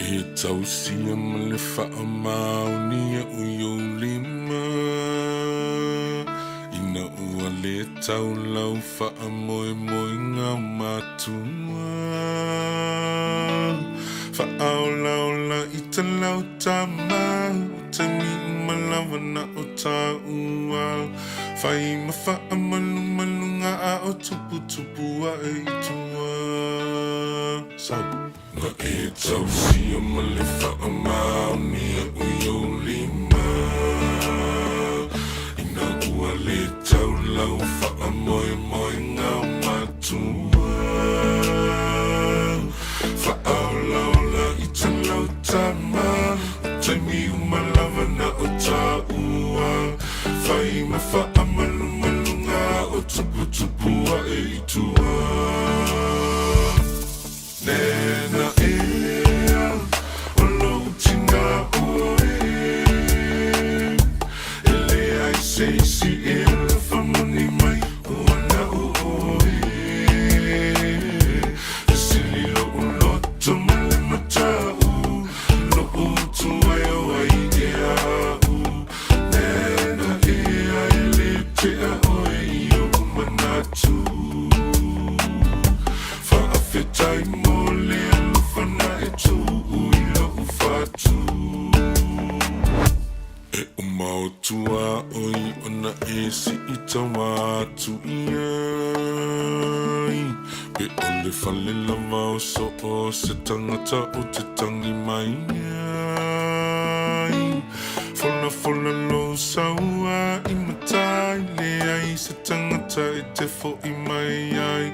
E tausia ma le faamaonia o i ou lima, ina ua le tau lau faamoemoega o matua. Faaolaola i talau tama, o taimi uma lava na o tāua. Fai ma faamalumaluga a o tuputupu ae i tua. Sau. Na e tausia ma le faamaonia o i ou lima, ina ua le tau lau faamoemoega o matua. Faaolaola i talau tama, o taimi uma lava na o tāua. Fai ma faamalumaluga a o tuputupu ae i tua. Nena ea, o lou tina oe, e leai se isi e alofa moni mai ua na o oe. Fesili lo'u loto ma le mata'u, lo'u utu ai o ai ea a'u. Nena ea, e le tea oe i o'u manatu. Faafetai mo le alofa na e tuu i lo'u fatu. E uma o tuaoi ona e siitaua atu i ai. Pe o le fale lava o so o se tagata o te tangi mai ai. Folafola lou saua i matai, leai se tagata e te fo'i mai ai.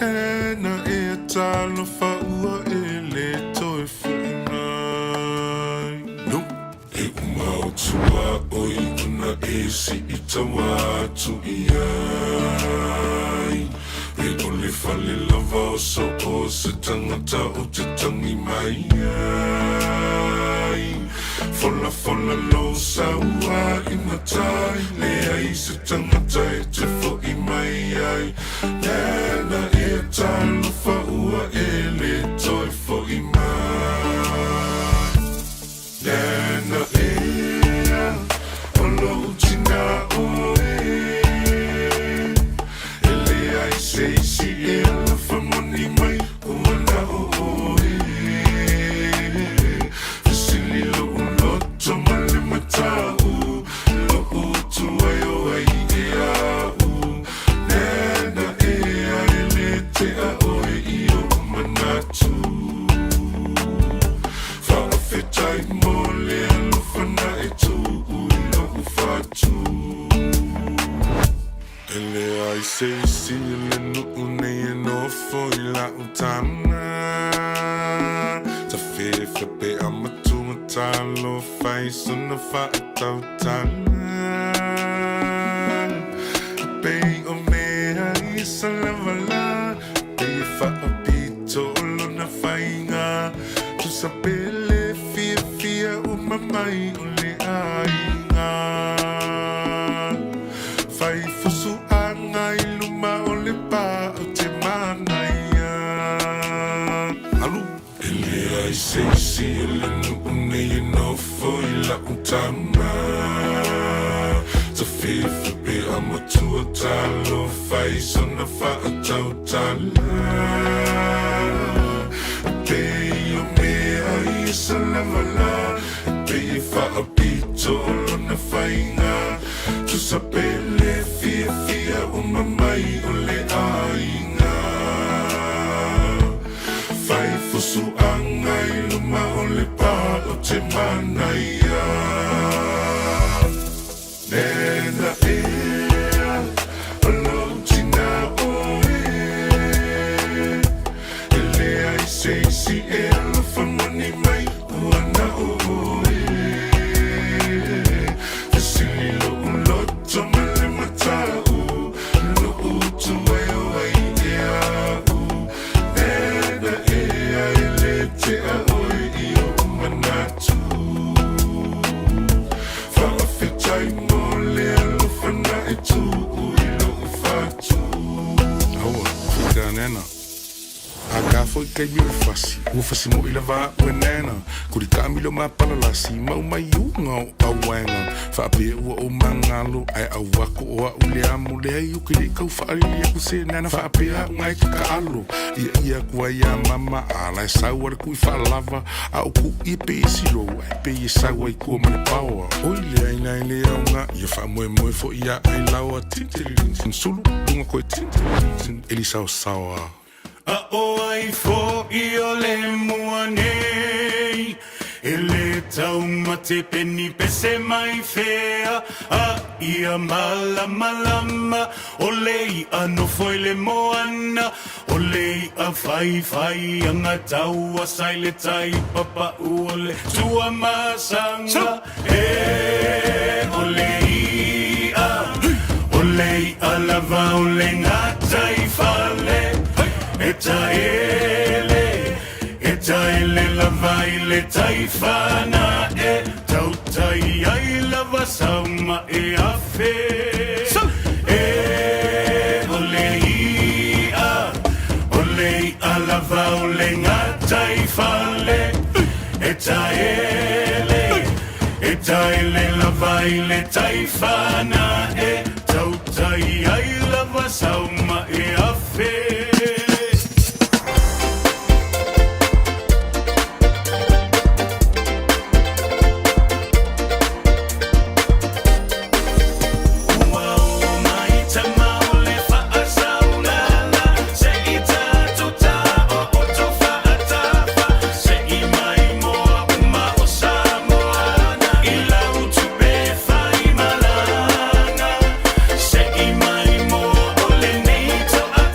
Nena ea talofa ua e le toe fo'i mai. No. E uma o tuaoi ona e siitaua atu i ai. Pe o le fale lava o so o se tagata o te tangi mai ai. Folafola lou saua i matai, leai se tagata e te fo'i mai ai. Nena ea talofa ua e le toe fo'i mai. Nena ea, o lou tina oe, e leai se isi e alofa moni mai ua na o oe. Fesili lo'u loto ma le mata'u, lo'u utu ai o ai ea a'u. Nena ea, e le tea oe i o'u manatu. Faafetai mo le alofa na e tuu i lo'u fatu. E leai se isi i le nuu nei e nofo i la'u tama. Tafefe pe a matua talofa i sona faatautala. Pei o mea i sa lavala, pei e faapito o lona faiga. Tusa pele fiafia uma mai o le aiga. Fai fusuaga i luma o le pa o te manaia. Alu. E leai se isi i le nuu nei e nofo i la'u tama. Tafefe pe a matua talofa i sona faatautala. Pei o mea i sa lavala, pei e faapito o lona faiga. Tusa pele fiafia uma mai o le aiga. Fai fusuaga i luma o le pa o te manaia. Nena ea, o lou tina oe, e leai se isi e alofa moni mai ua na o oe. Fesili lo'u loto ma le mata'u, lo'u utu ai o ai ea a'u. Nena ea, e le tea oe i o'u manatu. Faafetai mo le alofa na e tuu i lo'u fatu. Aua, fika nena. A ka foi. taimi o le fasi, ua fasimoʻi lava a'u e nana. Kuli taamilo ma palalasi, mau mai uga o auaega. Faapea ua ou magalo, ae auako o a'u le amo. Leai ou te le i tau faalili atu se nana faapea a'u na e tatalo. Ia ia atu ai iā mama, a la e sau a le kuʻi faalava. A o kuʻi e pei e silou, ae pei e sau ai tua ma le paoa. Oi le aina e le aoga, ia faamoemoe foi iā Ailaoa. Tin-tiri-tin, sulu luga koe tin-tiri-tin, eli saosaoa. A o ai foʻi o le mua nei e le taumate peni pese mai fea a ia malamalama o le iʻa nofo i le moana o le iʻa faifai aga tauasa i le tai papaʻu o le Tuamasaga e o le iʻa o le iʻa lava o le gataifale e taele e taele lava i le tai fanae tautai ai lava sau ma e afe e o le iʻa o le iʻa lava o le gataifale e taele e taele lava i le tai fanae tautai ai lava sau ma e afe. Ua o mai tama o le faasaulala se i tatou taooto faatafa se i mai moa uma o Samoana i lau tupe faimalaga se i mai moa o lenei toatele.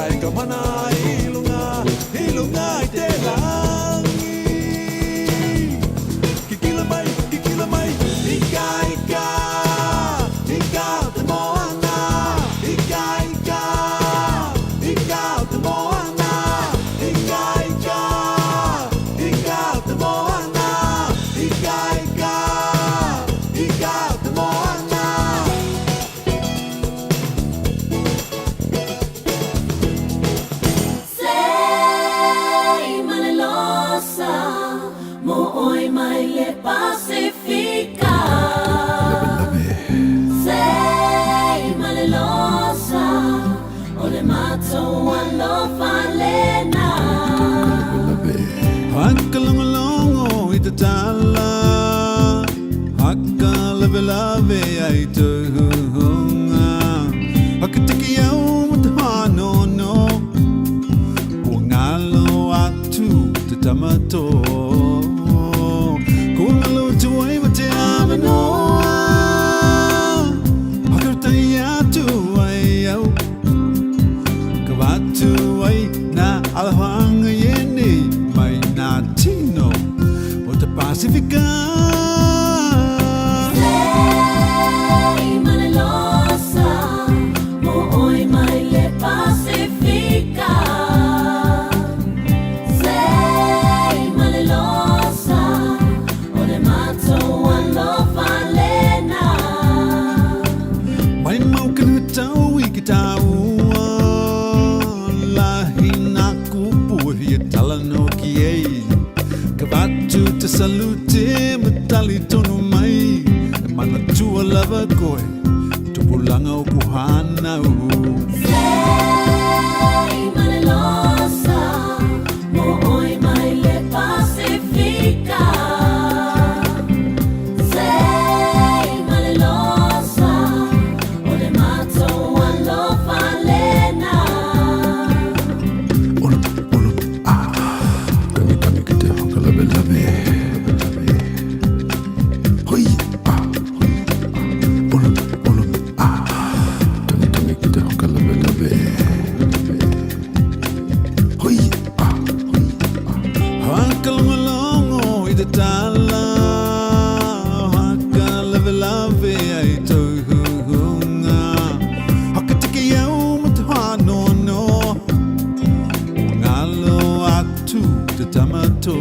Ola i ka mana i lunga, i lunga i te langi. Kikila mai, kikila mai, ika, ika, ika o te moana. Ika, ika, ika o te moana. Ika, ika, ika o te moana. Ika, ika, ika o te moana. Sei malelosa mo oi mai le Pasifika. Sei malelosa o le matou alofa lena. Hakalongolongo i te tala, Hakalawelawe ai te huhunga, Hakatiki au ma te hanono, Kua ngalo atu te tamato, Kua ngalo atu ai ma te avanoa, Hakatai atu ai au, Ka watu ai nā alahanga i nei mai nā tino o te Pasifika. Sei malelosa mo oi mai le Pasifika. Sei malelosa o le matou alofa lena. Mai mau kanu tau i ki tāua, Lahi nā kupu e hia tala no ki ei. Ka watu te salute ma tali tonu mai, E manatua lava koe, tupulaga o ku hanau. Sei malelosa mo oi mai le Pasifika. Sei malelosa o le matou alofa lena. Ulu, ulu, ah. Tangi, tangi ki te whakalawelawe. Hoi, ah, hoi, ah. Ulu, ulu, ah. Tangi, tangi ki te whakalawelawe. Hoi, ah, hoi, ah. Hakalongolongo i te tala, Hakalawelawe ai tau huhunga, Hakatiki au ma te hanono, Kua ngalo atu te tamato,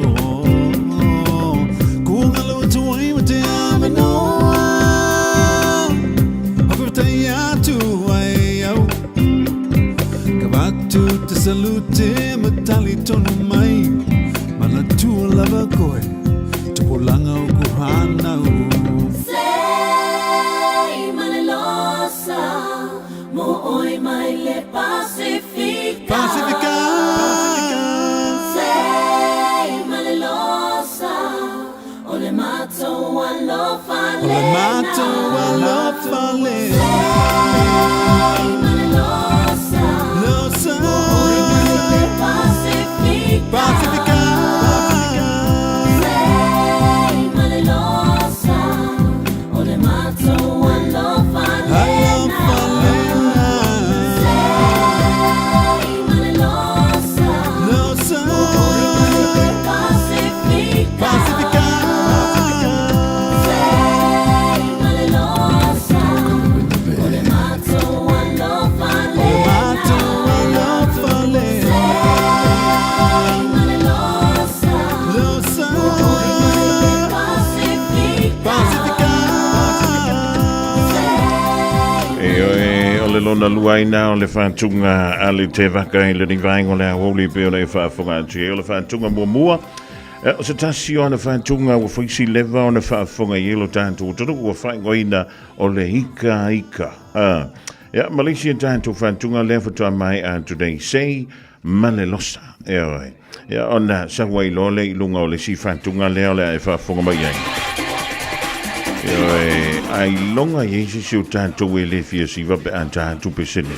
Kua ngalo atu ai ma te avanoa, Hakatai atu ai au, Ka watu te salute ma tali tonu mai, Manatua lava koe, tupulaga o ku hanau. Sei malelosa mo oi mai le Pasifika. Pasifika. Sei malelosa o le matou alofa O le lena. matou alofa lena. Sei malelosa Losa. le Pasifika. Pasifika. Sei malelosa o le matou alofa lena. Alofa lena. Sei malelosa Losa. le Pasifika. Pasifika. Sei malelosa o le matou alofa lena. Matou alofa lena. Sei malelosa Losa. Pasifika. Pasifika. E oe, o le lona luaina o le whātunga a le te vaka i le rivaenga o le aoauli pe o le whaafonga atu e o le whātunga muamua. O se tasi o ana whātunga ua whaisi leva o na whaafonga i elo tātou tonu ua whaingoina o le ika ika. Ia, Malaysia tātou whātunga lea whatua mai a today sei malelosa. E oe. Ia, ona sa wai lole i lunga o le si whātunga lea o le a e whaafonga mai ai. E oe, ai longa i eisi si o tātou e le fia siva pe a tātou pesene.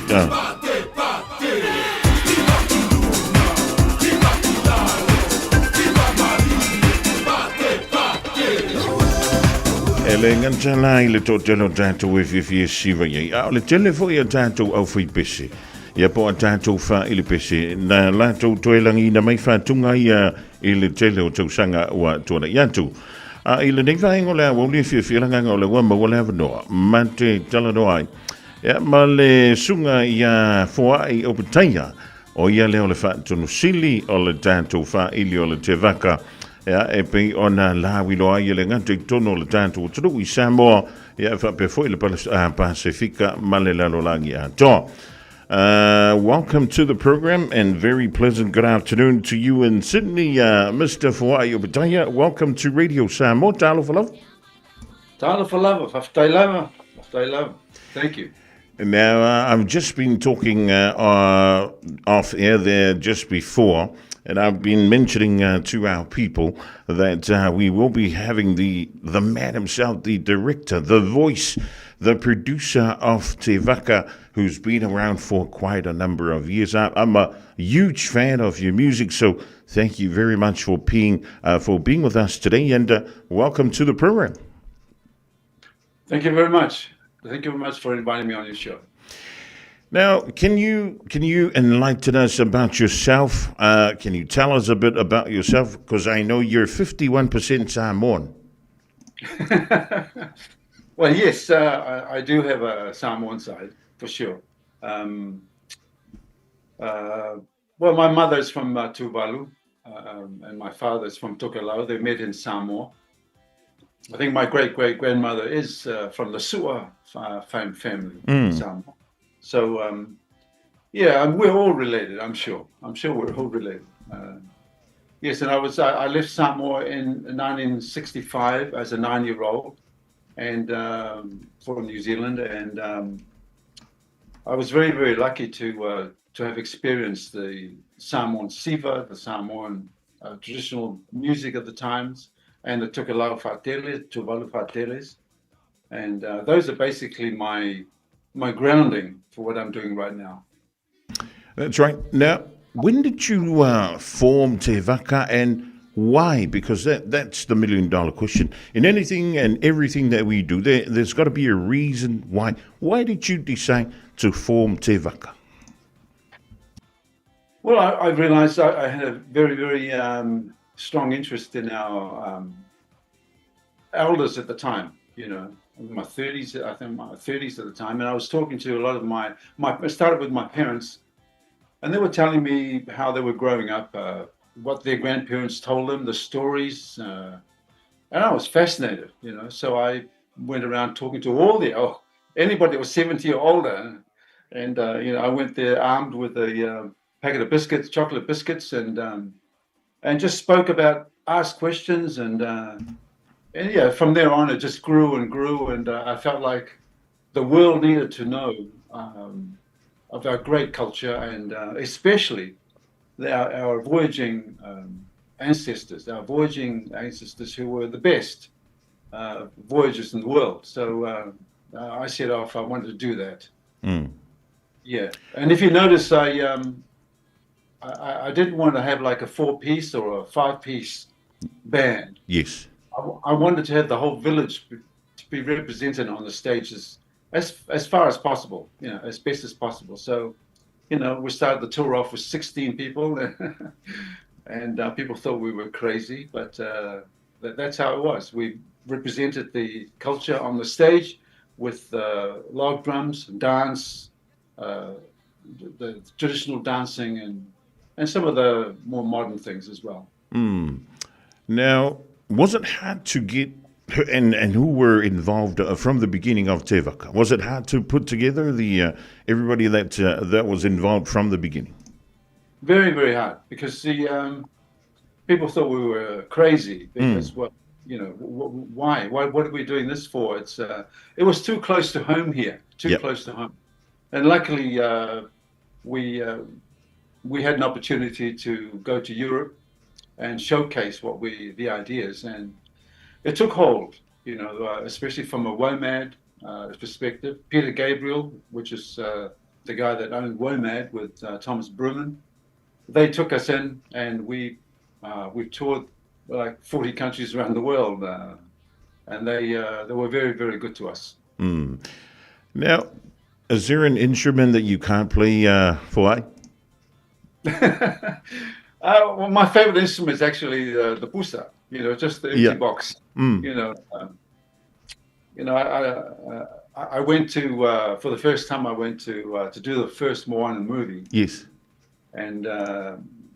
E le gata la i le toatele o tatou e fiafia siva i ai, a o le tele foi a tatou au faipese. Ia po o a tatou faailipese, na latou toe lagiina mai faatuga ia i le tele o tausaga ua tuanai atu. A i lenei vaega o le aoauli e fiafia le agaga o lea ua maua le avanoa ma te talanoa ai ia ma le susuga ia Foai Opetaia, o ia lea o le faatonusili o le tatou faaili o le Tevaka, ia e pei ona lauiloa ai e le gata i totonu o le tatou atunuu i Samoa, ia e faapea foi le Pasefika ma le lalolagi atoa. Welcome to the program and very pleasant good afternoon to you in Sydney, Mr. Foai Opetaia. Welcome to Radio Samoa. Talofa lava. Talofa lava, faafetai lava, faafetai lava. Thank you. Now, I've just been talking off air there just before, and I've been mentioning to our people that we will be having the, the man himself, the director, the voice, the producer of Te Vaka, who's been around for quite a number of years. I, I'm a huge fan of your music, so thank you very much for being, for being with us today, and welcome to the program. Thank you very much. Thank you very much for inviting me on your show. Now, can you can you enlighten us about yourself? Can you tell us a bit about yourself? Because I know you're 51% Samoan. Well, yes, I do have a Samoan side for sure. Well, my mother's from Tuvalu, and my father's from Tokelau. They met in Samoa. I think my great great grandmother is from the Sua family in Samoa. So, yeah, and we're all related, I'm sure. I'm sure we're all related. Yes, and I left Samoa in 1965 as a 9-year-old, and for New Zealand, and I was very, very lucky to have experienced the Samoan siva, the Samoan traditional music of the times, and the Tokelau Fa'atele, Tuvalu Fa'ateles, and those are basically my grounding for what I'm doing right now. That's right. Now, when did you form Te Vaka and why? Because that's the million dollar question. In anything and everything that we do, there's got to be a reason why. Why did you decide to form Te Vaka? Well, I realized I had a very, very strong interest in our elders at the time, in my 30s, I think my 30s at the time. And I was talking to a lot of my, I started with my parents, and they were telling me how they were growing up, what their grandparents told them, the stories. And I was fascinated. So I went around talking to anybody that was 70 or older. And I went there armed with a packet of biscuits, chocolate biscuits, and just spoke about, asked questions, and yeah, from there on, it just grew and grew, and I felt like the world needed to know of our great culture, and especially our voyaging ancestors, our voyaging ancestors who were the best voyagers in the world. So I set off. I wanted to do that. Yeah, and if you notice, I didn't want to have like a 4-piece or a 5-piece band. I wanted to have the whole village to be represented on the stages as far as possible, as best as possible. So, we started the tour off with 16 people, and people thought we were crazy, but that's how it was. We represented the culture on the stage with log drums and dance, the traditional dancing, and some of the more modern things as well. Now, was it hard to get and who were involved from the beginning of Te Vaka? Was it hard to put together the everybody that was involved from the beginning? Very, very hard because the people thought we were crazy because what you know, why, what are we doing this for? It was too close to home here, too close to home, and luckily we had an opportunity to go to Europe and showcase what we the ideas, and it took hold, especially from a WOMAD perspective. Peter Gabriel, which is the guy that owned WOMAD with Thomas Brumman, they took us in, and we've toured like 40 countries around the world, and they were very, very good to us. Now, Is there an instrument that you can't play, Foai? Well, my favorite instrument is actually the pusa. You know, just the empty box. You know, I went to for the first time. I went to do the first Moana movie. And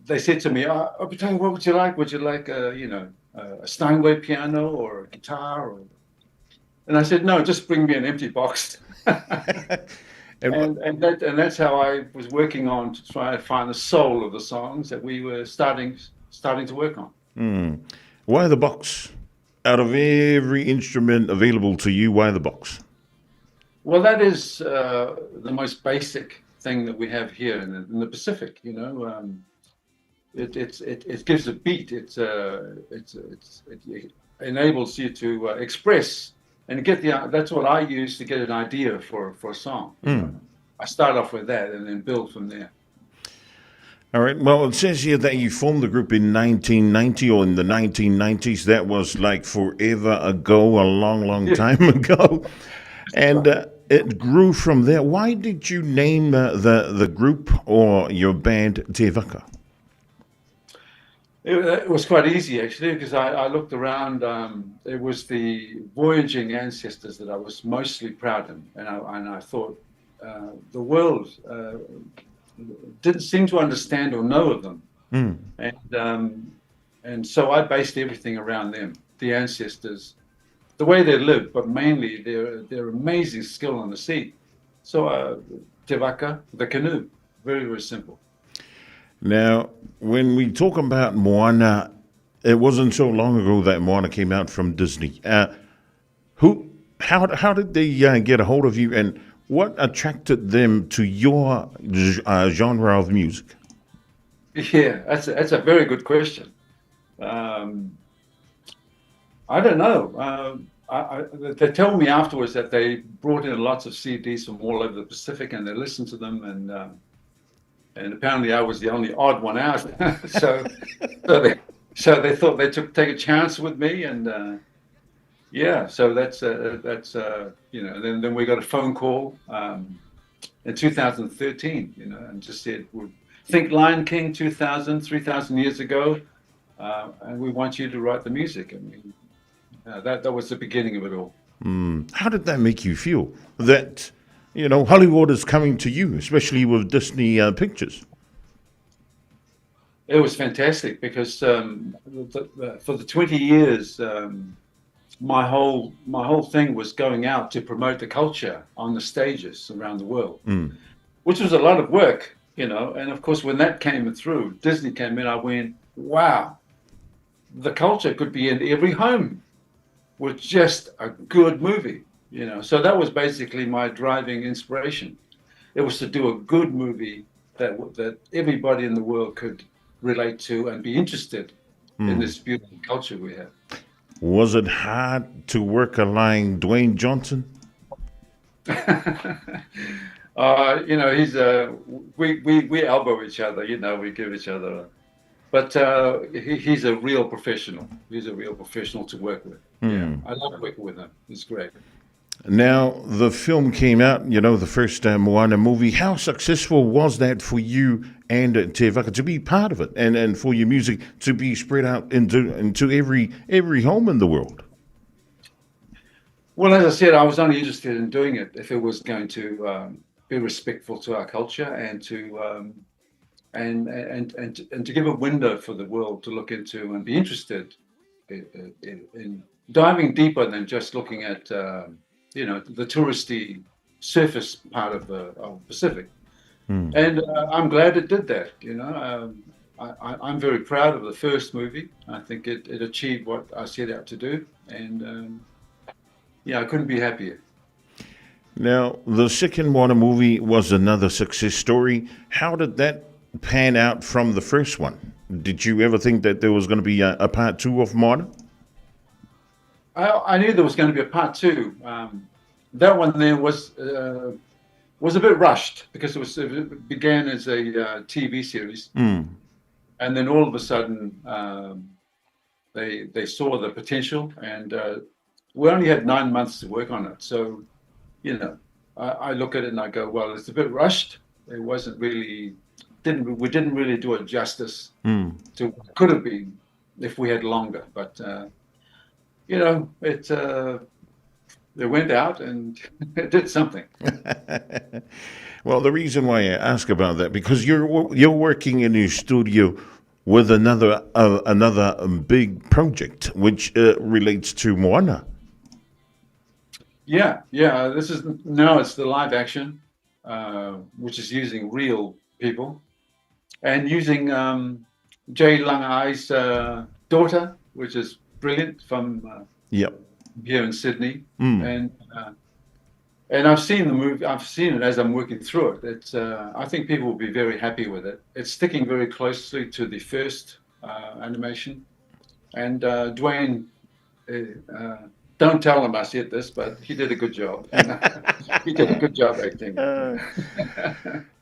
they said to me, "Aupitahi, what would you like? Would you like a Steinway piano or a guitar?" Or... And I said, "No, just bring me an empty box." And that's how I was working on to try to find the soul of the songs that we were starting to work on. Why the box? Out of every instrument available to you, why the box? Well, that is the most basic thing that we have here in the Pacific. You know, it gives a beat. It enables you to express and get the. That's what I use to get an idea for a song. I start off with that and then build from there. All right. Well, it says here that you formed the group in 1990 or in the 1990s. That was like forever ago, a long, long time ago. And it grew from there. Why did you name the group or your band Te Vaka? It was quite easy, actually, because I looked around. It was the voyaging ancestors that I was mostly proud of. And I thought the world didn't seem to understand or know of them. And so I based everything around them, the ancestors, the way they lived, but mainly their amazing skill on the sea. So Te Vaka, the canoe, very, very simple. Now, when we talk about Moana, it wasn't so long ago that Moana came out from Disney. How did they get a hold of you, and what attracted them to your genre of music? Yeah, that's a very good question. I don't know. They tell me afterwards that they brought in lots of CDs from all over the Pacific and they listened to them, and apparently I was the only odd one out. So they thought they took take a chance with me, and yeah, so that's you know, then we got a phone call in 2013, and just said, we think Lion King 2000, 3,000 years ago, and we want you to write the music. I mean, that was the beginning of it all. How did that make you feel? That, Hollywood is coming to you, especially with Disney Pictures. It was fantastic because for the 20 years, my whole thing was going out to promote the culture on the stages around the world, which was a lot of work. And of course, when that came through, Disney came in, I went, "Wow, the culture could be in every home with just a good movie." So that was basically my driving inspiration. It was to do a good movie that everybody in the world could relate to and be interested in this beautiful culture we have. Was it hard to work alongside Dwayne Johnson? He's we elbow each other. We give each other, but he's a real professional. He's a real professional to work with. Yeah, I love working with him. He's great. Now, the film came out, the first Moana movie. How successful was that for you and Te Vaka to be part of it and for your music to be spread out into every home in the world? Well, as I said, I was only interested in doing it if it was going to be respectful to our culture and to and to give a window for the world to look into and be interested in diving deeper than just looking at the touristy surface part of the Pacific. And I'm glad it did that. I'm very proud of the first movie. I think it achieved what I set out to do, and yeah, I couldn't be happier. Now, the second Moana movie was another success story. How did that pan out from the first one? Did you ever think that there was going to be a part two of Moana? I knew there was going to be a part two. That one there was a bit rushed because it began as a TV series, and then all of a sudden they saw the potential, and we only had 9 months to work on it. So, I look at it and I go, well, it's a bit rushed. It wasn't really, didn't we didn't really do it justice to what it could have been if we had longer. But you know, it they went out and it did something. Well, the reason why I ask about that because you're working in your studio with another big project which relates to Moana. Yeah. This is now it's the live action, which is using real people, and using Jay Langai's daughter, which is brilliant from here in Sydney, and I've seen the movie. I've seen it as I'm working through it. It's I think people will be very happy with it. It's sticking very closely to the first animation, and Dwayne. Don't tell him I said this, but he did a good job. He did a good job acting.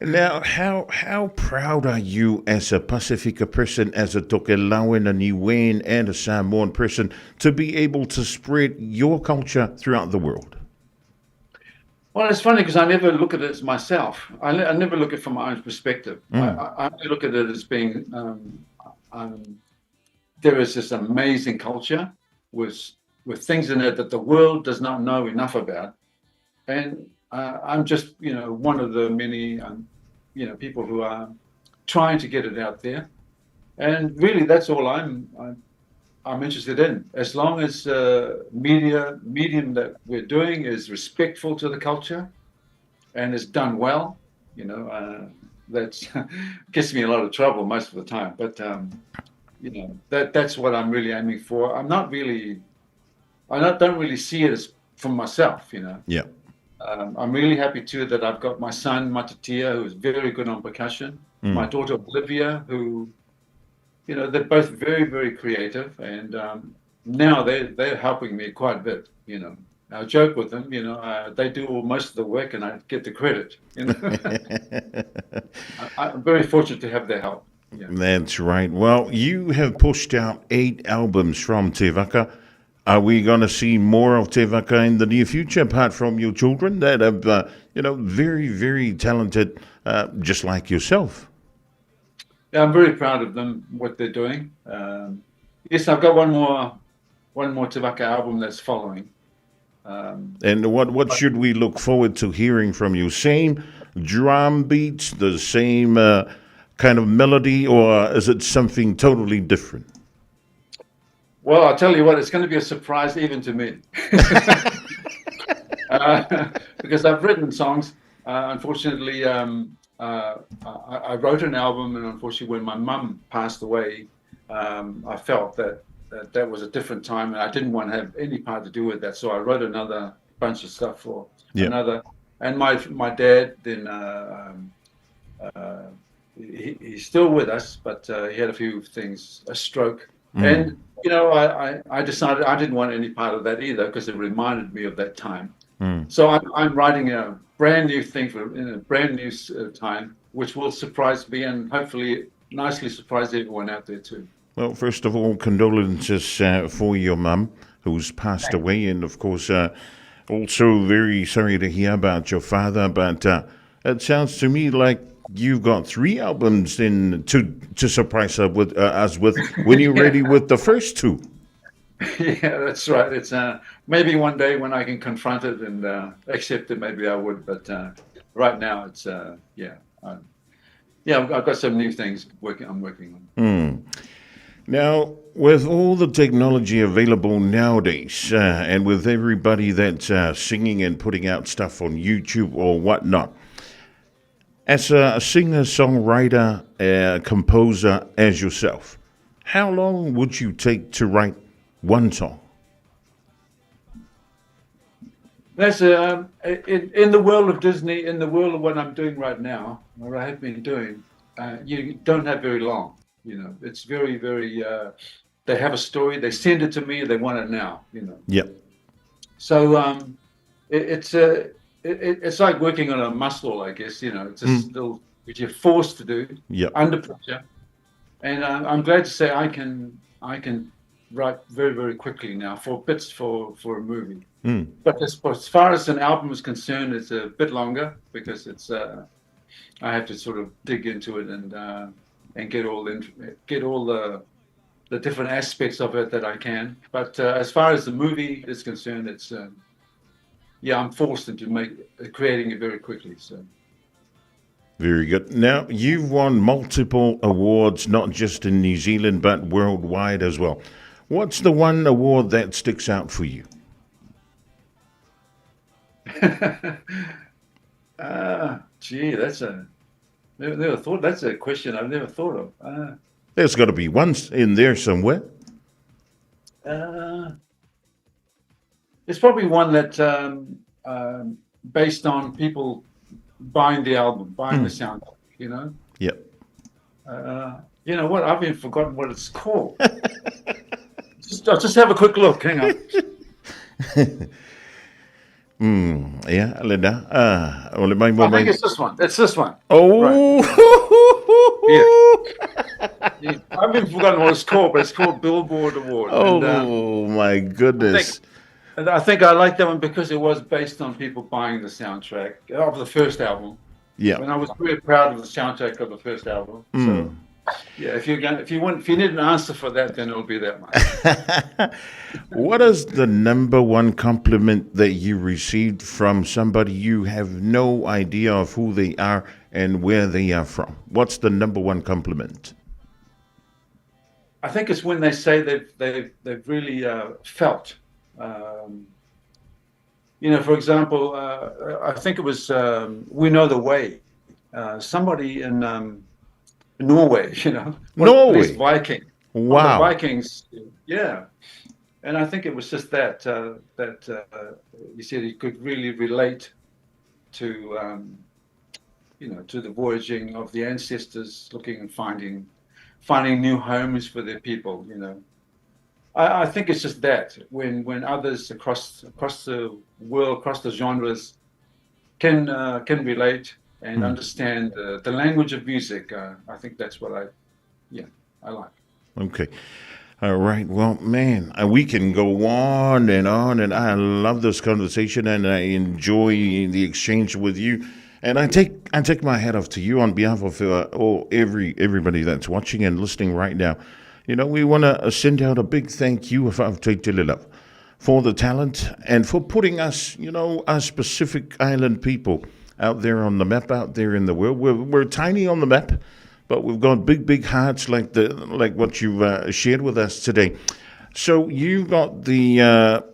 Now, how proud are you as a Pasifika person, as a Tokelauan, a Niuean, and a Samoan person to be able to spread your culture throughout the world? Well, it's funny because I never look at it as myself. I never look at it from my own perspective. I only look at it as being there is this amazing culture with things in it that the world does not know enough about, and I'm just one of the many people who are trying to get it out there, and really that's all I'm interested in. As long as medium that we're doing is respectful to the culture, and is done well, that's gets me a lot of trouble most of the time. But that's what I'm really aiming for. I'm not really, I not, don't really see it as from myself. I'm really happy too that I've got my son Matatia, who is very good on percussion. My daughter Olivia, who, they're both very, very creative, and now they're helping me quite a bit. I joke with them, they do most of the work and I get the credit. I'm very fortunate to have their help. Yeah. That's right. Well, you have pushed out 8 albums from Te Vaka. Are we going to see more of Te Vaka in the near future, apart from your children that are, very, very talented, just like yourself? Yeah, I'm very proud of them, what they're doing. Yes, I've got one more Te Vaka album that's following. And what should we look forward to hearing from you? Same drum beats, the same kind of melody, or is it something totally different? Well, I'll tell you what, it's going to be a surprise even to me. Because I've written songs. Unfortunately, I wrote an album, and unfortunately when my mum passed away, I felt that was a different time, and I didn't want to have any part to do with that. So I wrote another bunch of stuff for another. And my dad then, he's still with us, but he had a few things, a stroke. And, I decided I didn't want any part of that either, because it reminded me of that time. So I'm writing a brand new thing for in a brand new time, which will surprise me and hopefully nicely surprise everyone out there too. Well, first of all, condolences for your mum, who's passed away, and of course, also very sorry to hear about your father, but it sounds to me like you've got 3 albums in to surprise us with when you're ready with the first 2. Yeah, that's right. It's maybe one day when I can confront it and accept it, maybe I would. But right now, it's, yeah, yeah, I've got some new things working. I'm working on. Now, with all the technology available nowadays, and with everybody that's singing and putting out stuff on YouTube or whatnot, as a singer, songwriter, composer as yourself, how long would you take to write one song? In the world of Disney, in the world of what I'm doing right now, or I have been doing, you don't have very long. You know, it's very, very, they have a story, they send it to me, they want it now, you know. So it's like working on a muscle, I guess, it's just still, which you're forced to do under pressure. And I'm glad to say I can write very, very quickly now for bits for a movie. But as far as an album is concerned, it's a bit longer because it's I have to sort of dig into it and get all the different aspects of it that I can. But as far as the movie is concerned, it's I'm forced into creating it very quickly. So. Very good. Now, you've won multiple awards, not just in New Zealand, but worldwide as well. What's the one award that sticks out for you? Gee, that's a never thought. That's a question I've never thought of. There's got to be one in there somewhere. It's probably one that based on people buying the album, buying the soundtrack, you know? Yep. You know what? I've even forgotten what it's called. I'll just have a quick look. Hang on. Yeah, Linda. Well, it might I think it's this one. It's this one. Oh. Right. Yeah. I've even forgotten what it's called, but it's called Billboard Award. Oh, and, my goodness. I think I like that one because it was based on people buying the soundtrack of the first album. Yeah. And I was very proud of the soundtrack of the first album. So, yeah, if you need an answer for that, then it'll be that one. What is the number one compliment that you received from somebody you have no idea of who they are and where they are from? What's the number one compliment? I think it's when they say they've really felt. You know, for example, I think it was We Know the Way. Somebody in Norway, you know. Norway. Viking. Wow. The Vikings, yeah. And I think it was just that he said he could really relate to, you know, to the voyaging of the ancestors, looking and finding new homes for their people, you know. I think it's just that when others across the world, across the genres, can relate and understand the language of music, I think that's what I like. Okay. All right. Well, man, we can go on, and I love this conversation, and I enjoy the exchange with you. And I take my hat off to you on behalf of everybody that's watching and listening right now. You know, we want to send out a big thank you for the talent and for putting us, you know, us Pacific Island people out there on the map, out there in the world. We're tiny on the map, but we've got big, big hearts like what you've shared with us today. So you've got the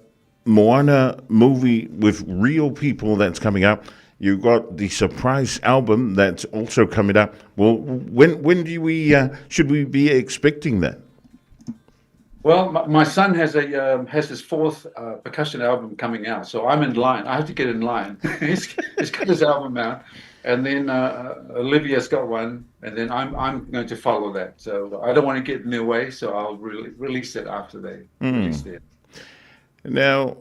Moana movie with real people that's coming up. You've got the surprise album that's also coming up. Well, when do we should we be expecting that? Well, my son has has his fourth percussion album coming out, so I'm in line. I have to get in line. He's got his album out, and then Olivia's got one, and then I'm going to follow that. So I don't want to get in their way, so I'll release it after they release it. Now,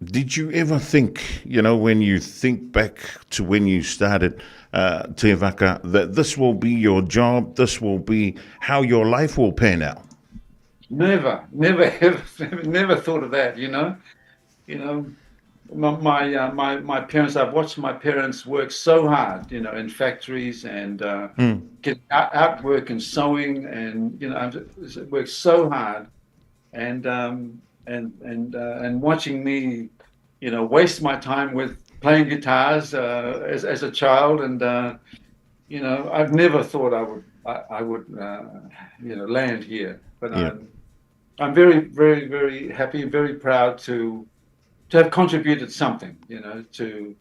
did you ever think, you know, when you think back to when you started Te Vaka, that this will be your job, this will be how your life will pan out? Never, never, ever, never thought of that. You know, my parents. I've watched my parents work so hard, you know, in factories and get out work and sewing, and you know, I've worked so hard, and watching me, you know, waste my time with playing guitars as a child, and you know, I've never thought I would you know, land here, but yeah. I'm very, very, very happy and very proud to have contributed something, you know, to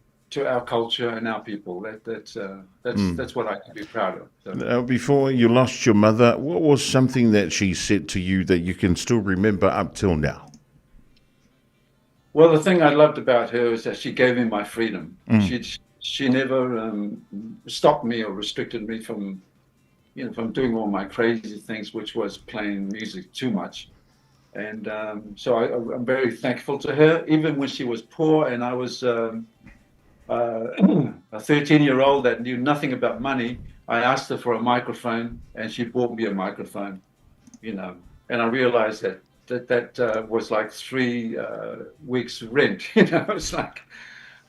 our culture and our people. That's what I can be proud of. So. Now, before you lost your mother, what was something that she said to you that you can still remember up till now? Well, the thing I loved about her is that she gave me my freedom. She never stopped me or restricted me from, you know, from doing all my crazy things, which was playing music too much. And so I'm very thankful to her, even when she was poor and I was a 13-year-old that knew nothing about money. I asked her for a microphone and she bought me a microphone, you know, and I realized that That that was like 3 weeks' rent. You know, it's like,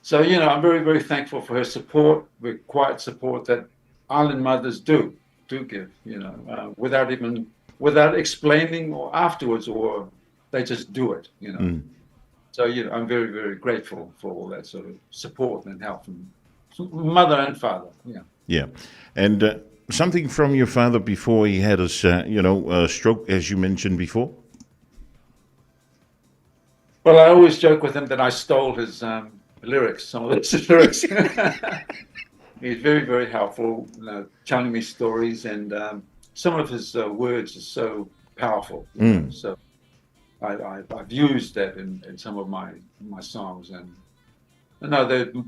so you know, I'm very very thankful for her support, the quiet support that island mothers do give. You know, without even without explaining or afterwards, or they just do it. You know. So you know, I'm very very grateful for all that sort of support and help from mother and father. Yeah. Yeah. And something from your father before he had a, stroke, as you mentioned before? Well, I always joke with him that I stole his lyrics, some of his lyrics. He's very, very helpful, you know, telling me stories, and some of his words are so powerful. You know? So I've used that in some of my songs. And no,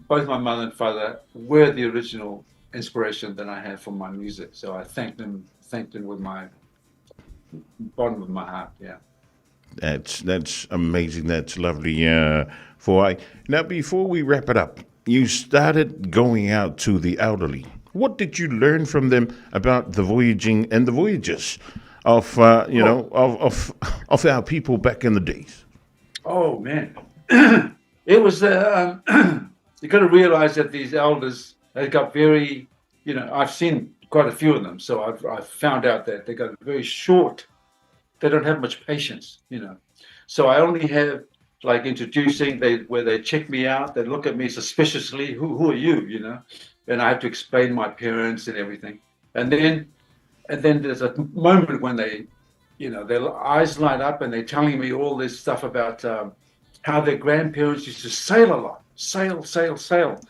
both my mother and father were the original inspiration that I had for my music. So I thank them with my bottom of my heart. Yeah. That's amazing. That's lovely. Foai. Now, before we wrap it up, you started going out to the elderly. What did you learn from them about the voyaging and the voyages of Oh, of our people back in the days? oh man. It was you got to realize that these elders, they got very, you know, I've seen quite a few of them, so I've found out that they got very short. They don't have much patience, you know. So I only have like introducing they where they check me out, they look at me suspiciously, who are you, you know, and I have to explain my parents and everything, and then there's a moment when they, you know, their eyes light up and they're telling me all this stuff about how their grandparents used to sail a lot, sail, sail, sail.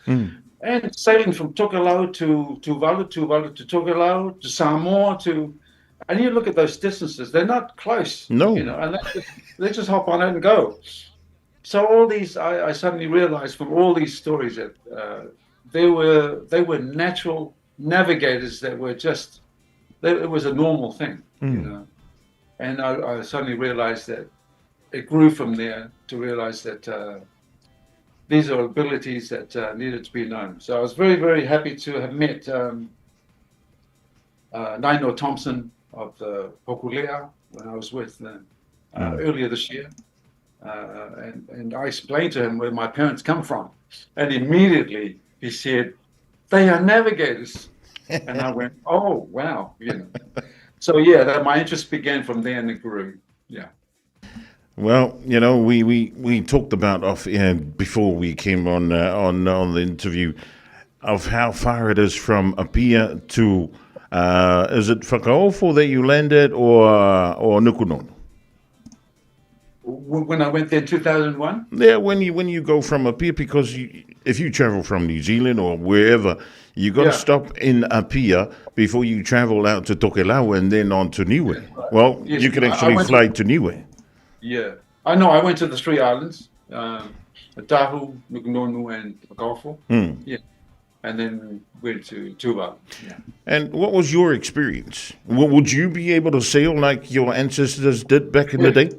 And sailing from Tokelau to Tuvalu, Tuvalu to Tokelau, to Samoa, and you look at those distances, they're not close, you No. know, and they just hop on it and go. So all these, I suddenly realized from all these stories that they were natural navigators that were just, it was a normal thing, you know. And I suddenly realized that it grew from there to realize that these are abilities that needed to be known. So I was very, very happy to have met Nainoa Thompson of the Hokulea when I was with them earlier this year. And I explained to him where my parents come from. And immediately he said, they are navigators. And I went, oh, wow. You know. So, yeah, that my interest began from there and it grew. Yeah. Well, you know, we talked about off air before we came on the interview of how far it is from Apia to is it Fakaofo that you landed or Nukunonu? When I went there in 2001? Yeah, when you go from Apia, because if you travel from New Zealand or wherever, you got to stop in Apia before you travel out to Tokelau and then on to Niue. Yeah, right. Well, Yes, you can I actually went fly to, to Niue. Yeah, I know. I went to the three islands, Otahuhu, Nukunonu, and Fakaofo. Yeah, and then went to Tuvalu. Yeah. And what was your experience? Would you be able to sail like your ancestors did back in the day?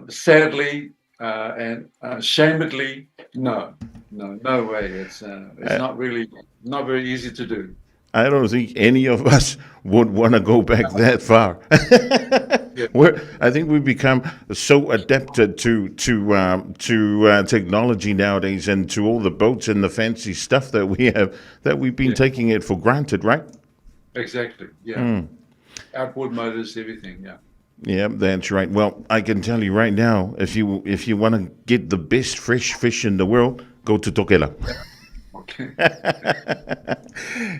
Sadly and shamedly, no way. It's not really not very easy to do. I don't think any of us would want to go back that far. Yeah. I think we've become so adapted to technology nowadays and to all the boats and the fancy stuff that we have that we've been Yeah. taking it for granted, right? Exactly. Yeah. Outboard motors, everything. Yeah. Yeah, that's right. Well, I can tell you right now, if you want to get the best fresh fish in the world, go to Tokelau. Okay.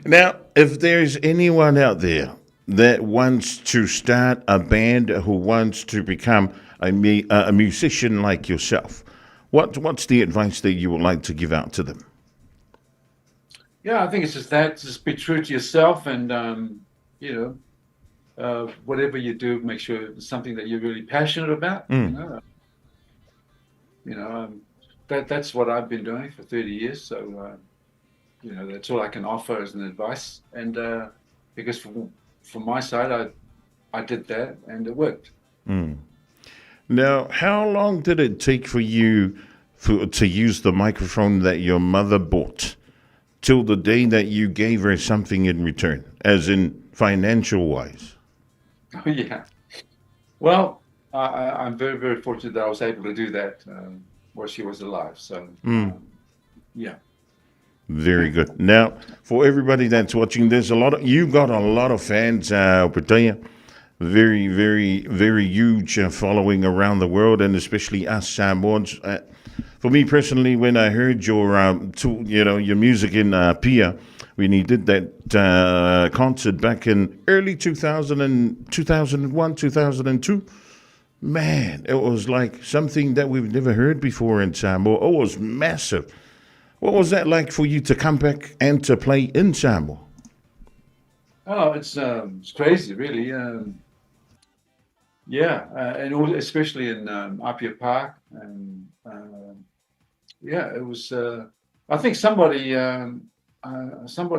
Now, if there's anyone out there that wants to start a band, who wants to become a musician like yourself, what's the advice that you would like to give out to them? Yeah, I think it's just that. Just be true to yourself, and you know, whatever you do, make sure it's something that you're really passionate about. You know, that's what I've been doing for 30 years. So, you know, that's all I can offer as an advice. And because from my side, I did that and it worked. Now, how long did it take for you to use the microphone that your mother bought till the day that you gave her something in return, as in financial wise? Oh, yeah. Well, I'm very, very fortunate that I was able to do that while she was alive. So, yeah. Very good. Now, for everybody that's watching, there's a lot of you got a lot of fans, Opetaia. Very, very, very huge following around the world, and especially us Samoans. For me personally, when I heard your, you know, your music in Pia, when you did that concert back in early 2000 and 2001, 2002, man, it was like something that we've never heard before in Samoa. It was massive. What was that like for you to come back and to play in Samoa? Oh, it's crazy, really. Yeah, and all, especially in Apia Park, and yeah, it was. I think somebody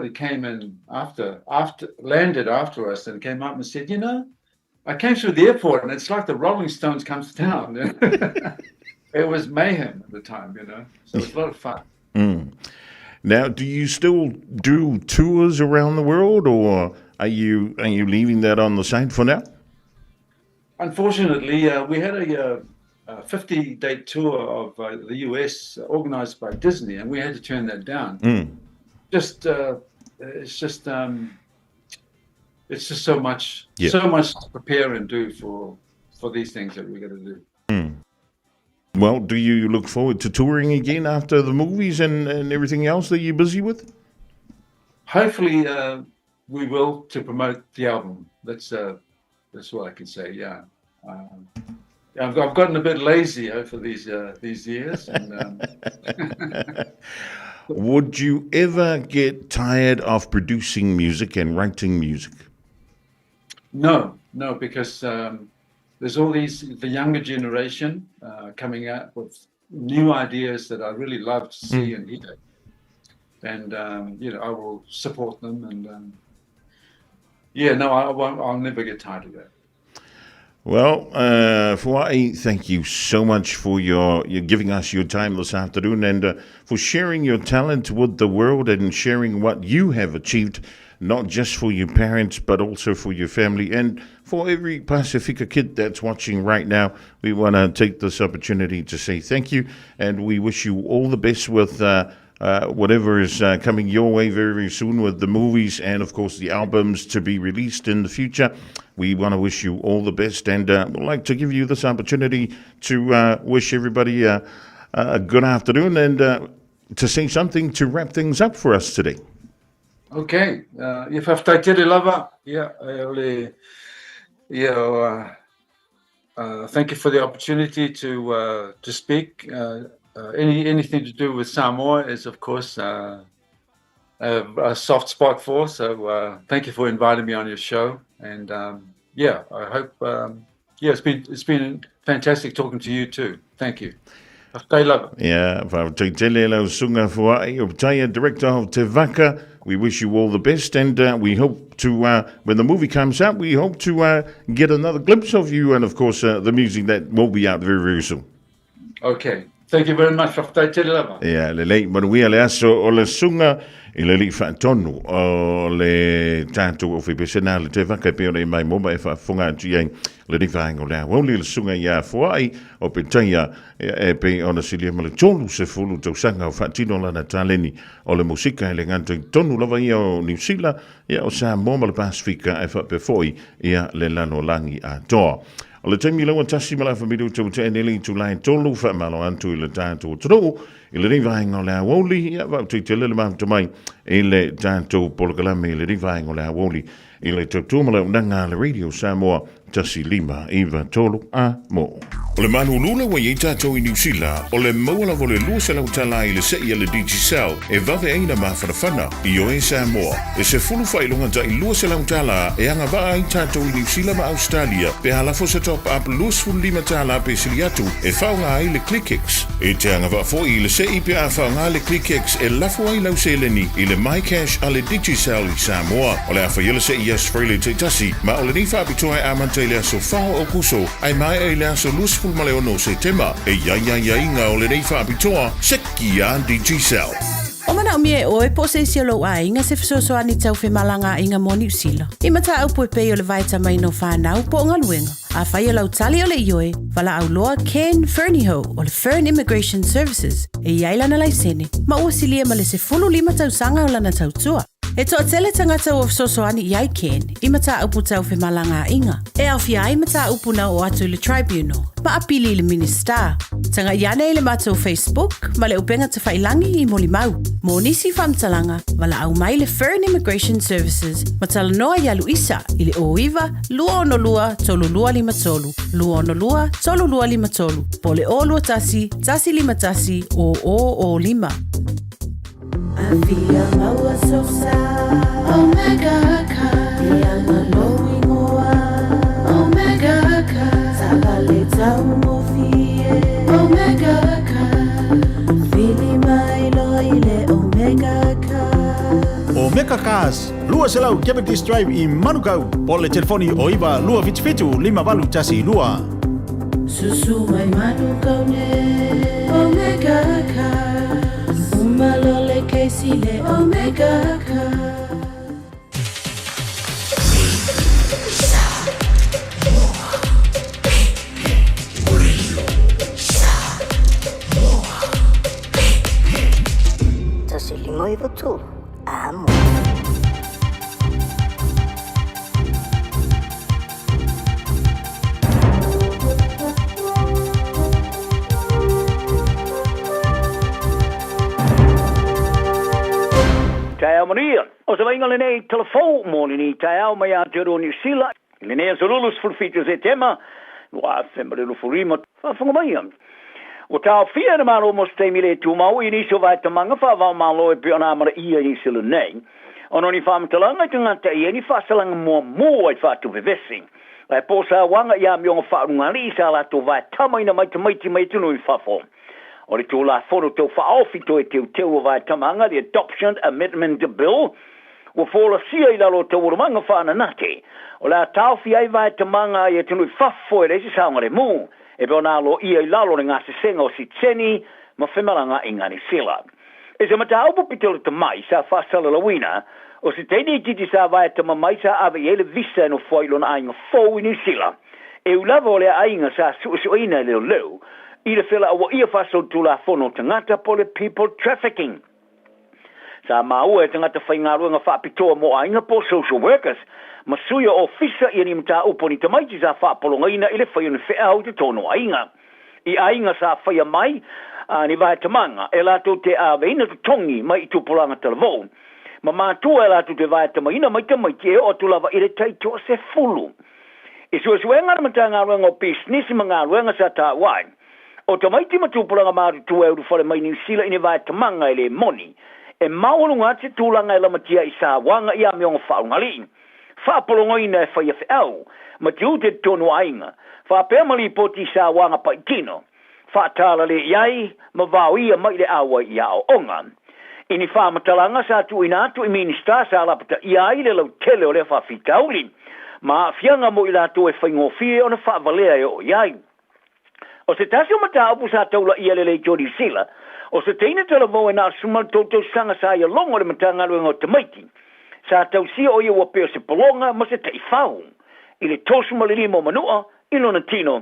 came in after landed after us and came up and said, I came through the airport and it's like the Rolling Stones comes to town. It was mayhem at the time. So it was a lot of fun. Now, do you still do tours around the world, or are you leaving that on the side for now? Unfortunately, we had a 50-date tour of the US organized by Disney, and we had to turn that down. Just it's just so much, so much to prepare and do for these things that we got to do. Well, do you look forward to touring again after the movies and everything else that you're busy with? Hopefully, we will, to promote the album. That's what I can say. Yeah. I've gotten a bit lazy over these years, and Would you ever get tired of producing music and writing music? No, because there's all these the younger generation coming out with new ideas that I really love to see and hear, and I will support them. And yeah, no, I won't. I'll never get tired of that. Well, Foa'i, thank you so much for your giving us your time this afternoon and for sharing your talent with the world and sharing what you have achieved, not just for your parents, but also for your family and for every Pasifika kid that's watching right now. We want to take this opportunity to say thank you, and we wish you all the best with whatever is coming your way very, very soon with the movies and, of course, the albums to be released in the future. We want to wish you all the best, and we'd like to give you this opportunity to wish everybody a good afternoon and to say something to wrap things up for us today. Okay. Ia faafetai tele lava. Ia, e o le ia, thank you for the opportunity to speak. Anything to do with Samoa is, of course, a soft spot for. So thank you for inviting me on your show. And yeah, I hope yeah, it's been fantastic talking to you too. Thank you. Faafetai lava. Yeah, faafetai tele lau susuga Foa'i Opetaia, director of Te Vaka. We wish you all the best, and we hope to, when the movie comes out, we hope to get another glimpse of you and, of course, the music that will be out very, very soon. Okay. Thank you very much. Faafetai tele lava. Ia, lelei, manuia le aso o le susuga i le alii faatonu o le tatou aufaipisinisi le Te Vaka e pei ona e maimoa e faafofoga atu i ai lenei vaega o le aoauli le susuga ia Foa'i Opetaia e pei ona silia ma le 30 tausaga o faatino lana taleni o le musika e le gata i totonu lava ia o Niu Sila ia o Samoa ma le Pasifika ae faapea foi ia le lalolagi atoa. O le taimi ua tasi ma le afa minuta ua tea nei le itula e 3, faamalo atu i le tatou atunuu i lenei vaega o le aoauli ia faafetai tele le mafuta mai i le tatou polokalame i lenei vaega o le aoauli i le tautua ma le auaunaga a le Radio Samoa 1593 a mo. O le malulu ua i ai tatou i Niu Sila, o le maua lava o le $200 i le se'i a le Digicel e vave ai na mafanafana i oe Samoa. E 10 faailoga tai $200 e agavaa ai tatou i Niu Sila ma Australia pe a lafo se top up $25 pe sili atu e faaaoga ai le ClickX. E te agavaa foi i le se'i pe a faaaoga le ClickX e lafo ai lau seleni i le MyCash a le Digicel i Samoa. O le a faia le se'i i aso Faraile taitasi, ma o lenei faapitoa e amata i le aso 4 o Aokuso ae maea i le aso 26 o Setema. E i ai aiaiga o lenei faapitoa, seki a Digicel. O mana manaomia e oe po o se isi o lou aiga se fesoasoani tau femalagaaiga mo Niu Sila i mataupu e pei o le vaetamaina o fanau po o galuega? Afai o lau tali o le ioe, valaau loa Ken Fernihough o le Fern Immigration Services e i ai lana laisene ma ua silia ma le 15 tausaga o lana tautua. E toatele tagata ua fesoasoani i ai Ken i mataupu tau femalagaaiga, e aofia ai mataupu na oo atu i le Tribunal ma apili i le Minisita. Tagai ane i le matou Facebook ma le upega tafailangi i molimau. Mo nisi faamatalaga, valaau mai le Fern Immigration Services ma talanoa iā Luisa i le 09 262 3253, 262 3253, po o le 021 151 0005. Afia maua sosa Omega Car Ianga lou ingoa Omega Car Taavale taugofie Omega Car Vili mai loa i le Omega Car. Omega Cars, 200 Jeopardy Drive i Manukau, po o le telefoni o 9 277 5812. Susu mai Manukau nei Omega Cars Uma loa le kesi le Omega Cars. 1 5 9 3, amo. Taeao manuia. O se vaaiga lenei telefou mo lenei taeao mai Aotearoa Niu Sila i lenei aso 27 o Setema 2025. Faafofoga maia. Ua taofia e le Malo mo se taimi le tumau i nisi o vaetamaga faava-o-Malo e pei ona amanaia i Niu Sila nei, ona o ni faamatalaga i tagata e i ai ni faasalaga muamua i faatuvevesi. Ae po o sauaga i amioga faaulugalii sa latou vaetamaina mai tamaiti mai atunuu i fafo. O le Tulafono Tau Faaofi Toe Teuteu o Vaetamaga, the Adoption Amendment Bill, ua folasia i lalo o taualumaga faananate, o le a taofi ai vaetamaga i atunuu i fafo e leai se saogalemu, e pei ona aloaia i lalo o le gasesega o sitiseni ma femalagaaiga Niu Sila. I se mataupu pito lata mai sa faasalalauina, o se teine itiiti sa vaetama mai sa ave i ai le visa e nofo ai i lona aiga fou i Niu Sila. E ui lava o lea aiga sa suesueina e leoleo i le felauaia faasolitulafono o tagata po o le people trafficking. Sa maua e tagata faigaluega faapitoa mo aiga po o social workers ma sui o ofisa ia ni mataupu o ni tamaiti sa faapologaina i le fai o ni feau i totonu o aiga. I aiga sa faia mai a ni vaetamaga e latou te aveina totogi mai i tupulaga talavou ma matua e latou te vaetamaina mai tamaiti e oo atu lava i le taitoasefulu. I suesuega a le Matagaluega o Pisinisi ma Galuega sa taua ai, o tamaiti ma tupulaga matutua e ulufale mai Niu Sila i ni vaetamaga e le moni, e maualuga atu se tulaga e lamatia i sauaga i amioga faaulugalii, faapologoina e faia feau ma tiute i totonu o aiga, faapea ma lipoti i sauaga paitino, faatalale i ai ma vaoia mai le auai i aoaoga. I ni faamatalaga sa tuuina atu i Minisita sa lapataia ai le lautele o lea faafitauli ma aafiaga mo i latou e faigofie ona faavalea e oo i ai. O se tasi o mataupu sa taulaia le Leitio Niu Sila, o se teine talavou e na o le 13 tausaga sa ia logo i le Matagaluega o Tamaiti, sa tausia o ia ua pei o se pologa ma se taifau i le 35 o manua i lona tino.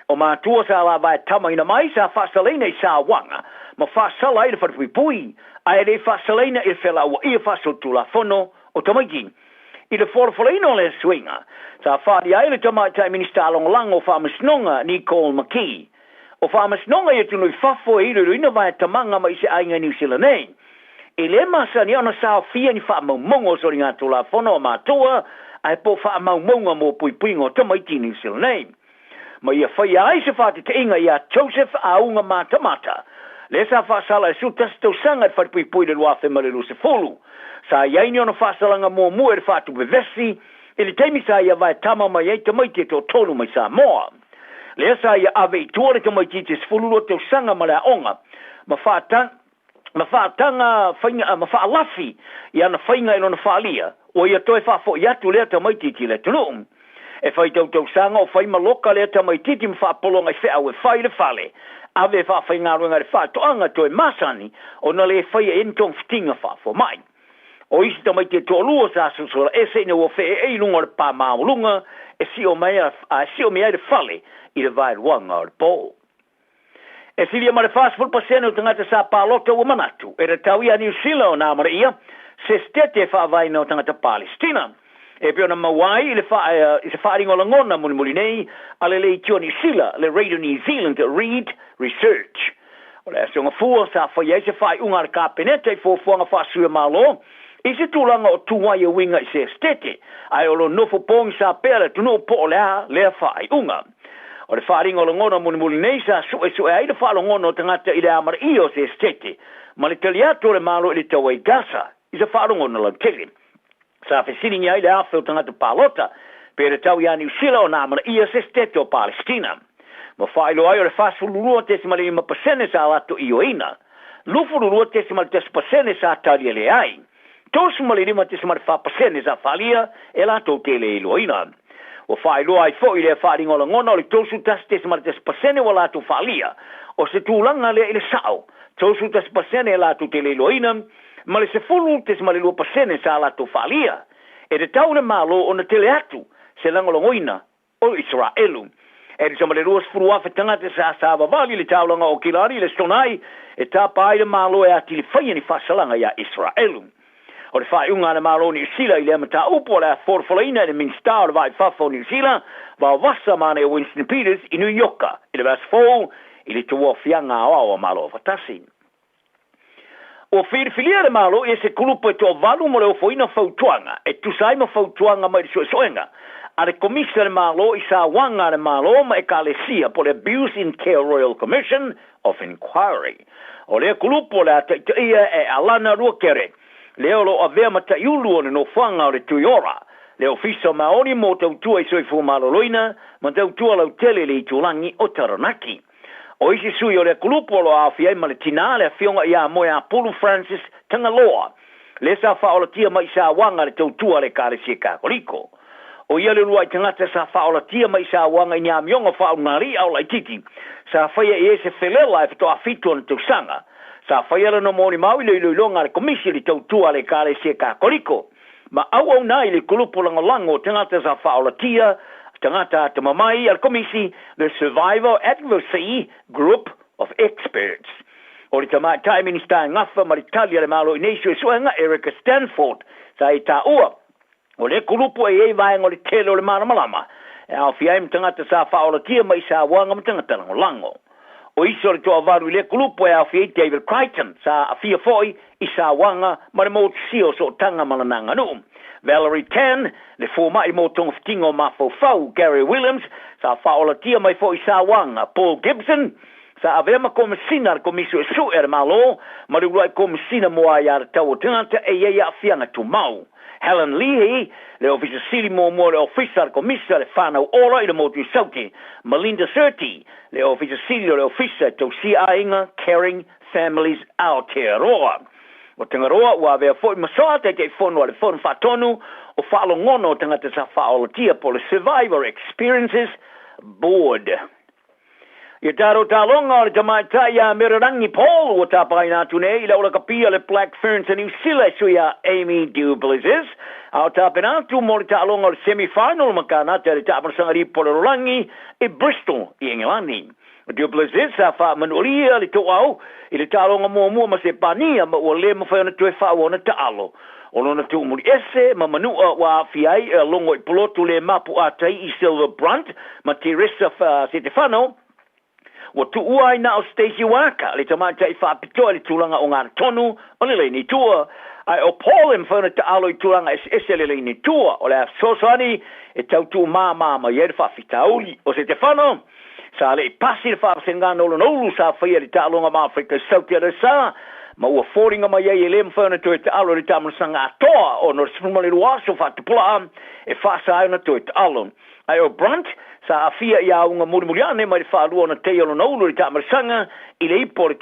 O matua sa lavae tamaina mai sa faasalaina i sauaga ma faasala ai le falepuipui, ae le i faasalaina i le felauaia faasolitulafono o tamaiti. I le folafolaina o lea suiga, sa faaalia ai le Tamaitai Minisita Lagolago o Faamasinoga, Nicole McKee. O Faamasinoga i atunuu i fafo e iloiloina vaetamaga mai se aiga i Niu Sila nei. E le masani ona saofia ni faamaumauga o soligatulafono a matua ae po o faamaumauga mo puipuiga o tamaiti i Niu Sila nei. Ma ia faia ai se faateteiga iā Joseph Auga Matamata, lea sa faasala e 11 tausaga i le falepuipui i le 2020. Sa i ai ni ona faasalaga muamua i le faatupe vesi i le taimi sa ia vaetama mai ai tamaiti e toatolu mai Samoa. Lea sa ia ave i tua le tamaitiiti e 12 tausaga ma le aoga ma ma faataga faiga ma faalafi i ana faiga i lona faaalia, ua ia toe faafoi atu lea tamaitiiti i le atunuu. E fai tautausaga o fai ma loka lea tamaitiiti ma faapologa i feau e fai i le fale, ave e faafaigaluega i le faatoaga toe masani ona le faia i ai ni togafitiga faafomai. O isi tamaiti e toalua sa sosola ese ina ua feeei i luga o le pa maualuga e sio mai a sio mai ai le fale i le vaeluaga o le po. E silia ma le 40% o tagata sa palota ua manatu e tatau ia Niu Sila ona amanaia se setete e faavaeina o tagata Palestina. E pei ona maua ai i le i se faaaliga o lagona mulimuli nei a le leitio a Niu Sila, le Radio New Zealand Reid Research. O le Aso Gafua sa faia ai se faaiuga a le Kapeneta i fuafuaga faasui o Malo i se tulaga o tu ai e uiga i se esetete, ae o lo nofo pogisa pea le atunuu po o le a lea faaiuga. O le faaaliga o lagona mulimuli nei sa suesue ai le faalogona o tagata i le amanaia o se esetete ma le tali atu o le Malo i le taua i Gasa i se faalogona lautele. Sa fesiligia ai le afe o tagata palota pe tatau iā Niu Sila ona amanaia se esetete o Palesitina. Ma faailoa ai o le 42.5% sa latou ioeina, 22.1% sa talia leai, 35.4% sa faaalia e latou te le iloaina. Ua faailoa ai foi lea faaaliga o lagona o le 31.1% ua latou faaalia o se tulaga lea i le sao, 31% e latou te le iloaina, ma le 10.2% sa latou faaalia e tatau le Malo ona tele atu se lagolagoina o Isaraelu. E tusa ma le 20,000 tagata sa savavali i le taulaga o Kilani i le Sonai e tapa ai le Malo e atili faia ni faasalaga iā Isaraelu. O le faaiuga a le Malo o Niu Sila i lea mataupu o le a folafolaina e le Minisita o le Vaa i Fafo o Niu Sila, Vaovasa Manaia Winston Peters i New Ioka i le vaiaso fou i le Tauaofiaga Aoao a Malo Afatasi. Ua filifilia le Malo i se kulupu e toavalu mo le ofoina fautuaga e tusa ai ma fautuaga mai le suesuega a le Komisi a le Malo i Sauaga a le Malo ma Ekalesia po o le Abuse in Care Royal Commission of Inquiry. O lea kulupu o le a taitaia e Alana Ruakere, lea o lo o avea ma taiulu o le nofoaga o le Tuiora, le Ofisa o Maoni mo Tautua i Soifua Maloloina ma Tautua Lautele i le Itulagi o Taranaki. O isi sui o lea kulupu o lo o aofia ai ma le tinā, le afioga ia Moeapulu Francis Tagaloa, lea sa faaolatia mai i Sauaga le tautua a le Ekalesia Katoliko. O ia le uluai tagata sa faaolatia mai i Sauaga i ni amioga faaulugalii a o laitiiti, sa faia i ai se felela e faatoa fitu ona tausaga. Sa faia lona molimau i le iloiloga a le Komisi i le Tautua a le Ekalesia Katoliko ma auauna ai le kulupu lagolago o tagata sa faaolatia, tagata atamamai a le Komisi, the Survivor Advocacy Group of Experts. O le Tamaitai Minisita e gafa ma le tali a le Malo i nei suesuega, Erica Stanford, sa e taua, o le kulupu e i ai vaega o le tele o le malamalama e aofia ai ma tagata sa faaolatia mai i sauaga ma tagata lagolago. O isi o le toavalu i lea kulupu e aofia ai David Crichton, sa aafia foi i sauaga ma le motusia o sootaga ma lana aganuu. Valerie Tan, le fomai mo togafitiga o mafaufau, Gary Williams, sa faaolatia mai foi i sauaga, Paul Gibson, sa avea ma Komesina a le Komisi Suesue a le Malo ma le Uluai Komesina mo Aiatatau o Tagata e i ai aafiaga tumau. Helen Leahy, le Ofisa Sili muamua o le Ofisa a le Komisa le Whānau Ora i le Motu i Sauti, Melinda Surti, le Ofisa Sili o le Ofisa e Tausia Aiga, Caring Families Aotearoa. O Tangaroa ua avea foi ma soa Taitaifono a le Fono Faatonu o Faalogona o Tagata sa Faaolatia po o le Survivor Experiences Board. Ia taro taloga o le tamaitai ia Mererangi Paul ua tapaina atu nei i le aulakapia le Black Ferns a Niu Sila e sui a Amy Du Plessis a o tapena atu mo le taaloga o le semi-final ma Kanata i le taamanosaga lipo o le lalolagi i Bristol i Engelani. O Du Plessis sa faamanualia le toau i le taaloga muamua ma Sepania ma ua le mafai ona toe faaauau ona taalo. O lona tuumuli ese ma manua ua aafia ai e logo i polotu le mapuʻatai i Silver Brunt ma Teresa Setefano, ua tuua ai na o Stacey Waaka le tamaitai faapitoa i le tulaga ogatotonu o le laini tua. Ae o Paul e mafai ona taalo i tulaga eseese le laini tua o le a fesoasoani e tau tuumāmā mai ai le faafitauli. O Setefano, Sa le i pasi le faavasegana o lona ulu sa faia i le taaloga ma Afrika i Sauti Aresa, ma ua foliga mai ai e le mafai ona toe taalo i le taamanosaga atoa ona o le 12 aso faatupula'a e faasa ai ona toe taalo. Ae o Brunt, sa aafia i auga mulimuli ane mai le faalua ona teia o lona ulu i le taamanosaga i le ipo o le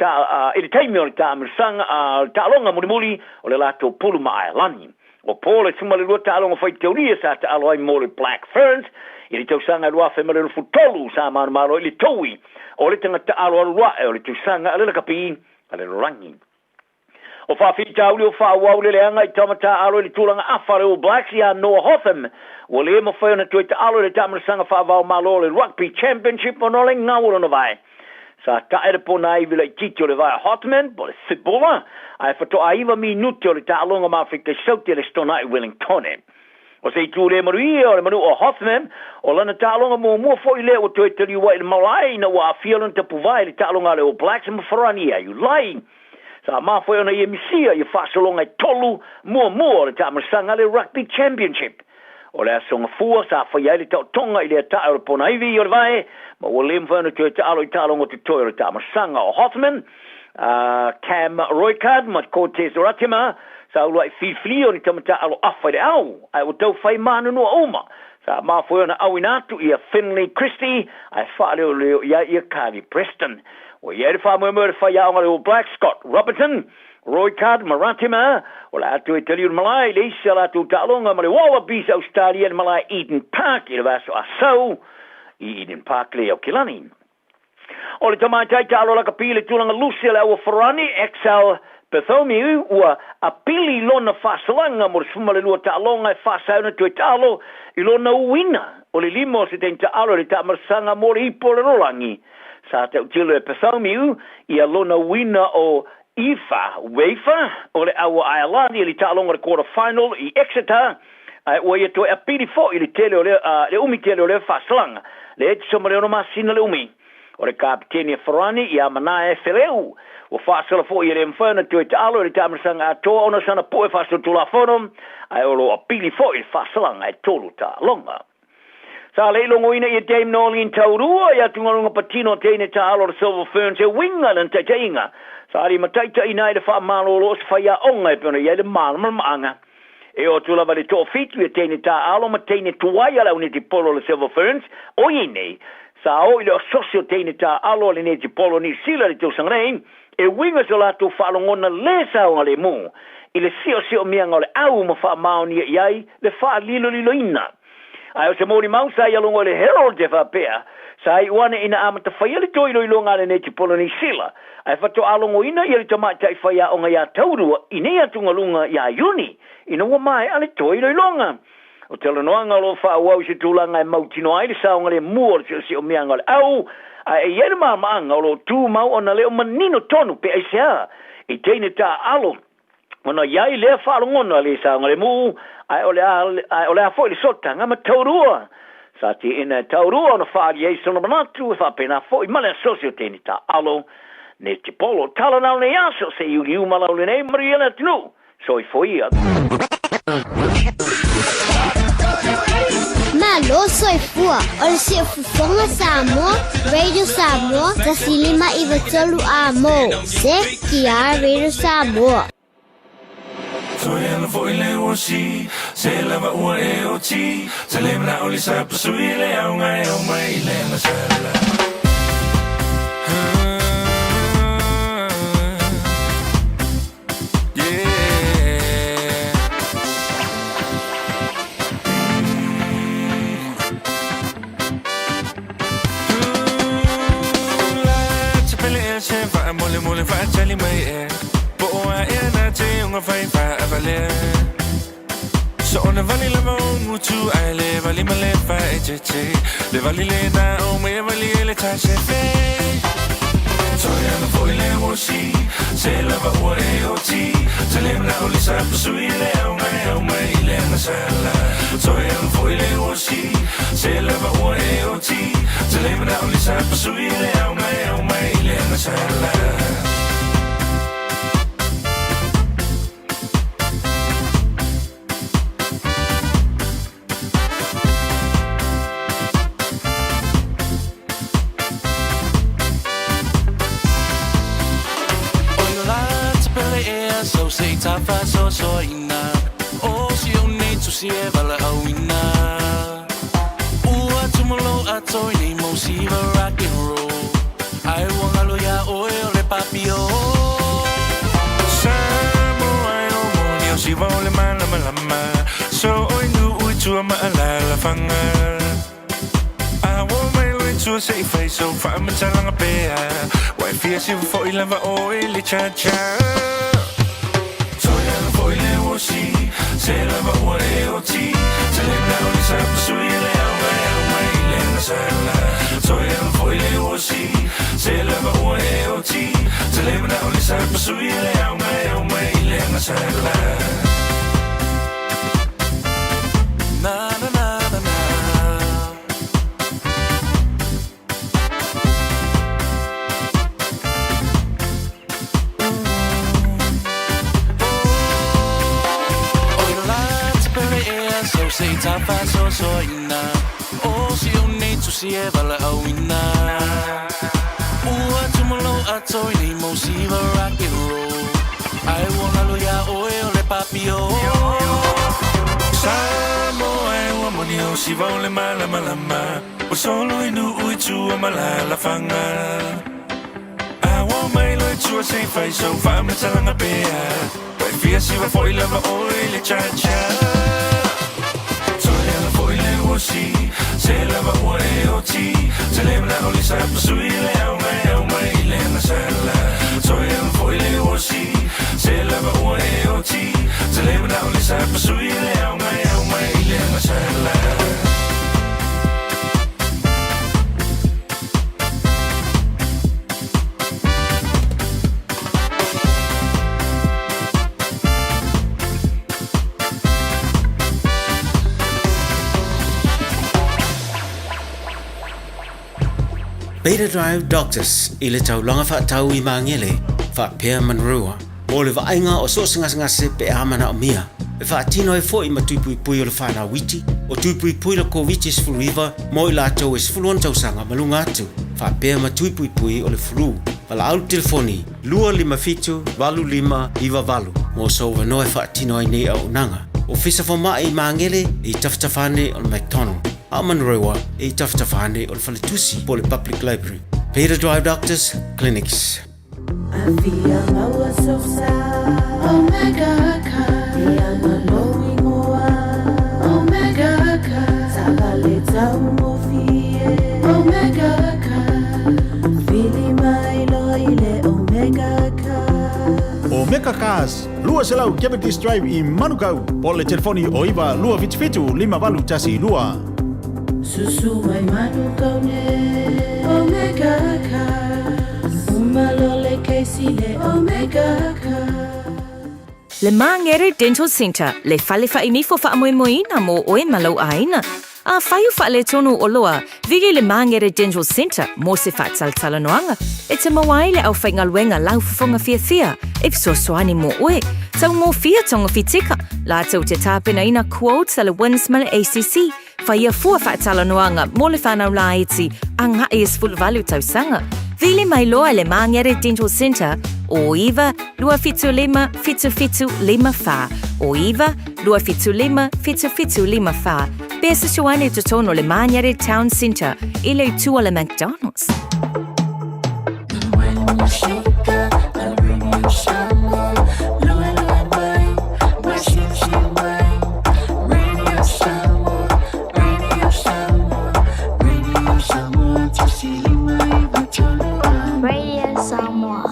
i le taimi o le taamanosaga a le taaloga mulimuli o le latou pulu ma Aelani. O Paul e 12 taaloga faitaulia sa taalo ai mo le Black Ferns I le tausaga e 2023 sa manumalo ai le toui o le tagata aloalo ae o le tausaga a le lakapi a le lalolagi. O faafitauli o faaauau le leaga i tama taaalo i le tulaga afa a le All Blacks ia Noah Hotham ua le mafai ona toe taalo i le taamilosaga faava-o-Malo o le Rugby Championship ona o le gau o lona vae. Sa tae le ponaivi laitiiti o le vae o Hothman po o le fibula ae faatoa iva minute o le taaloga ma Afrika i Saute le Stonai Wellingtone. O se itu le manuia o le manu o Hothman, o lana taaloga muamua foi lea ua toe taliu ai i le malae ina ua aafia lona tapuvae i le taaloga a le All Blacks ma Farani ia Iulai. Sa mafua ona ia misia ia faasologa e tolu muamua o le taamilosaga a le Rugby Championship. O le aso Gafua sa faia ai le taotoga i lea tae o le ponaivi o le vae ma ua le mafai ona toe taalo i taaloga totoe o le taamilosaga. O Hothman, a Cam Roigard ma Cortez Ratima sa uluai filifilia o ni tama taaalo afa i le au, ae ua tau fai manunua uma. Sa mafua ona auina atu ia Finlay Christie ae faaleoleo i ai ia Carly Preston. Ua i ai le faamoemoe o le faiaoga a le All Blacks Scott Robertson, Roigard ma Ratima o le a toe taliu i le malae i le isi a latou taaloga ma le Wallabies Ausetalia i le malae Eden Park i le vaiaso Asau i Eden Park le Aokelani. O le tamaitai taalo lakapi i le tulaga lusi a le Aua Farani, Axel Bartholomew, ua apili lona faasalaga mo le 12 taaloga e faasae ona toe taalo i lona uina o le lima o se teine taalo i le taamalasaga mo le ipo o le rolagi. Sa tautilo e Bartholomew ia lona uina o Aoife Wafer o le Aua Aelani i le taaloga o le quarter final i Exeter, ae ua ia toe apili foi i le tele o le, le umi tele o lea faasalaga, le tusa ma le ono masina le umi. O le kapiteni a Farani ia Manae Feleu, ua faasala foi e le mafai ona toe taalo i le taamilosaga atoa ona o sana po'e faasolitulafono, ae o lo o apili foi i le faasalaga e tolu taaloga. Sa le i logoina ia Dame Noeline Taurua i atugaluga patino o teine taalo o le Silver Ferns e uiga i lana taitaiga. Sa limataitaiina ai le faamalolo o se faiaoga e pei ona i ai le malamalamaaga. E oo atu lava i le toafitu ia teine taaalo ma teine tuai a le aunetipolo o le Silver Ferns, oi nei, sa oo i le ososi o teine taaalo a le netipolo o Niu Sila i le tausaga nei, e uiga so latou faalogona le saogalemu i le siosiomiaga o le au ma faamaonia i ai le faaliloliloina. Ae o se molimau sa ia logo i le Herald e faapea, sa iu ane ina amata faia le toe iloiloga a le netipolo Niu Sila, ae faatoa logoina ia le tamaitai faiaoga iā Taurua i nei atugaluga iā Iuni ina ua maea le toe iloiloga. O talanoaga o lo o faaauau i se tulaga e mautinoa ai le saogalemu o le siosiomiaga o le au, ae e i ai le maamaaga o lo o tumau ona le o manino tonu pe aisea i teine taaalo ona i ai lea faalogona le saogalemu, ae o le a, ae o le a foi le sootaga ma Taurua. Sa teena e Taurua ona faaali ai sona manatu e faapena foi ma le asosi o teine taaalo netipolo. Tala nao nei aso se iuliu malau lenei manuia le atunuu. Soifua. Malo soifua, o le Siufofoga Samoa, Radio Samoa, 1593 Amo, CTR Radio Samoa. Toe ana foi le uasi, se lava ua e oti, se le mana o le sa pasui le au ngai au mai le na sala. Mole fa tali mai e po o a e na te unga fai fa avale So ona vali lava o ngutu ai le vali ma le fa e te te le vali le na o me vali le ta se fe Toi ana foi le wosi se lava ua e o ti se le mana o le sa pasui le au ngai au mai le na sala Toi ana foi le wosi se lava ua e o ti se le mana o le sa pasui le au ngai au mai le na sala So se tafa so so ina O si o nei tu si e vala au ina Ua tumalo a toi nei mo si va rock and roll Ai ua ngalo ia oe o le papio Samoa e o moni o siva o le malamalama So oi nu ui tua ma ala la fanga. tua se i fai sau faamatalaga pea Ua e fia siva fo'i lava oe le cha-cha Toe ala fo'i le uosi Se lava ua e oti Te le mana'o le sa pasui e le ao mai ao mai i le agasala Toe ala fo'i le uosi Se lava ua e oti Te le mana'o le sa pasui e le ao mai ao mai i le agasala Na na na na na Samoa e ua moni o siva o le malamalama Ua solo i nuu i tua ma alaalafaga A ua omai loa i tua se i fai sau faamatalaga pea Ua e fia siva foi lava oe i le cha-cha Toe ala foi le uosi Se lava ua e oti Te le mana'o le sa pasui i le ao mai ao mai i le agasala Toe ala foi le uosi Se lava ua e oti Te le mana'o le sa pasui i le ao mai ao mai i le agasala Beta Drive Doctors i le taulaga faatau i Magele, faapea Manurewa, mo le vaaiga o so o se gasegase pe a manaomia. E faatino ai foi ma tuipuipui o le whanau iti, o tuipuipui la Koviti-19 mo i latou e 16 tausaga ma luga atu, faapea ma tuipuipui o le flu. Valaau le telefoni 257 8598 mo sou avanoa e faatino ai nei auaunaga. Ofisa Fomai i Magele e i tafatafa ane o le McDonald, a o Manurewa e i tafatafa ane o le Faletusi po o le Public Library. Beta Drive Doctors Clinics. Afia maua sosa Omega car Ianga lou ingoa Omega car Taavale taugofie Omega car Vili mai loa i le Omega car Omega Cars, 200 Cavendish Drive i Manukau, po o le telefoni o 9 277 5812. Susu mai Manukau ne Omega Cars Uma loa le kesi le Omega Cars. Le Māngere Dental Centre, le fale fainifo faamoemoeina mo oe ma lou aiga. Afai o faaletonu oloa, vili le Māngere Dental Centre mo se faatalatalanoaga e te maua ai le aufaigaluega lau fofoga fiafia e fesoasoani mo oe. Taugofie togafitika, latou te tapenaina quotes a le WINZ ma le ACC. Whaia fua faatalanoaga mo le whanau laiti a ngaʻi e 18 tausaga. Vili mai loa le Māngere Dental Centre o 9 275 7754 o 9 275 7754 Pe fesoasoani i totonu o le Māngere Town Centre i le itu o le McDonald's. Radio Samoa.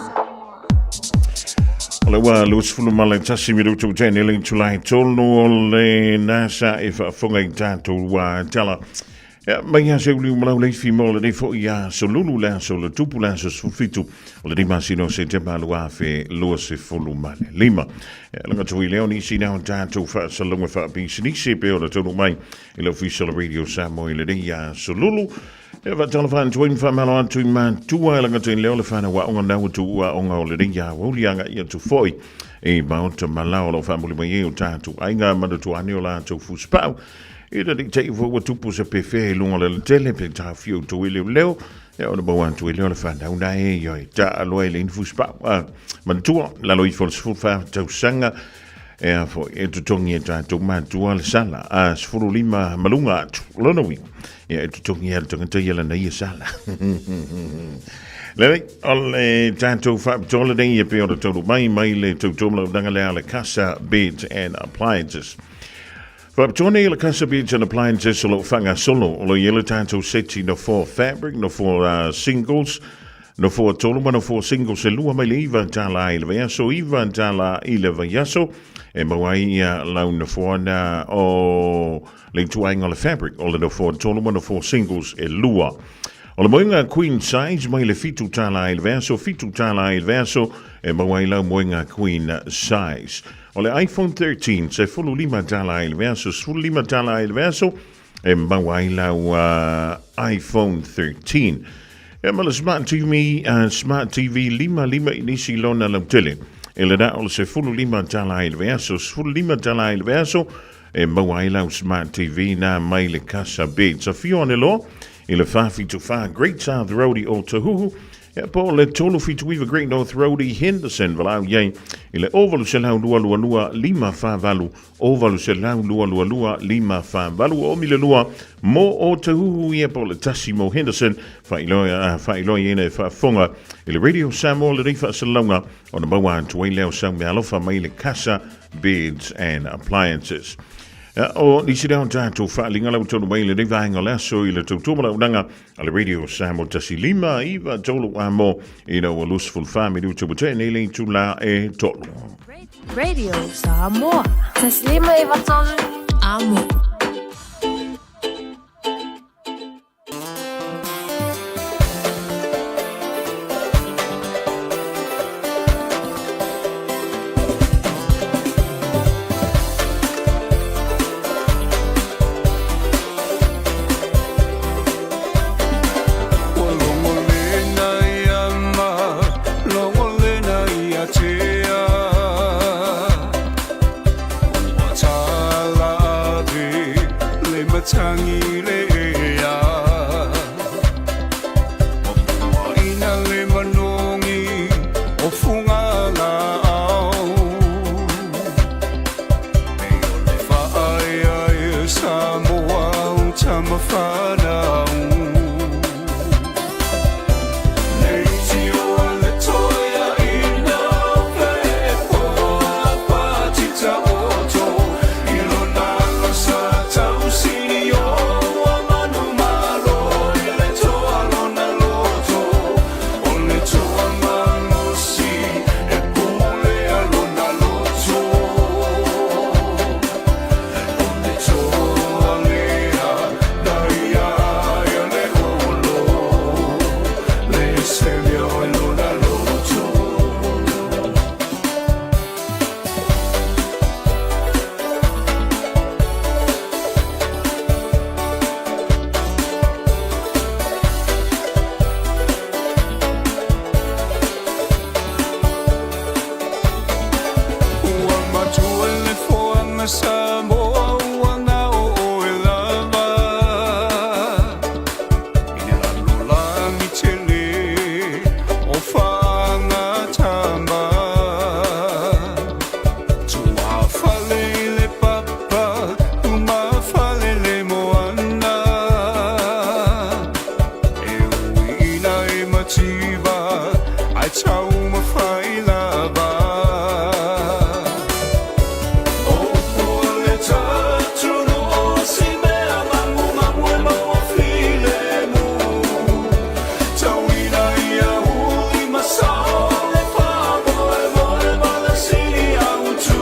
O le ua 21 minutu tene le itula tolu o le nasa e faafofoga i tatou ua tala. Ia, mai ia se uliu malau leifi mo lenei foi aso lulu le aso le tupu le aso 17 o lenei masina o Setema 2025. Ia, laga tui leo nisi na o tatou faasalalauga faapisinisi e pei ona taunuu mai i le Ofisa o le Radio Samoa i lenei aso lulu. E faatalofa atu ai ma faamalo atu i matua e laga tui leo le whanau aoga nau atu aoga o lenei aoauli aga'i atu foi i Maota Malao o lo o faamuli mai ai o tatou aiga manatua ane o latou fusipau. Ina ne i te i foi ua tupu se pefea i luga o le alatele pe taofia outou e leoleo, ia ona maua atu ai lea o le fanau na e ioi taaloa e leai ni fusipau. A, manatua, lalo ifo o le 14 tausaga, e a foi, e totogi e tatou matua le sala, a 15 ma luga atu, lona uiga, ia e totogi e le tagata ia lana ia sala. Lelei, o le tatou faapitoa lenei e pei ona taunuu mai mai le tautomalaunaga lea a le Casa Beds and Appliances. Faapitoa nei le Casa Beds and Appliances o lo o faagasolo o lo o i ai le tatou seti nofoa fabric, nofoa singles, nofoa tolu ma nofoa singles e lua mai le $9 i le vaiaso, $9 i le vaiaso e maua ai ia lau nofoa na o le ituaiga o le fabric o le nofoa tolu ma nofoa singles e lua. O le moega queen size mai le $7 i le vaiaso, $7 i le vaiaso e maua ai lau moega queen size. O le iPhone 13, $15 i le vaiaso, $15 i le vaiaso e maua ai lau iPhone 13. E ma le Smart TV, Smart TV 55 inisi lona lautele. E le na o le $15 i le vaiaso, $15 i le vaiaso e maua ai lau Smart TV na mai le Casa Beds. Afio ane loa i le 474 Great South Road i Otahuhu, Ia po o le 379 Great North Road i Henderson, valaau i ai i le 0800 222 548, 0800 222 548, ua omi le lua mo Otahuhu ia po o le tasi mo Henderson, faailoa i ai e faafofoga i le Radio Samoa lenei faasalalauga ona maua atu ai lea o sau meaalofa mai le Casa Beds and Appliances. O nisi lea o tatou faaaliga lau tonu mai lenei vaega o le aso i le tautua ma launaga a le Radio Samoa 1 5 9 3 amo ina ua 24 minuta ua tea nei le itula e tolu. Radio Samoa. 1 5 9 3 amo. Ua logolena ia ma logolena ia tea. Ua tala ave le matangi le ea. Ua puaina le manogi o fuga laau. Nei o le faaea e Samoa o tama fanau. Nei tio le toia ina pe patita oto i lona losa tausini o ua manu malo i le toa lona loto o le toa malosi e pule a lona loto o le toa lea na ia ia le olo le semia o lona loto. Ua matua le foaga Samoa ua gao oe lava i le lalolagi tele o faagatama. Tuafale i le papa, umafale le moana. E uiina e mativa, ae taumafai lava. O le tatunu o si mea magumagu e maua filemu. Tauina ia uli masao le faamoemoe ma le sili autu.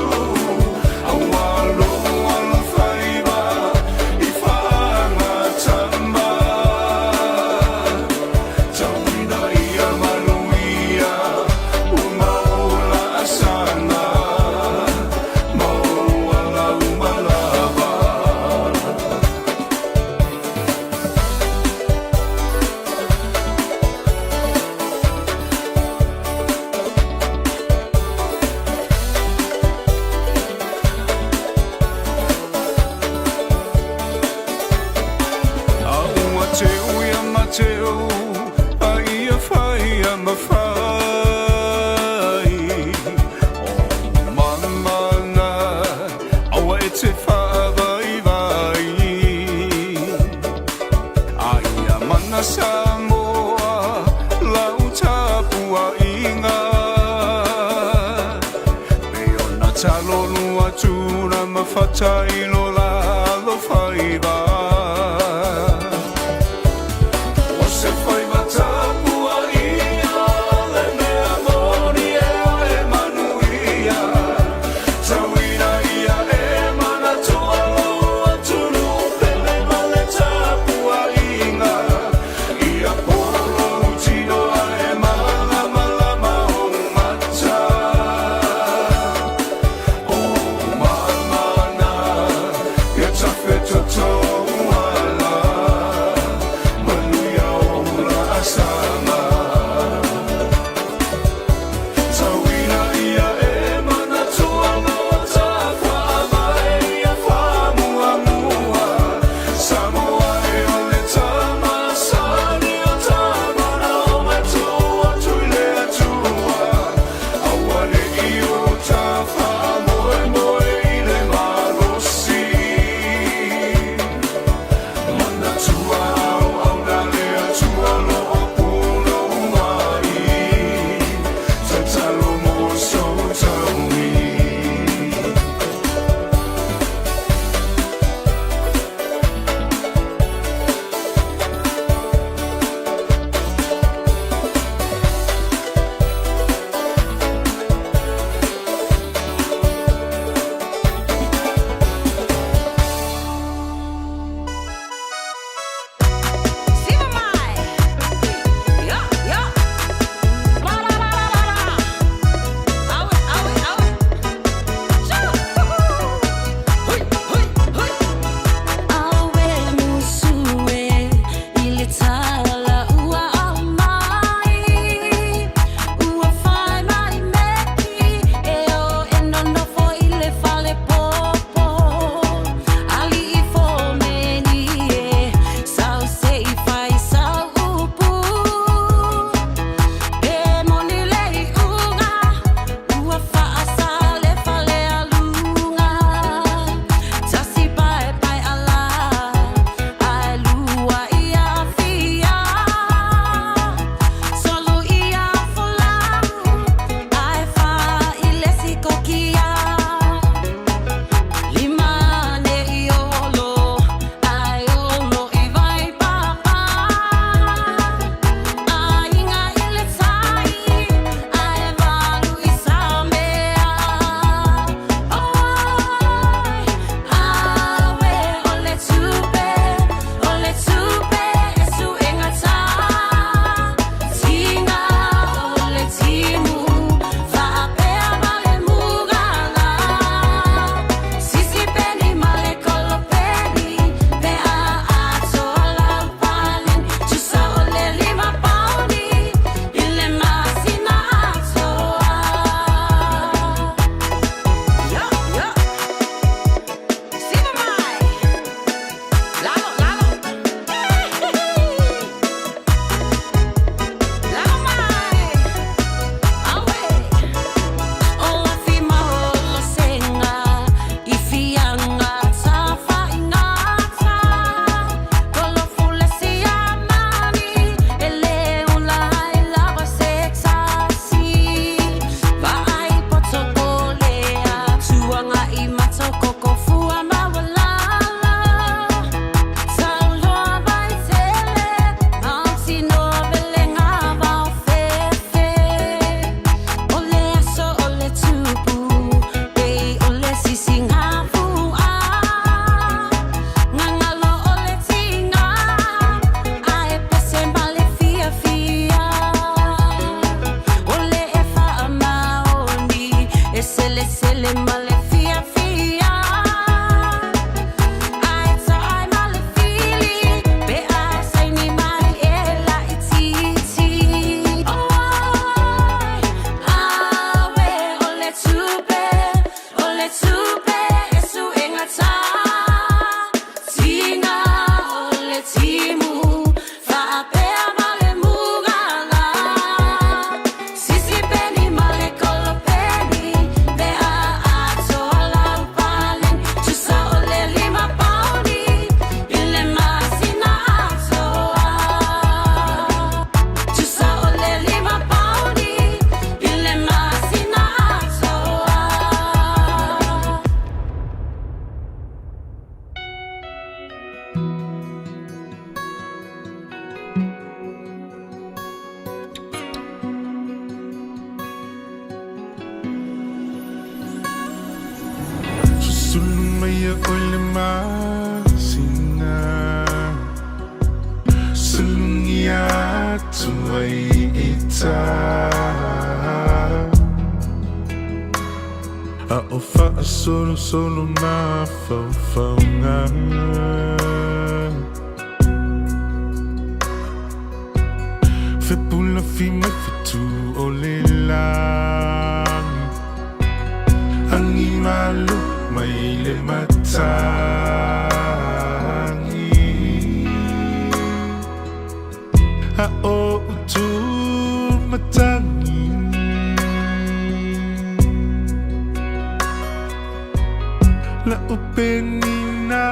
Aua logo alofaiva i faagatama. Tauina ia manuia ua maula asana. Maua lau malava. A ua teu ia Mateo, a ia fai ia mafai. O mamana, aua e te faavaivai. A ia mana Samoa, lau tapuaiga. Me ona talolu atu na mafata i lola. faiva. O se faiva tapuaʻia le mea moni e e manuia. Tauina ia e manatua lou atunuu pele ma le tapuaʻiga. Ia polo lou tino ae malamalama ou mata. O mamana ia tafe toto ala. Manuia o laasaga. Tauina ia e manatua loa tafaavae ia faamuamua. Samoa e o le tamasani o tamana o matua atu i le Atua. Aua neʻi o ta faamoemoe i le malosi. masina Sulugi atu ai i tai A o faasolosolo mafaufauga Fepulafi mai fetu o le lagi Agi malo mai le matagi A o utu matagi La o penina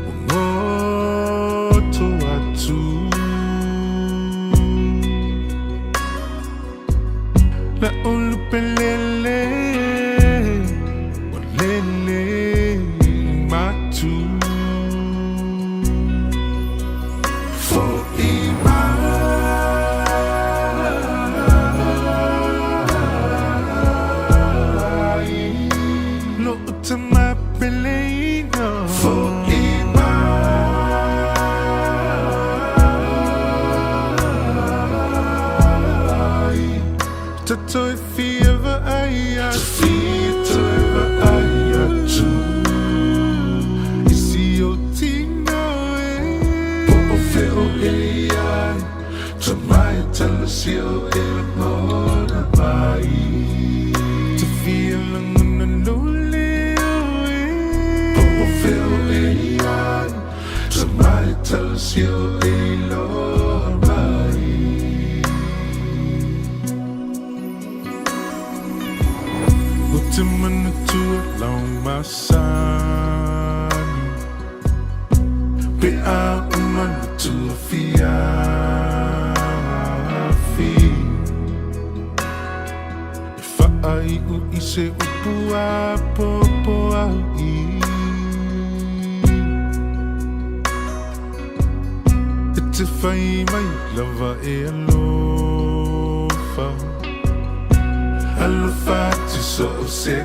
Ua goto atu La o lupe lele Ua lele i matu Fo'i mai Lo'u tama pele ina Fo'i mai Ta toe fia vaai atu Fia toe vaai atu I si ou tino e Po o fea o e i ai Tamai tala si o e lagona mai Te fia lagona lou leo e Po o fea o e i ai Tamai tala si o e iloa mai Ou te manatua lau masani Pe a uma le tua fiafi E faaiu i se upu apoapoai E te fai mai lava e alofa Alofa atu so o se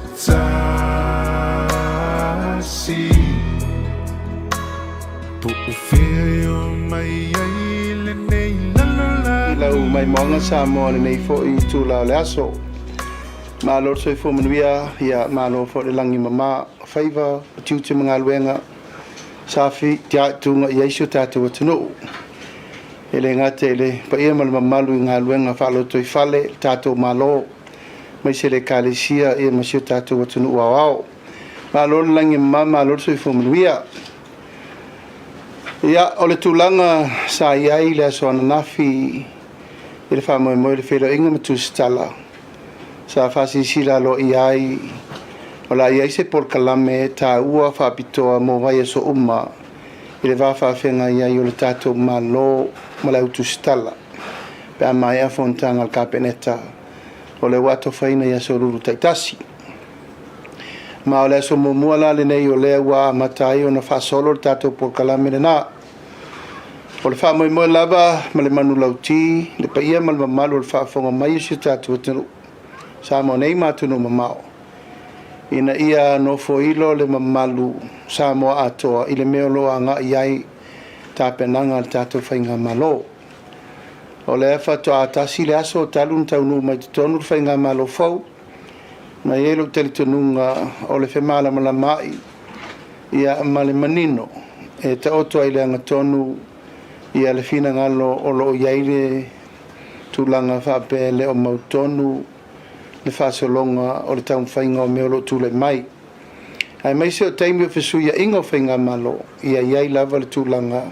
tasi Po o fea e o mai ai lenei lalolagi. I lau maimoaga Samoa lenei foi itula o le aso. Malo le soifua manuia, ia malo foi le lagi mama o faiva, o tiute ma galuega sa fitiaituga i ai si o tatou atunuu. E le gata i le paia ma le mamalu i galuega faalotoifale, le tatou Malo, aemaise le Ekalesia ia ma si o tatou atunuu aoao. Malo le lagi e mama, malo le soifua manuia. Ia, o le tulaga sa i ai i le aso ananafi i le faamoemoe i le feiloaiga ma Tusitala, sa faasilasila aloaia ai o le a i ai se polokalame taua faapitoa mo vaiaso uma i le va faafeagai ai o le tatou Malo ma le au Tusitala pe a maea fonotaga a le Kapeneta o lea ua atofaina i aso lulu taitasi. Ma o le aso muamua la lenei o lea ua amata ai ona faasolo le tatou polokalame lena. O le faamoemoe lava ma le manulauti, le paia ma le mamalu o le faafofoga mai o si o tatou atunuu, Samoa nei ma atunuu mamao, ina ia nofoilo le mamalu Samoa atoa i le mea o lo o agai i ai tapenaga a le tatou Faigamalo. O lea faatoa tasi le aso talu ona taunuu mai totonu le Faigamalo fou, Ma e i ai lou talitonuga o le femalamalamaai ia ma le manino e taoto ai i le agatonu ia le finagalo o lo o i ai le tulaga faapea e le o mautonu le faasologa o le taumafaiga o mea o lo o tulai mai. Aemaise o taimi o fesuiaiga o faigamalo, ia i ai lava le tulaga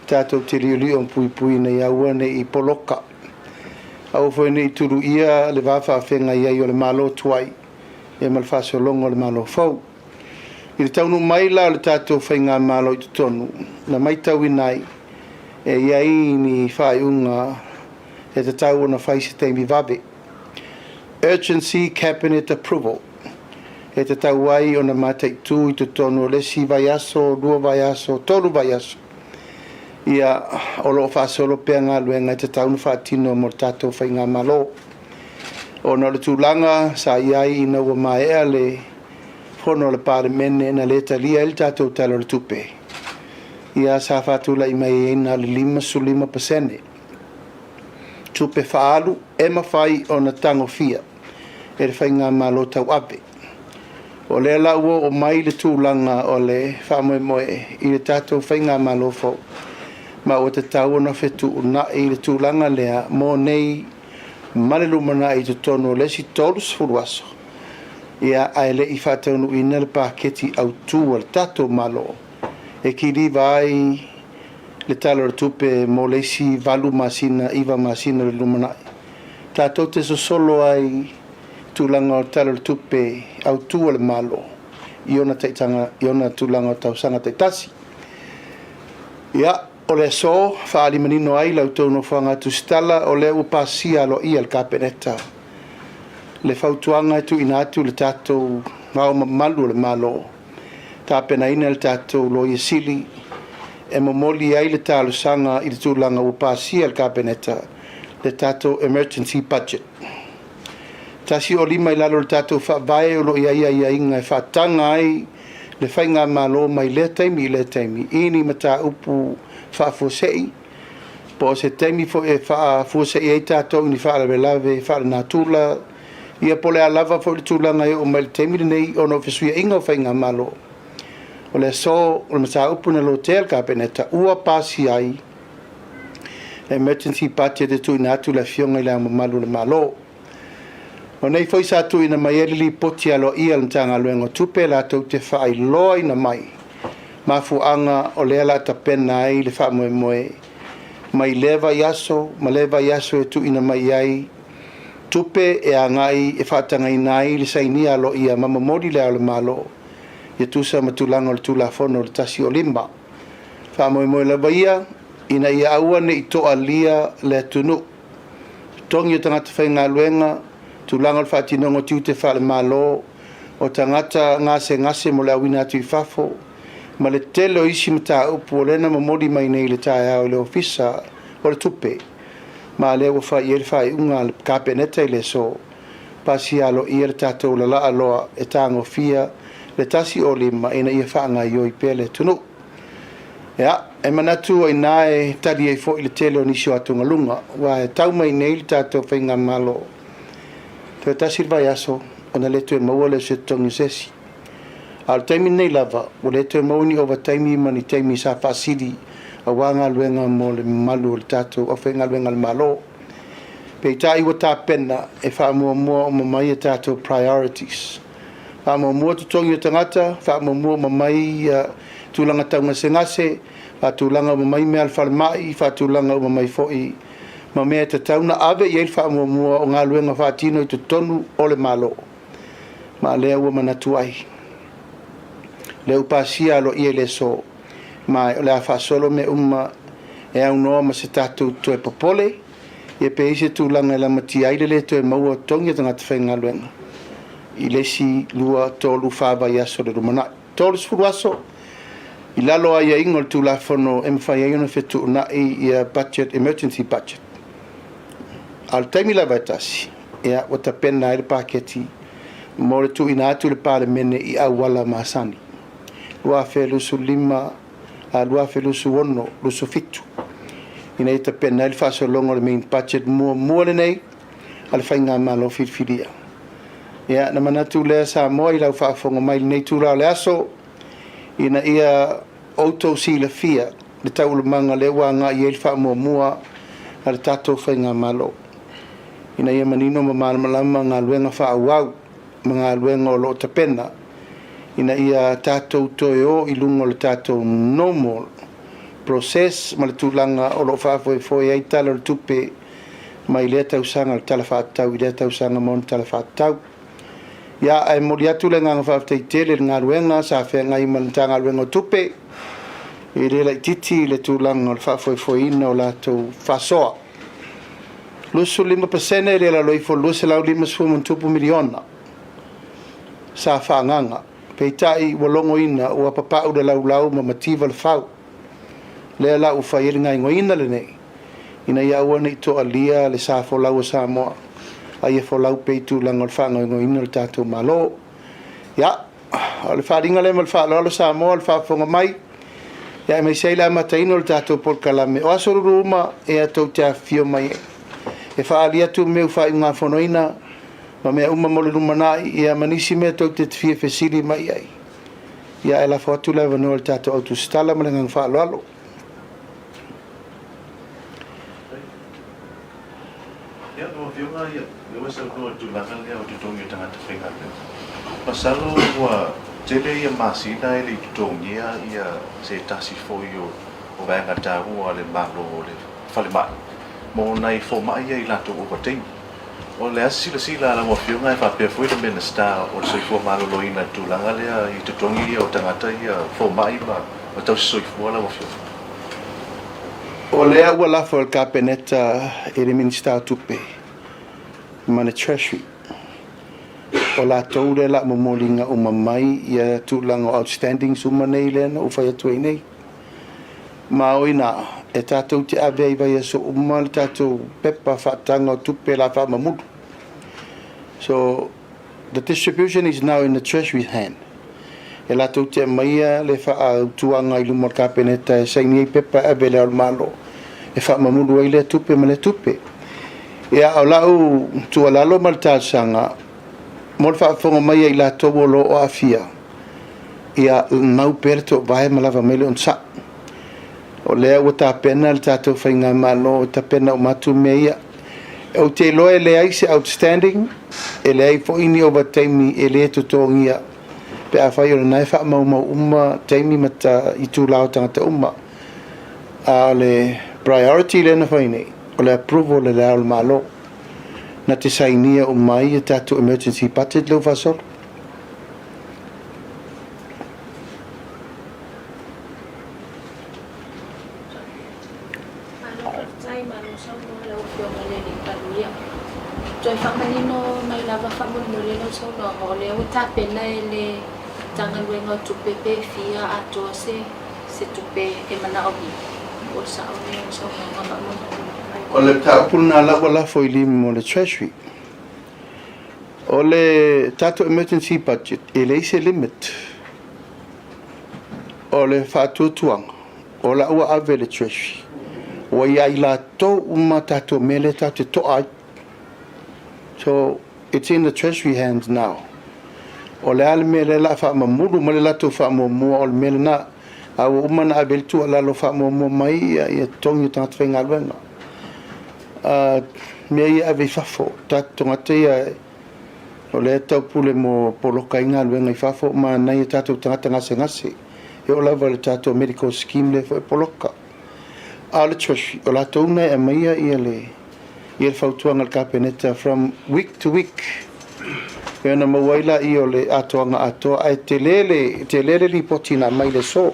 tatou te liolio ma puipui ina ia aua ne i poloka. Aua foi ne i tuluia le va faafeagai ai o le Malo tuai ia ma le faasologa o le Malo fou. I le taunuu mai la o le tatou Faigamalo i totonu, na matauina ai e i ai ni faaiuga e tatau ona fai i se taimi vave, Urgency Cabinet Approval, e tatau ai ona mataitu i totonu o le isi vaiaso, lua vaiaso, tolu vaiaso. Ia, o lo o faasolo pea galuega e tatau ona faatino mo le tatou Faigamalo. Ona o le tulaga sa i ai ina ua maea le Fono a le Palemene na le talia ai le tatou Tala o le Tupe, ia sa faatulai mai ai na o le 55% tupe faaalu e mafai ona tagofia e le faigamalo tauave. O lea la ua oo mai le tulaga o le faamoemoe i le tatou faigamalo fou, ma ua tatau ona fetuunai le tulaga lea mo nei ma le lumanai i totonu o le isi 30 aso, ia ae le i faataunuuina le paketi autu a le tatou Malo e kiliva ai le Tala o le Tupe mo le isi 8 masina, 9 masina o le lumanai. Tatou te sosolo ai i tulaga o le Tala o le Tupe autu a le Malo i ona taitaga, i ona tulaga o tausaga taitasi. Ia, o le aso, faaali manino ai la outou nofoaga tusitala, o lea ua pasia aloaia e le Kapeneta le fautuaga e tuuina atu i le tatou Ao Mamalu o le Malo, tapenaina e le tatou Loia Sili e momoli ai le talosaga i le tulaga ua pasia e le Kapeneta le tatou Emergency Budget. 105 i lalo o le tatou Faavae o lo o i ai aiaiga e faataga ai le faigamalo mai lea taimi i lea taimi i ni mataupu faafuasei po o se taimi foi e faafuasei ai tatou i ni faalavelave faalenatura, ia po o le a lava foi le tulaga e oo mai i le taimi lenei ona o fesuiaiga o faigamalo. O le aso o le mataupu na lotea e le Kapeneta ua pasia ai le emergency budget e tuuina atu i le Afioga i Le Ao Mamalu o le Malo. O nei foi sa tuuina mai ai le lipoti aloaia a le Matagaluega o Tupe latou te faailoaina mai mafuaaga o lea la tapena ai le faamoemoe mai lea vaiaso ma lea vaiaso e tuuina mai ai tupe e agai e faatagaina ai le sainia aloaia ma momoli le Ao o le Malo ia tusa ma tulaga o le Tulafono o le 105. Faamoemoe lava ia ina ia aua ne i toalia le atunuu. Totogi o tagata faigaluega, tulaga o le faatinoga o tiute faale-Malo, o tagata gasegase mo le auina atu i fafo, ma le tele o isi mataupu o lea na momoli mai nei i le taeao i le Ofisa o le Tupe, ma lea ua fai i ai le faaiuga a le Kapeneta i le aso, pasia aloaia le tatou lalaa loa e tagofia le 105 ina ia faagaioi pea le atunuu. Ia, e manatu o i ina e tali ai foi le tele o nisi o atugaluga, aua e tau mai nei le tatou faigamalo, toe tasi le vaiaso ona le toe maua lea o se totogi o se isi. A o le taimi lenei lava, ua le toe maua ni ovataimi ma ni taimi sa faasili aua galuega mo le mamalu o le tatou aufaigaluega a le Malo. Peitai ua tapena e faamuamua uma mai a tatou priorities. Faamuamua totogi o tagata, faamuamua uma mai tulaga taugasegase, faatulaga uma mai mea a le falemai, faatulaga uma mai foi ma mea e tatau ona ave i ai le faamuamua o galuega faatino i totonu o le Malo. Ma lea ua manatu ai, lea ua pasia aloaia i le aso, ma o le a faasolo mea uma e aunoa ma se tatou toe popole, ia pe i ai se tulaga e lamatia ai le le toe maua o totogi o tagata faigaluega i le isi 2, 3, 4 vaiaso i le lumanai. 30 aso i lalo o aiaiga o le Tulafono e mafai ai ona fetuunai ia budget, emergency budget. A o le taimi lava e tasi, ia, ua tapena ai le paketi mo le tuuina atu i le Palemene i auala masani. 2025 a 2026, 27 ina ia tapena ai le faasologa o le main budget muamua lenei a le Faigamalo filifilia. Ia, na manatu lea Samoa i lau faafofoga mai i lenei itula o le aso, ina ia outou silafia le taualumaga lea ua agai i ai le faamuamua a le tatou Faigamalo, ina ia manino ma malamalama galuega faaauau ma galuega o lo o tapena ina ia tatou toe o i luga o le tatou normal process ma le tulaga o lo o faafoefoe ai Tala o le Tupe mai lea tausaga o le Tala Faatatau i lea tausaga ma ona Tala Faatatau. Ia, ae momoli atu le agaga faafetai tele i le galuega sa feagai ma le Matagaluega o Tupe, e le laitiiti le tulaga o le faafoefoeina o latou faasoa. 25% le lalo ifo o le $250 miliona sa faaagaaga, peitai ua logoina ua papau le laulau ma mativa le fau. Lea la ua fai ai le gaoioiga lenei ina ia aua ne i toalia le sa folau o Samoa, a ia folau pea i tulaga o le faagaoioiga o le tatou Malo. Ia, o le faaaliga lea ma le faaaloalo Samoa o le faafofoga mai, ia aemaise ai le amataina o le tatou polokalame. O aso lulu uma e tou te afifio mai ai e faaali atu mea ua faaiugafonoina ma mea uma mo le lumanai, ia ma nisi mea tou te fia fesili mai ai. Ia ae lafo atu le avanoa i le tatou au tusitala ma le agaga faaaloalo. Ia, lau Afioga, ia, lea ua e saunoa i le tulaga lea o totogi o tagata faigaluega. Masalo ua tele ia masina e le i totogia ia se tasi foi o vaega taua a le Malo o le falemai mo nai fomai ia i latou ovataimi. O le a se silasila a lau Afioga ae faapea foi le Minisita o le Soifua Maloloina i le tulaga lea i totogi ia o tagata ia fomai ma tausi soifua lau Afioga? O lea ua lafo e le Kapeneta i le Minisita o Tupe ma le Treasury, o latou lea o le a momoliina uma mai ia tulaga o outstandings uma nei lea na ou fai atu ai nei. Ma o i ina e tatou te ave ai i vaiaso uma le tatou pepa faataga o tupe o le a faamamulu. So, the distribution is now in the Treasury's hand. E latou te aumaia le faautuaga i luma o le Kapeneta e saini ai pepa e ave i Le Ao o le Malo e faamamulu ai lea tupe ma lea tupe. Ia, o lau tuualalo ma le talosaga mo le faafofoga mai a i latou o lo o aafia, ia mau pea le toovae ma lava mai le onosai. O lea ua tapena le tatou faigamalo e tapena uma atu mea ia. Ou te iloa e leai se outstanding, e leai foi ni ovataimi e le totogia pe afai o lena e faamaumau uma taimi ma itula o tagata uma. A o le priority lea na fai nei, o le approval e Le Ao o le Malo. Na te sainia uma ai a tatou emergency budget lea ua faasolo. Malo faafetai, malo saunoa lau Afioga i le Alii Palemia. Toe faamanino mai lava faamolemole lau saunoaga, o lea ua tapena e le Matagaluega o Tupe pe fia atoa se se tupe e manaomia. Po o le sao lea o le saunoaga faamolemole. O le mataupu lena la ua lafo i lima o le Treasury. O le tatou emergency budget, e leai se limit. O le faatuatuaga, o la ua ave i le Treasury, ua ia i latou uma tatou mea lea tatou te toa ai. So, it's in the Treasury hands now. O le a le mea lea o le a faamamulu mai le latou faamuamua, o le mea lena. A ua uma ona ave i ai le tuualalo faamuamua mai ia totogi o tagata faigaluega. Mea ia e ave i fafo, tatou tagata ia o lea e taupule mo poloka ai galuega i fafo ma nai o tatou tagata gasegase. E oo lava i le tatou medical scheme lea foi e poloka. A o le Treasury, o latou na e aumaia ia le ia le fautuaga a le Kapeneta from week to week. E ona maua ai laia o le atoaga atoa, ae tele le, tele le lipoti na aumai i le aso.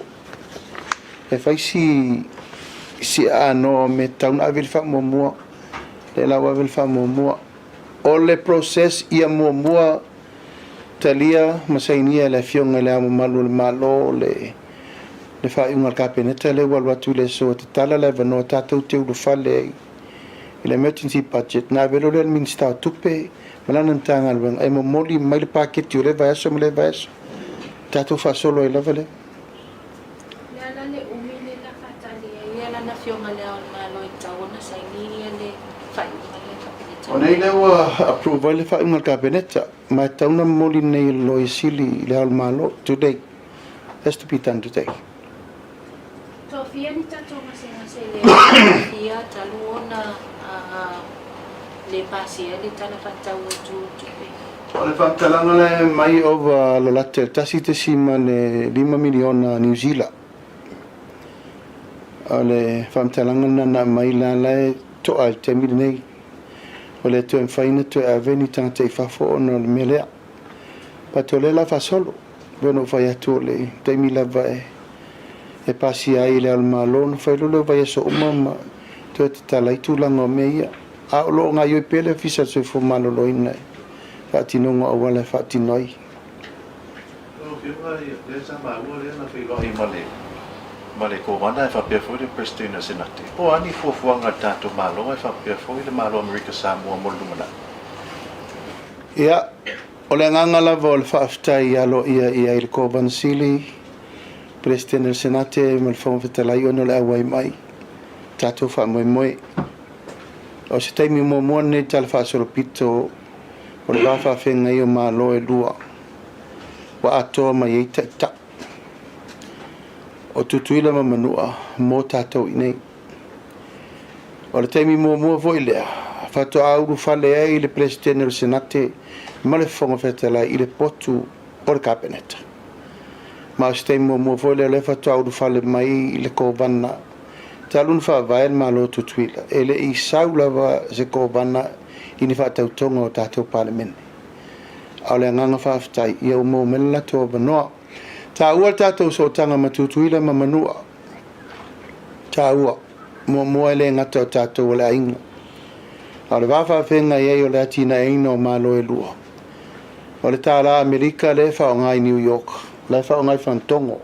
E fai si si aanoa o mea e tatau ona ave i le faamuamua, lea la ua ave le faamuamua. O le process ia muamua talia ma sainia e le Afioga i Le Ao Mamalu o le Malo le le faaiuga a le Kapeneta lea ua alu atu i le aso e tatala le avanoa tatou te ulufale ai i le emergency budget. Na ave loa lea i le Minisita o Tupe ma lana Matagaluega e momoli mai le paketi o lea vaiaso ma lea vaiaso tatou faasolo ai lava lea. O le a la le umi lea la faatali ai lana Afioga i Le Ao o le Malo e tatau ona saini le faaiuga lea a le Kapeneta? O nei lea ua approve ai le faaiuga a le Kapeneta ma e tatau ona momoli nei e le Loia Sili i Le Ao o le Malo today. Has to be done today. Tofia ni tatou gasegase i le aofia talu ona le pasia le Tala Faatatau Autu o Tupe. O le faamatalaga lea e mai ova lalate le 1.5 miliona Niu Sila. O le faamatalaga lena na aumai la la e to'a i le taimi lenei. Ua le toe mafai ona toe ave ni tagata i fafo ona o le mea lea. But o lea o le a faasolo. E pei ona ou fai atu o le taimi lava e e pasia ai e Le Ao o le Malo ona fai loa lea o vaiaso uma ma toe tatala ai tulaga o mea ia. A o lo o gaoioi pea le Ofisa o le Soifua Maloloina i faatinoga o auala e faatino ai. Lau Afioga, lea sa maua lea na feiloai ma le ma le Kovana ae faapea foi le Peresetene o le Senate. Po o a ni fuafuaga a le tatou Malo ae faapea foi le Malo o Amerika Samoa mo le lumanai? Ia. O le agaga lava o le faafetai aloaia i ai le Kovana Sili, Peresetene o le Senate ma le Fofoga Fetalai ona o le auai mai tatou faamoemoe. O se taimi muamua lenei i le talafaasolopito o le va faafeagai o Malo e lua ua atoa mai ai taitai o Tutuila ma Manua mo tatou i inei. O le taimi muamua foi lea faatoa ulufale ai le Peresetene o le Senate ma le Fofoga Fetalai i le potu o le Kapeneta. Ma o se taimi muamua foi lea o lea faatoa ulufale mai le Kovana talu ona faavae le Malo o Tutuila. E le i sau lava se Kovana i ni faatautoga o tatou Palemene. A o le agaga faafetai, ia ua maua mai le latou avanoa. Taua le tatou sootaga ma Tutuila ma Manua. Taua, muamua e le gata o tatou o le aiga, a o le va faafeagai ai o le atinaeina o Malo e lua. O le tālā Amerika lea e faaaoga i New York, la e faaaoga i Fagatogo.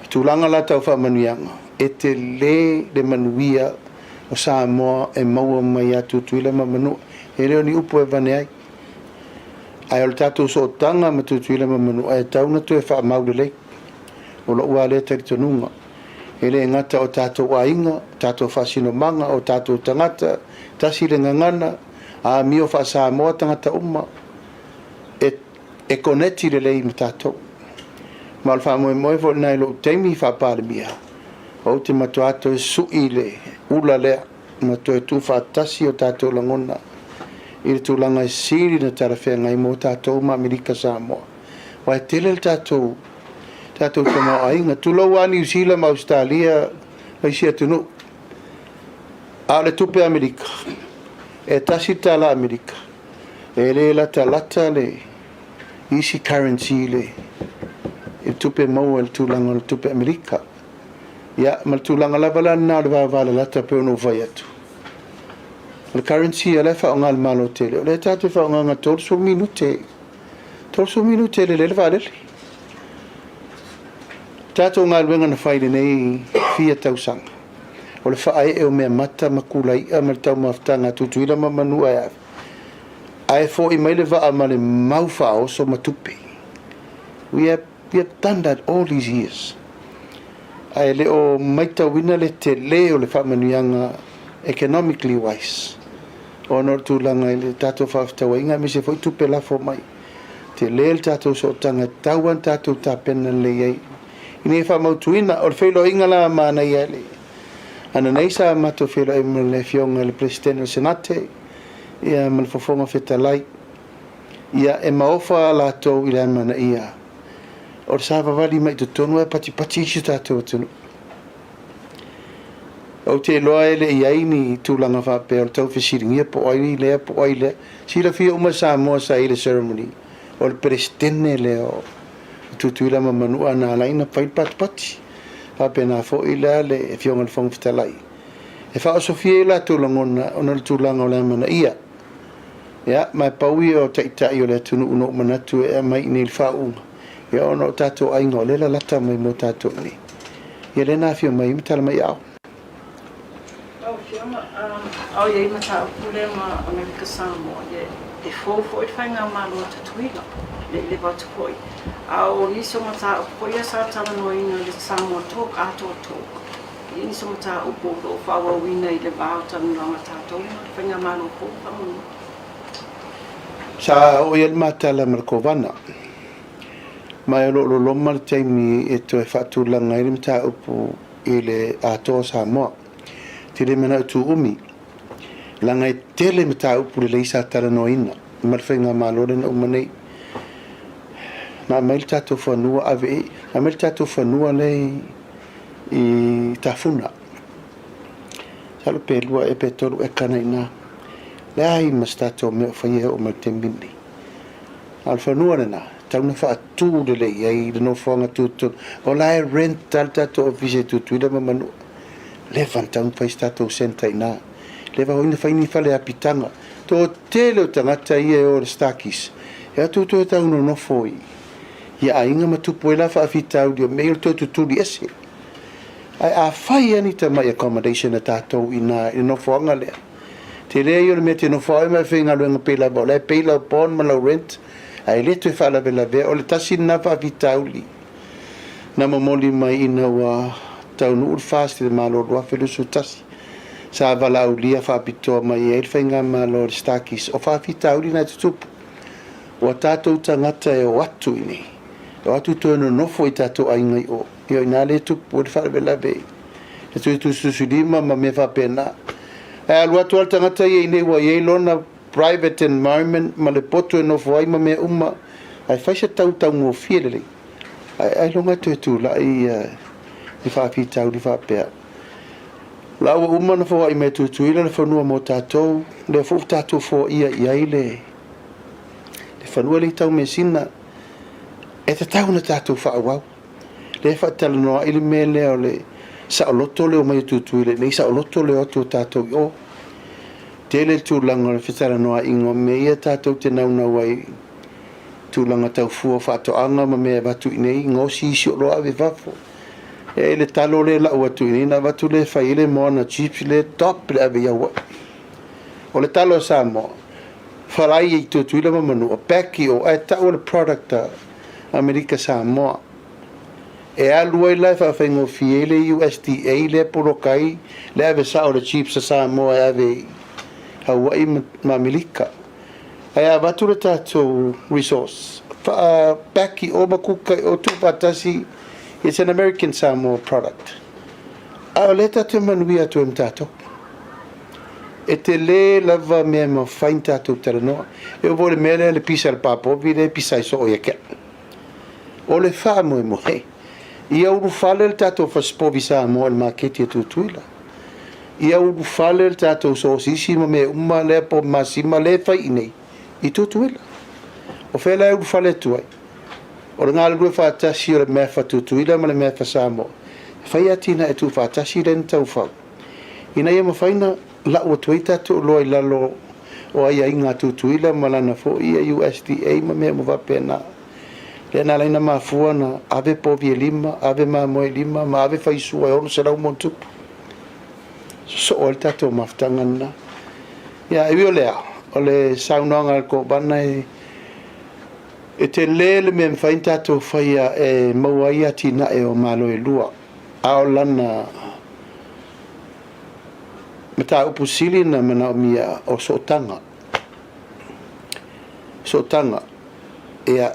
I tulaga la tau faamanuiaga, e tele le manuia o Samoa e maua mai ia Tutuila ma Manua. E le o ni upu e avane ai. Ae o le tatou sootaga ma Tutuila ma Manua e tatau ona toe faamau lelei. O lou lava lea talitonuga. E le gata o tatou aiga, o tatou faasinomaga, o tatou tagata, tasi le gagana, amio faa-Samoa tagata uma, e, e koneti lelei ma tatou. Ma o le faamoemoe foi lena i lou taimi faa-Palemia, ou te matua toe sui le ula lea ma toe tuufaatasi o tatou lagona i le tulaga e sili ona talafeagai mo tatou ma Amerika Samoa. Aua e tele le tatou tatou tamaoaiga. Tulou lava Niu Sila ma Ausetalia ma isi atunuu. A o le tupe Amerika, e tasi le tala Amerika, e le latalata le isi currency i le, i le tupe maua i le tulaga o le tupe Amerika. Ia, ma le tulaga lava la lena o le vavalalata pei ona ou fai atu. O le currency o la e faaaoga e le Malo tele, o lea tatou te faaaogaina 30 minute. 30 minute e lelei le vaalele. Tatou galuega na fai i lenei fia tausaga, o le faaee o meamata ma kulaia ma le taumafataga a Tutuila ma Manua e ave, ae foi mai le vaa ma le mau faaoso ma tupe. We have, we have done that all these years. Ae le o maitauina le tele o le faamanuiaga economically wise ona o le tulaga i le tatou faafetauaiga aemaise foi tupe lafo mai. Tele le tatou sootaga e tatau lava ona tatou tapena lelei ai ina ia faamautuina. O le feiloaiga la manaia le ananei sa matou feiloai ma le Afioga i le Peresetene o le Senate ia ma le Fofoga Fetalai. Ia e maofa latou i le amanaia o le savavali mai i totonu ae patipati isi o tatou atunuu. Ou te iloa e le i ai ni tulaga faapea o le tau fesiligia po o ai lea po o ai lea. Silafia uma e Samoa sa i ai le ceremony o le Peresetene lea o Tutuila ma Manua na ala ai ona fai le patipati. Faapena foi la le Afioga i le Fofoga Fetalai e faaosofia ai o latou lagona ona o le tulaga o le amanaia. Ia, ma e pau ia o taitai o le atunuu na ou manatu e aumai i inei i le faauuga, ia ona o tatou aiga o lea e lalata mai mo tatou i inei. Ia lea na afio mai ai ma tala mai aao. Lau Afioga, a o i ai mataupu lea ma Amerika Samoa, ia e fou foi le faigamalo a Tutuila, le i leva atu foi. A o nisi o mataupu foi ia sa talanoaina i le Samoa Talk, Atoa Talk, e i ai nisi o mataupu o lo o faaauauina i le va o talanoaga a tatou ma le faigamalo fou faamolemole. Sa oo i ai le matala ma le Kovana, ma o lo o loloma le taimi e toe faatulaga ai le mataupu i le Atoa o Samoa. Te le manao tuumi, leaga e tele mataupu lelei sa talanoaina ma le faigamalo lea na uma nei. Na aumai le tatou fanua ave i, na aumai le tatou fanua lea i Tafuna. Masalo pe lua ea pe tolu eka na i ina. Leai ma se tatou mea o faia e oo mai i le taimi lenei. A o le fanua lena, e tatau ona faatu lelei ai i le nofoaga tutotonu. O la e rent lava le tatou ofisa i Tutuila ma Manua. Leva ona tatau ona fai se tatou centre i ina. Leva foi ona fai ni fale apitaga. Toatele o tagata ia e o i le Starkeys, e o atu toe tau nonofo i aiga ma tupu ai la faafitauli o mea ia o le toe tutuli ese. Ae a fai lava ni tamai accommodation a tatou i ina i le nofoaga lea, Tele ia o le mea e te nofo ai ma e faigaluega pei lava o la e pay lau bond ma lau rent ae le toe faalavelavea. O le tasi lena faafitauli na momoli mai ina ua taunuu le FAST i le Malo 2021. Sa valaaulia faapitoa mai ai le faigamalo a le Starkeys o faafitauli na e tutupu. Ua tatou tagata e o atu i inei, e o atu toe nonofo i tatou aiga i o. Ia o ina lea e tupu ai le faalavelave i le toe tusitusilima ma mea faapena. Ae alu atu lava le tagata ia i inei ua i ai lona private environment ma le poto e nofo ai ma mea uma, ae fai se tau taugofie lelei. Ae ailoga e toe tulai ni faafitauli faapea. O la ua uma ona foai mai e Tutuila le fanua mo tatou, lea foi ua tatou foaia i ai le fanua lea i Taumeasina. E tatau ona tatou faaauau. Lea e faatalanoa ai le mea lea o le saoloto le omai o Tutuila iinei, saoloto le o atu o tatou i o. Tele le tulaga o le fetalanoaiga o mea ia tatou te naunau ai i tulaga tau fua o faatoaga ma mea e avatu iinei, gaosi isi oloa ave i fafo. E le talo lea e lau atu iinei na avatu lea e fai ai le moana chips lea e top le ave i Hawaii. O le talo a Samoa, falai i Tutuila ma Manua, pack i o, ae tau o le product a Amerika Samoa. E alu ai la e faafaigofie ai le USDA lea e poloka ai le ave sao o le chips a Samoa e ave i Hawaii ma Amerika. Ae a avatu le tatou resource, faa-pack i o ma kuka i o, tuufaatasi, it's an American Samoa product. A o lea tatou te manuia atu ai ma tatou. E tele lava mea e mafai ona tatou talanoa. E oo foi i le mea lea le pisa a le papovi lea e pisa ai soo ia te au. O le faamoemoe, ia ulufale le tatou fasipovi Samoa i le maketi a Tutuila. Ia ulufale le tatou sosisi ma mea uma lea po o masima lea e fai i inei i Tutuila. O fea la e ulufale atu ai? O le galulue faatasi o le MAF a Tutuila ma le MAF a Samoa, e fai atinae tuufaatasi lea na taufau ina ia mafai ona lau atu ai tatou oloa i lalo o aiaiga a Tutuila ma lana foi USDA ma mea uma faapena. Lea na ala ai ona mafua ona ave povi e lima, ave mamoe e lima ma ave faisua e 600 ma ona tupu. Sosoo ai le tatou mafutaga lena. Ia, e ui o lea, o le saunoaga a le Kovana e e tele le mea e mafai ona tatou faia e maua ai atinae o Malo e lua, a o lana mataupu sili na manaomia o sootaga. Sootaga. Ia,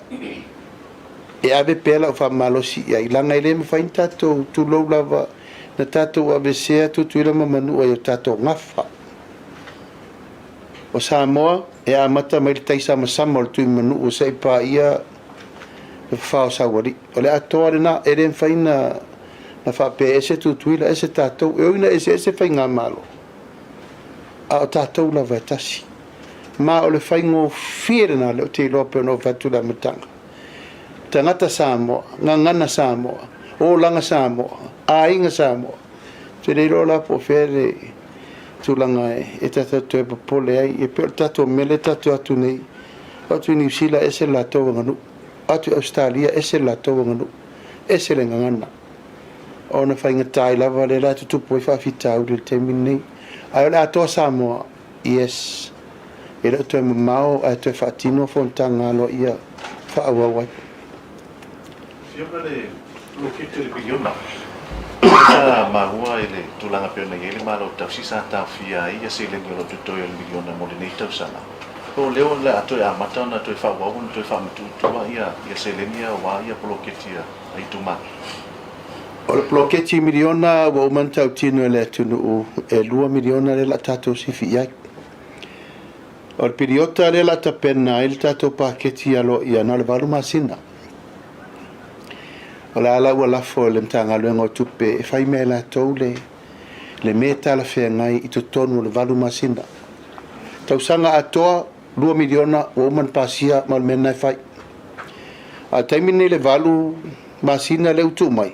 e ave pea lau faamalosi i ai, leaga e le mafai ona tatou, tulou lava, na tatou aveesea Tutuila ma Manua i o tatou gafa. O Samoa, e amata mai le taisamasama o le Tuimanuu seia paia le fafao o Saualii. O le atoa lena, e le mafai ona faapea e ese Tutuila, ese tatou. E ui ina eseese faigamalo, a o tatou lava e tasi. Ma o le faigofie lena lea ou te iloa pei ona ou fai atu i le amataga. Tagata Samoa, gagana Samoa, olaga Samoa, aiga Samoa. Ou te le iloa la po o fea le tulaga e tatou te toe popole ai. E pei o le tatou mea lea tatou te o atu nei, o atu i Niu Sila ese le latou aganuu, o atu i Ausetalia ese le latou aganuu, ese le gagana. Ona faigata ai lava lea la e tutupu ai faafitauli i le taimi lenei. Ae o le atoa Samoa, Yes. E le o toe mamao ae toe faatino fonotaga aloaia faaauau ai. Afioga le poloketi o le piliona, lea sa maua i le tulaga pei ona i ai le Malo Tausi sa taofia ai ia seleni o lo o totoe o le miliona mo lenei tausaga. Po o lea o le a toe amata ona toe faaauau ona toe faamatuutua ia seleni ia aua ia poloketi a itumalo? O le poloketi miliona ua uma ona tautino e le atunuu e $2 miliona lea o le a tatou sifi i ai. O le piliota lea o le a tapena ai le tatou paketi aloaia na o le 8 masina. O la la ua lafo e le Matagaluega o Tupe e fai mai e latou le le mea e talafeagai i totonu o le 8 masina. Tausaga atoa $2 miliona ua uma ona pasia ma o le mea lena e fai. A o le taimi lenei i le 8 masina lea ua tuu mai,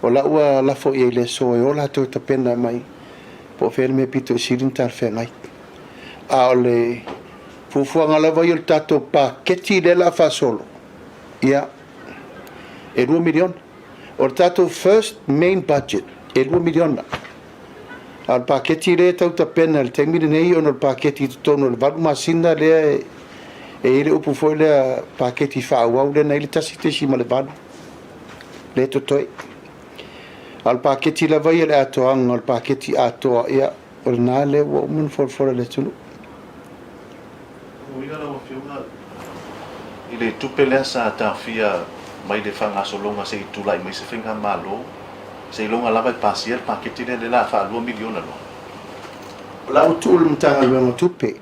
o la ua lafo i ai i le aso e o latou e tapena mai po o fea le mea pito i sili ona talafeagai. A o le fuafuaga lava ia o le tatou paketi lea o le a faasolo, ia, e $2 miliona. O le tatou first main budget e $2 miliona. A o le paketi lea e tau tapena i le taimi lenei ona o le paketi i totonu o le 8 masina lea e i ai le upu foi lea paketi faaauau lea na i ai le 1.8 lea e totoe. A o le paketi lava ia le atoaga o le paketi atoa, ia o lena lea ua uma ona folafola i le atunuu. O uiga lau Afioga i le tupe lea sa taofia mai le faagasologa se i tulai mai se faigamalo, seiloga lava e pasia le paketi lea, lea o le a faalua miliona loa. O la ua tuu le Matagaluega o Tupe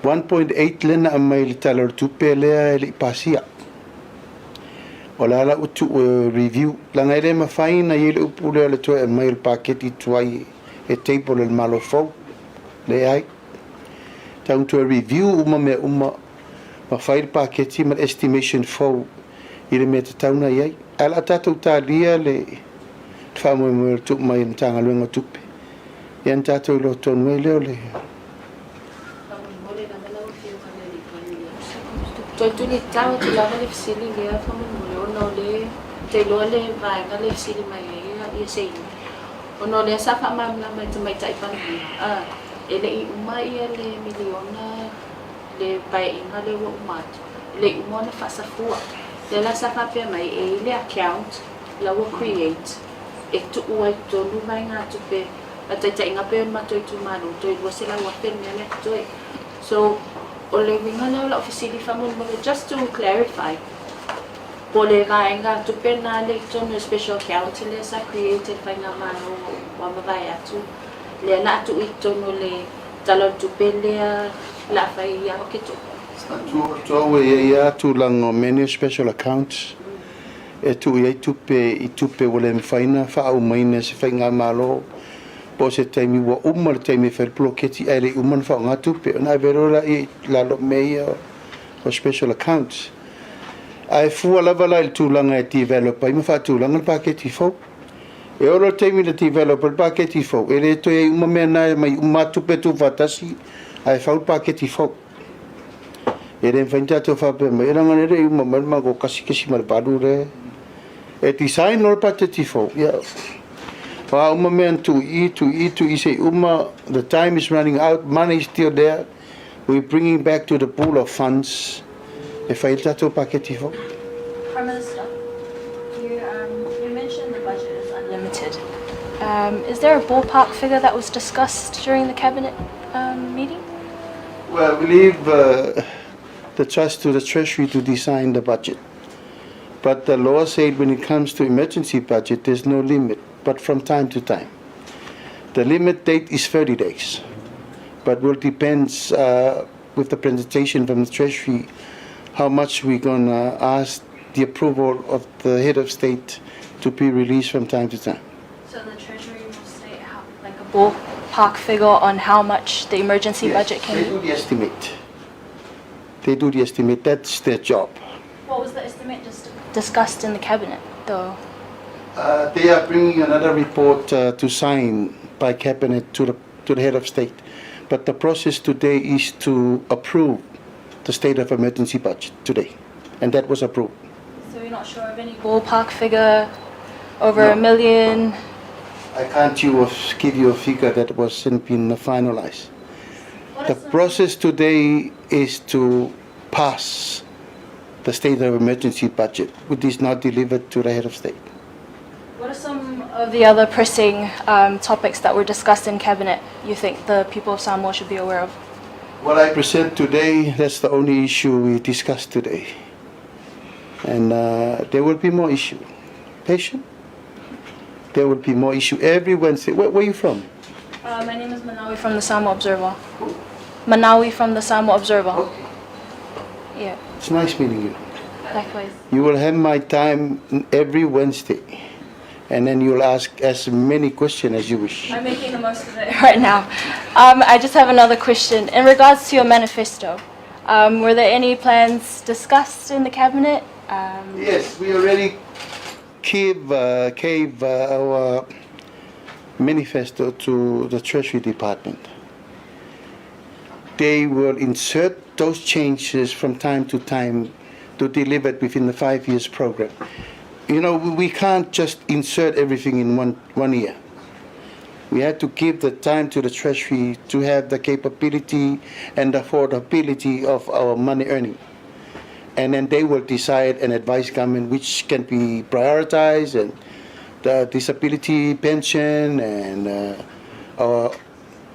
1.8 lea na aumai i le Tala o le Tupe lea e le i pasia. O la la ua tuu e review, leaga e le mafai ona i ai le upu lea o le toe aumai o le paketi tuai e table e le Malo fou. Leai. Tau ina toe review uma mea uma ma fai le paketi ma le estimation fou i le mea e tatau ona i ai. Ae o le a tatou talia le faamoemoe o le tuu mai e le Matagaluega o Tupe, ia ona tatou iloa tonu ai lea o le. Faamolemole lava lau Afioga i le Alii Palemia. Toe tulitao atu lava le fesili lea faamolemole ona o le ou te iloa le vaega lea e fesili mai ai ia Seini ona o lea sa faamalamalama e le Tamaitai Palemia a e le i uma ia le miliona le paeaiga lea ua uma atu e le i uma ona faasafua. Lea la sa faapea mai e i ai le account la ua create e tuu ai totonu vaegatupe a taitaiga pei o le matou itumalo toe 200,000 le mea lea totoe. So, o le uiga lea o lau fesili faamolemole just to clarify, po o le vaega tupe lena lea i totonu o special account lea sa create e le Faigamalo ua mavae atu, lea o le a tuu i totonu o le Tala o le Tupe lea o le a fai ia Oketopa. Sa tuu e i ai lava tulaga o mea nei o special accounts e tuu i ai tupe i tupe ua le mafai ona faaaumaina e se faigamalo po o se taimi ua uma le taimi e fai le poloketi ae le i uma ona faaaoga tupe ona ave loa lea i lalo o mea ia o special accounts. Ae fua lava la i le tulaga e develop ai ma faatulaga le paketi fou. E oo loa le taimi na develop ai le paketi fou, e le toe i ai uma mea na e aumai uma lava tupe tuufaatasi ae fau le paketi fou. E le mafai ona tatou faapea mai, leaga e le i uma mai le matou 1.8 lea. E design loa le paketi fou, ia, o a uma mea na tuu i i, tuu i i, tuu i i se i uma, the time is running out, money is still there, we bringing back to the pool of funds e fai ai le tatou paketi fou. Prime Minister, you, um, you mentioned the budget is unlimited. Um, is there a ballpark figure that was discussed during the cabinet um, meeting? Well, we leave uh, the trust to the Treasury to design the budget. But the law said when it comes to emergency budget, there's no limit, but from time to time. The limit date is 30 days, but will depends uh, with the presentation from the Treasury how much we're going to ask the approval of the head of state to be released from time to time. So the Treasury will state how, like a ballpark figure on how much the emergency yes, budget can they be? do the estimate. They do the estimate. That's their job. What was the estimate just discussed in the cabinet, though? Uh, they are bringing another report uh, to sign by cabinet to the, to the head of state. But the process today is to approve the state of emergency budget today. And that was approved. So you're not sure of any ballpark figure over no. a million? I can't you give you a figure that wasn't been finalized. The process today is to pass the state of emergency budget, which is not delivered to the head of state. What are some of the other pressing um, topics that were discussed in cabinet you think the people of Samoa should be aware of? What I present today, that's the only issue we discussed today. And uh, there will be more issue. Patient? There will be more issue every Wednesday. Where, where are you from? Uh, my name is Manawi from the Samoa Observer. Manawi from the Samoa Observer. Okay. Yeah. It's nice meeting you. Likewise. You will have my time every Wednesday. And then you'll ask as many questions as you wish. I'm making the most of it right now. Um, I just have another question. In regards to your manifesto, um, were there any plans discussed in the cabinet? Um, yes, we already gave, uh, gave uh, our manifesto to the Treasury Department. They will insert those changes from time to time to deliver it within the five years program. You know, we can't just insert everything in one, one year. We had to give the time to the Treasury to have the capability and affordability of our money earning. And then they will decide and advise government which can be prioritized and the disability pension and our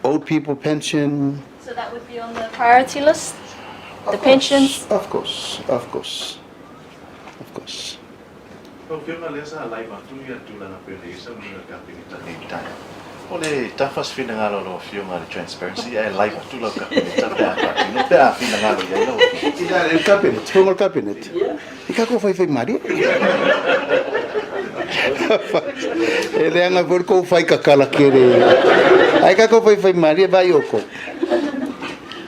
old people pension. So that would be on the priority list? The pensions? Of course, of course, of course. Lau Afioga lea sa live atu ia tulaga pei ona i ai saunoaga a le Kapeneta nei i taeao. O le tafa se finagalo a lau Afioga i le transparency ae live atu lau Kapeneta pe a faatino pe a finagalo i ai lau Afioga. I le Cabinet, fono le Cabinet. I ka kou faifai malie. E leaga foi le kou fai kakala kele. Ai ka kou faifai malie vai oukou.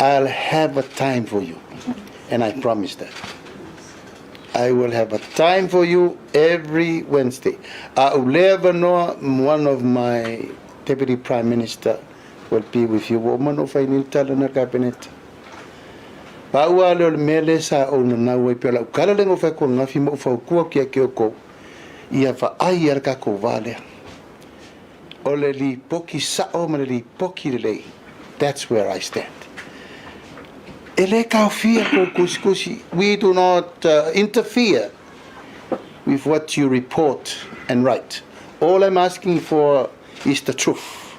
I'll have a time for you and I promise that. I will have a time for you every Wednesday. A u lea avanoa, one of my Deputy Prime Minister will be with you. Ua uma ona ou fai nei le tala na le Kapeneta. Pau lava lea o le mea lea sa ou nanau ai pea o lau kala lea na ou fai atu ananafi ma ou fautua atu ia te outou, ia vaai lava le tatou va lea. O le lipoti sao ma le lipoti lelei, that's where I stand. E le taofia kou tusitusi, we do not interfere with what you report and write. All I'm asking for is the truth.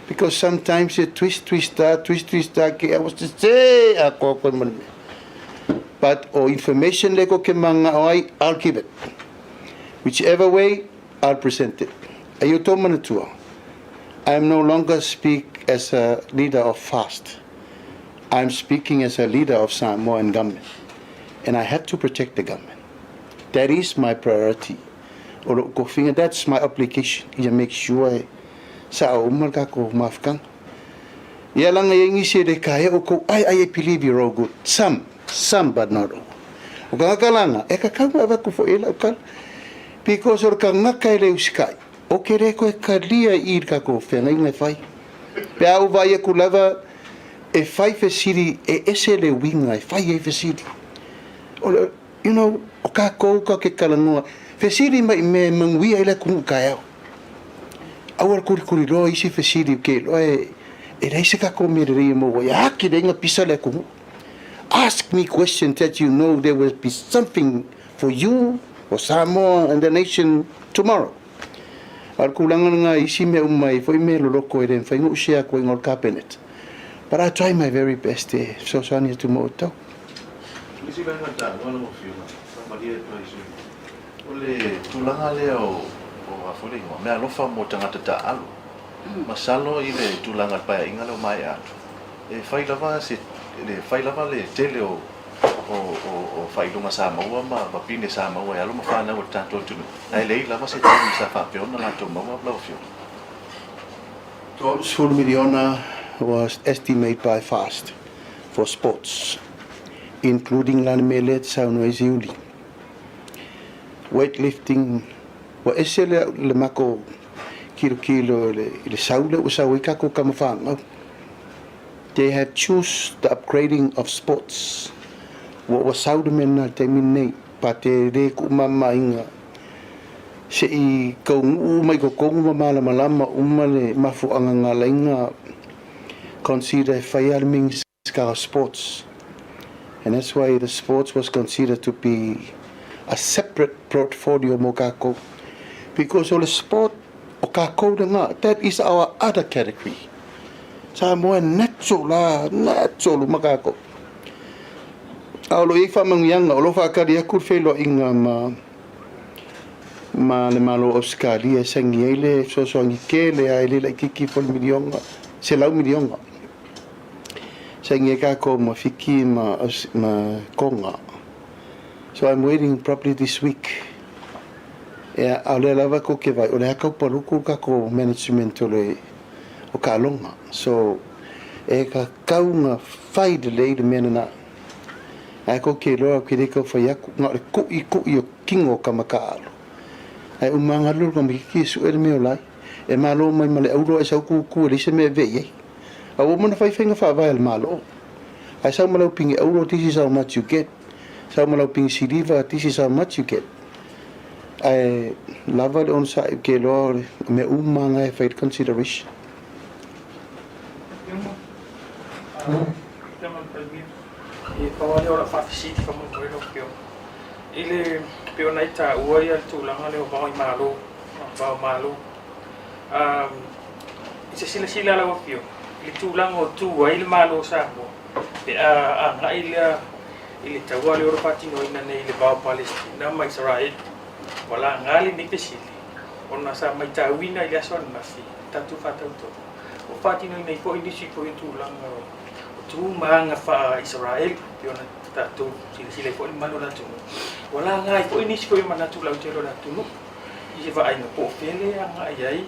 Because sometimes you twist, twist, twist, twist, ke a sese atoa koe ma le mea. But o information lea kou te mana'o ai, I'll give it. Whichever way, I'll present it. A ia outou manatua, I am no longer speak as a leader of FAST. I am speaking as a leader of Samoan government. And I have to protect the government. That is my priority. O lou tofiga, that's my obligation, ia make sure e sao uma le tatou mafutaga. Ia laga i ai nisi e le taea outou, I, I believe you're all good. Some, some but not all. O tagata laga, e tatau ona avatu foi i ai lau tala. Because o le tagata e le usikai, ou te le toe talia i i le tatou feagaiga e fai. Pe a ou vaai atu lava e fai fesili, e ese le uiga e fai ai fesili. O le, you know, o tatou tatou te talanoa, fesili mai i mea e manuia ai le atunuu taeao. Aua le kulikuli loa isi fesili ou te iloa e, e leai se tatou mea lelei e maua ai. A ake leai na pisa le atunuu. Ask me questions that you know there will be something for you, for Samoa and the nation tomorrow. A o le tulaga lena i isi mea uma e i ai foi mea loloto e le mafai ona ou share atu ai i le Cabinet. But I try my very best e fesoasoani atu mo outou. O le isi vaega taua lau Afioga, faamalie atu ai i sui usufono, o le tulaga lea o a foi le igoa, meaalofa mo tagata taaalo. Masalo i le tulaga o le paeaiga lea ua maea atu, e fai lava se, e fai lava le tele o o faailoga sa maua ma pine sa maua e alo ma fanau a le tatou atunuu, ae leai lava se taimi sa faapea ona latou maua lau Afioga. 30 miliona was estimate by fast for sports, including lana mea lea te saunoa ai Siuli. Weightlifting, ua ese le, le mako kilokilo i le sau lea ua sau ai tatou tama fanau. They have choose the upgrading of sports. Ua ua sau le mea lena i le taimi lenei, pa te le tuumamamaina se i taunuu uma i totonu ma malamalama uma le mafuaaga na ala ai na consider e fai lava le Minister of Sports. And that's why the sports was considered to be a separate portfolio mo tatou. Because o le sport o tatou lena, that is our other category. Samoa e natural la, natural uma tatou. A o lo o i ai faamanuiaga, o lo o faatali atu le feiloaiga ma ma le Malo o Ausetalia e saini ai le fesoasoani tele lava e le laitiiti ifo i le miliona, $100 miliona. Saini ai tatou ma Fiti ma ma Tonga. So I'm waiting probably this week. Ia, a o lea lava tou te vaai, o lea tau paluku le tatou management o le o taaloga. So, e tatau ona fai lelei le mea lena. Ae kou te iloa ou te le tau fai atu, na o le tuʻituʻi o tino o tama taaalo. Ae uma lava alu le tamaititi e sue le mea o la ai. E malo mai ma le auro ae sau tutu e leai se mea e vei ai. A ua uma ona fai faiga faavae a le Malo. Ae sau ma lau pine auro, this is how much you get. Sau ma lau pine siliva, this is how much you get. Ae lava le onosai ou te iloa o mea uma lava na e fai le consideration. E pau lava lea o lau faafesili faamolemole lau Afioga i le pei ona e taua le tulaga lea o vao i Malo, vao Malo. I se silasila a lau Afioga i le tulaga o tu ai le Malo o Samoa pe a agai lea i le taua lea o lo o faatinoina nei i le va o Palesitina ma Isaraelu. Ua laga lenei fesili ona sa matauina i le aso ananafi le tatou faatautoga ua faatinoina ai foi nisi foi o tulaga o tu ma aga faa-Isaraelu pei ona tatou silasila ai foi le mamalu o le atunuu. Ua laga ai foi nisi foi o manatu lautele o le atunuu i se vaaiga po o fea lea e agai ai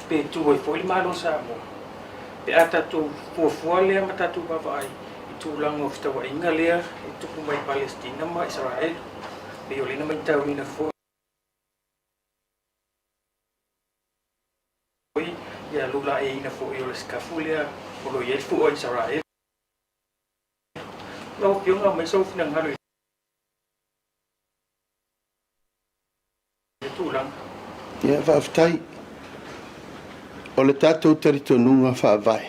pe tu ai foi le Malo o Samoa pe a tatou fuafua lea ma tatou vaavaai i tulaga o fetauaiga lea e tupu mai Palesitina ma Isaraelu, pei o lea na matauina foi ia lulaeina foi o le sikafu lea o lo o i ai le fua o Isaraelu. Lau Afioga, aumai sou finagalo i lea tulaga. Ia, faafetai. O le tatou talitonuga faavae,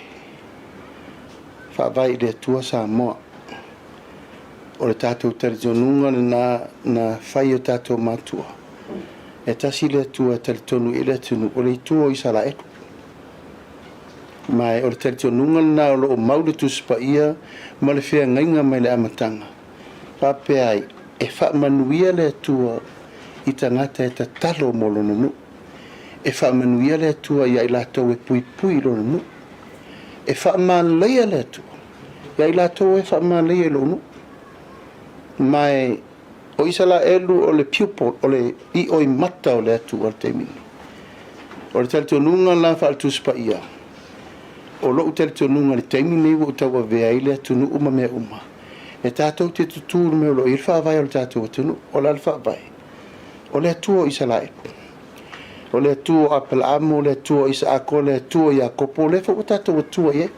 faavae i le Atua Samoa. O le tatou talitonuga lena na fai e o tatou matua. E tasi le Atua e talitonu i ai le atunuu, o le Atua o Isaraelu. Ma o le talitonuga lena o lo o mau le Tusi Paia ma le feagaiga mai le amataga. Faapea ai, e faamanuia le Atua i tagata e tatalo mo lona nuu. E faamanuia le Atua ia i latou e puipui i lona nuu. E faamalaia le Atua ia i latou e faamalaia i lou nuu. Ma e, o Isalaelu o le pupil, o le ioimata o le Atua i le taimi nei. O le talitonuga la faale-Tusi Paia, o lou talitonuga i le taimi nei ua ou tauavea ai le atunuu ma mea uma, e tatou te tutū i le mea o lo o i ai le faavae o le tatou atunuu. O le a le faavae? O le Atua o Isalaelu. O le Atua o Aperaamo, o le Atua o Isaako, o le Atua o Iakopo, o lea foi ua tatou Atua i ai.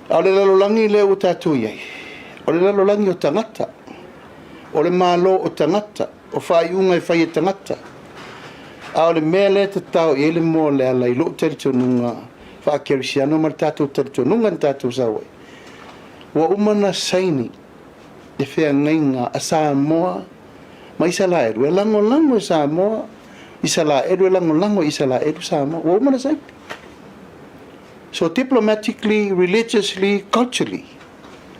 A o le lalolagi lea ua tatou i ai, o le lalolagi o tagata, o le malo o tagata, o faaiuga e fai e tagata. A o le mea lea e tatao i ai le moa o le ala i lou talitonuga faakerisiano ma le tatou talitonuga na tatou sau ai, ua uma ona saini le feagaiga a Samoa ma Isalaelu e lagolago e Samoa Isalaelu e lagolago e Isalaelu Samoa. Ua uma ona saini. So diplomatically, religiously, culturally,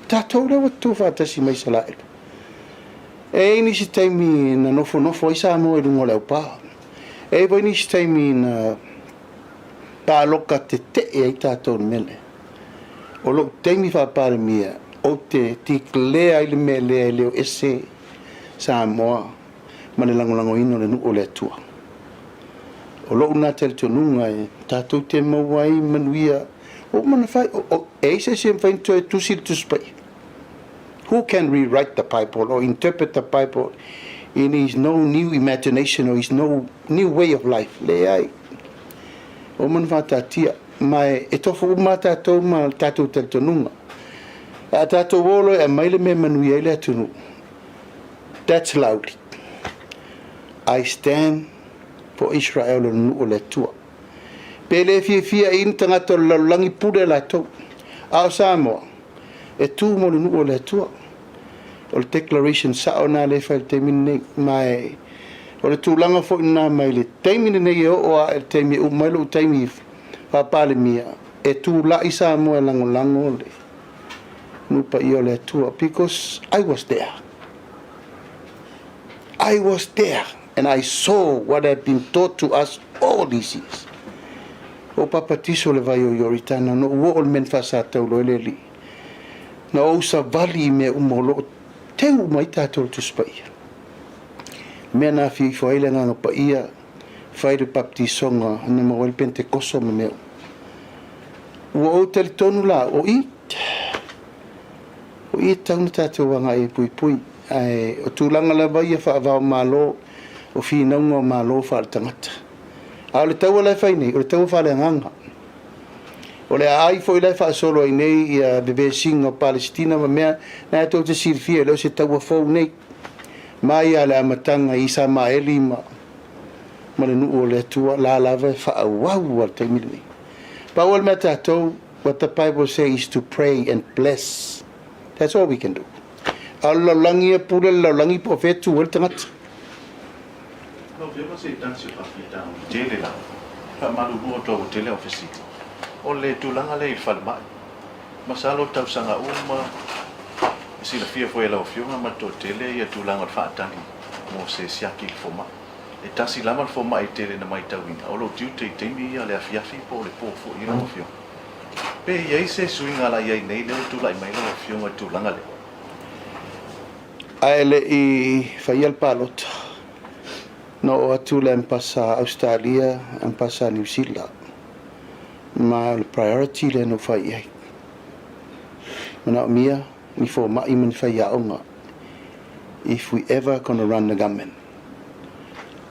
tatou lea ua tutu faatasi ma Isalaelu. E i ai nisi taimi na nofonofo ai Samoa i luga o le aupā. E i ai foi nisi taimi na pāloka tetee ai tatou i le mea lea. O lou taimi faa-Palemia, ou te declare ai le mea lea e le o ese Samoa ma le lagolagoina o le nuu o le Atua. O lou na talitonuga e tatou te maua ai manuia ua uma ona fai. E ai se isi e mafai ona toe tusi le Tusi Paia? Who can rewrite the Bible or interpret the Bible in his no new imagination or his no new way of life? Leai. Ua uma ona faataatia. Ma e tofu uma lava tatou ma le tatou talitonuga. A tatou o loa e aumai le mea e manuia ai le atunuu, that's loudly. I stand for Israel o le nuu o le Atua. Pe le fiafia i ni tagata o le lalolagi pule latou. A o Samoa, e tu mo le nuu o le Atua. O le declaration sao lena lea e fai i le taimi lenei. Ma e, o le tulaga foi lena mai le taimi lenei e oo lava i le taimi e uma ai lou taimi faa-Palemia, e tulai Samoa e lagolago le nuu paia o le Atua because I was there. I was there and I saw what had been taught to us all these years. Ua ou papatiso i le vai o Ioritana, na ou oo i le mea na faasataulo ai le Alii. Na ou savali i mea uma o lo o teu uma ai tatou i le Tusi Paia. Le mea na afio ifo ai le Agaga Paia, fai le baptisoga na maua ai le Pentekoso ma mea uma. Ua ou talitonu la, o i, o i e tatau ona tatou agai e puipui. Ae o tulaga lava ia faava-o-Malo, o finauga o Malo faale-tagata. A o le taua la e fai nei, o le taua faaleagaga. O le aai foi la e faasolo ai nei ia vevesiga o Palesitina ma mea, na e tou te silafia e le o se taua fou nei. Mai lava i le amataga i Isamaeli ma ma le nuu o le Atua, la lava e faaauau lava i le taimi lenei. Pau lava le mea a tatou, what the Bible say is to pray and bless. That's all we can do. A o le lalolagi ia, pule le lalolagi po o fea e tu ai le tagata. Lau Afioga se tasi o faafitauli tele lava, faamalulu atu ua tele au fesili. O le tulaga lea i le falemai, masalo tausaga uma e silafia foi e lau Afioga ma le toatele ia tulaga o le faatali mo se siaki i le fomai. E tasi lava le fomai tele na maitauina, o lou tiute i taimi ia le afiafi po o le po foi lau Afioga. Pe i ai se suiga la i ai nei lea ua tulai mai lau Afioga i le tulaga lea? Ae le i faia le palota, na oo atu le Ambasa Ausetalia, Ambasa Niu Sila, ma o le priority lea na ou fai i ai. Manaomia ni fomai ma ni faiaoga if we ever gonna run the government.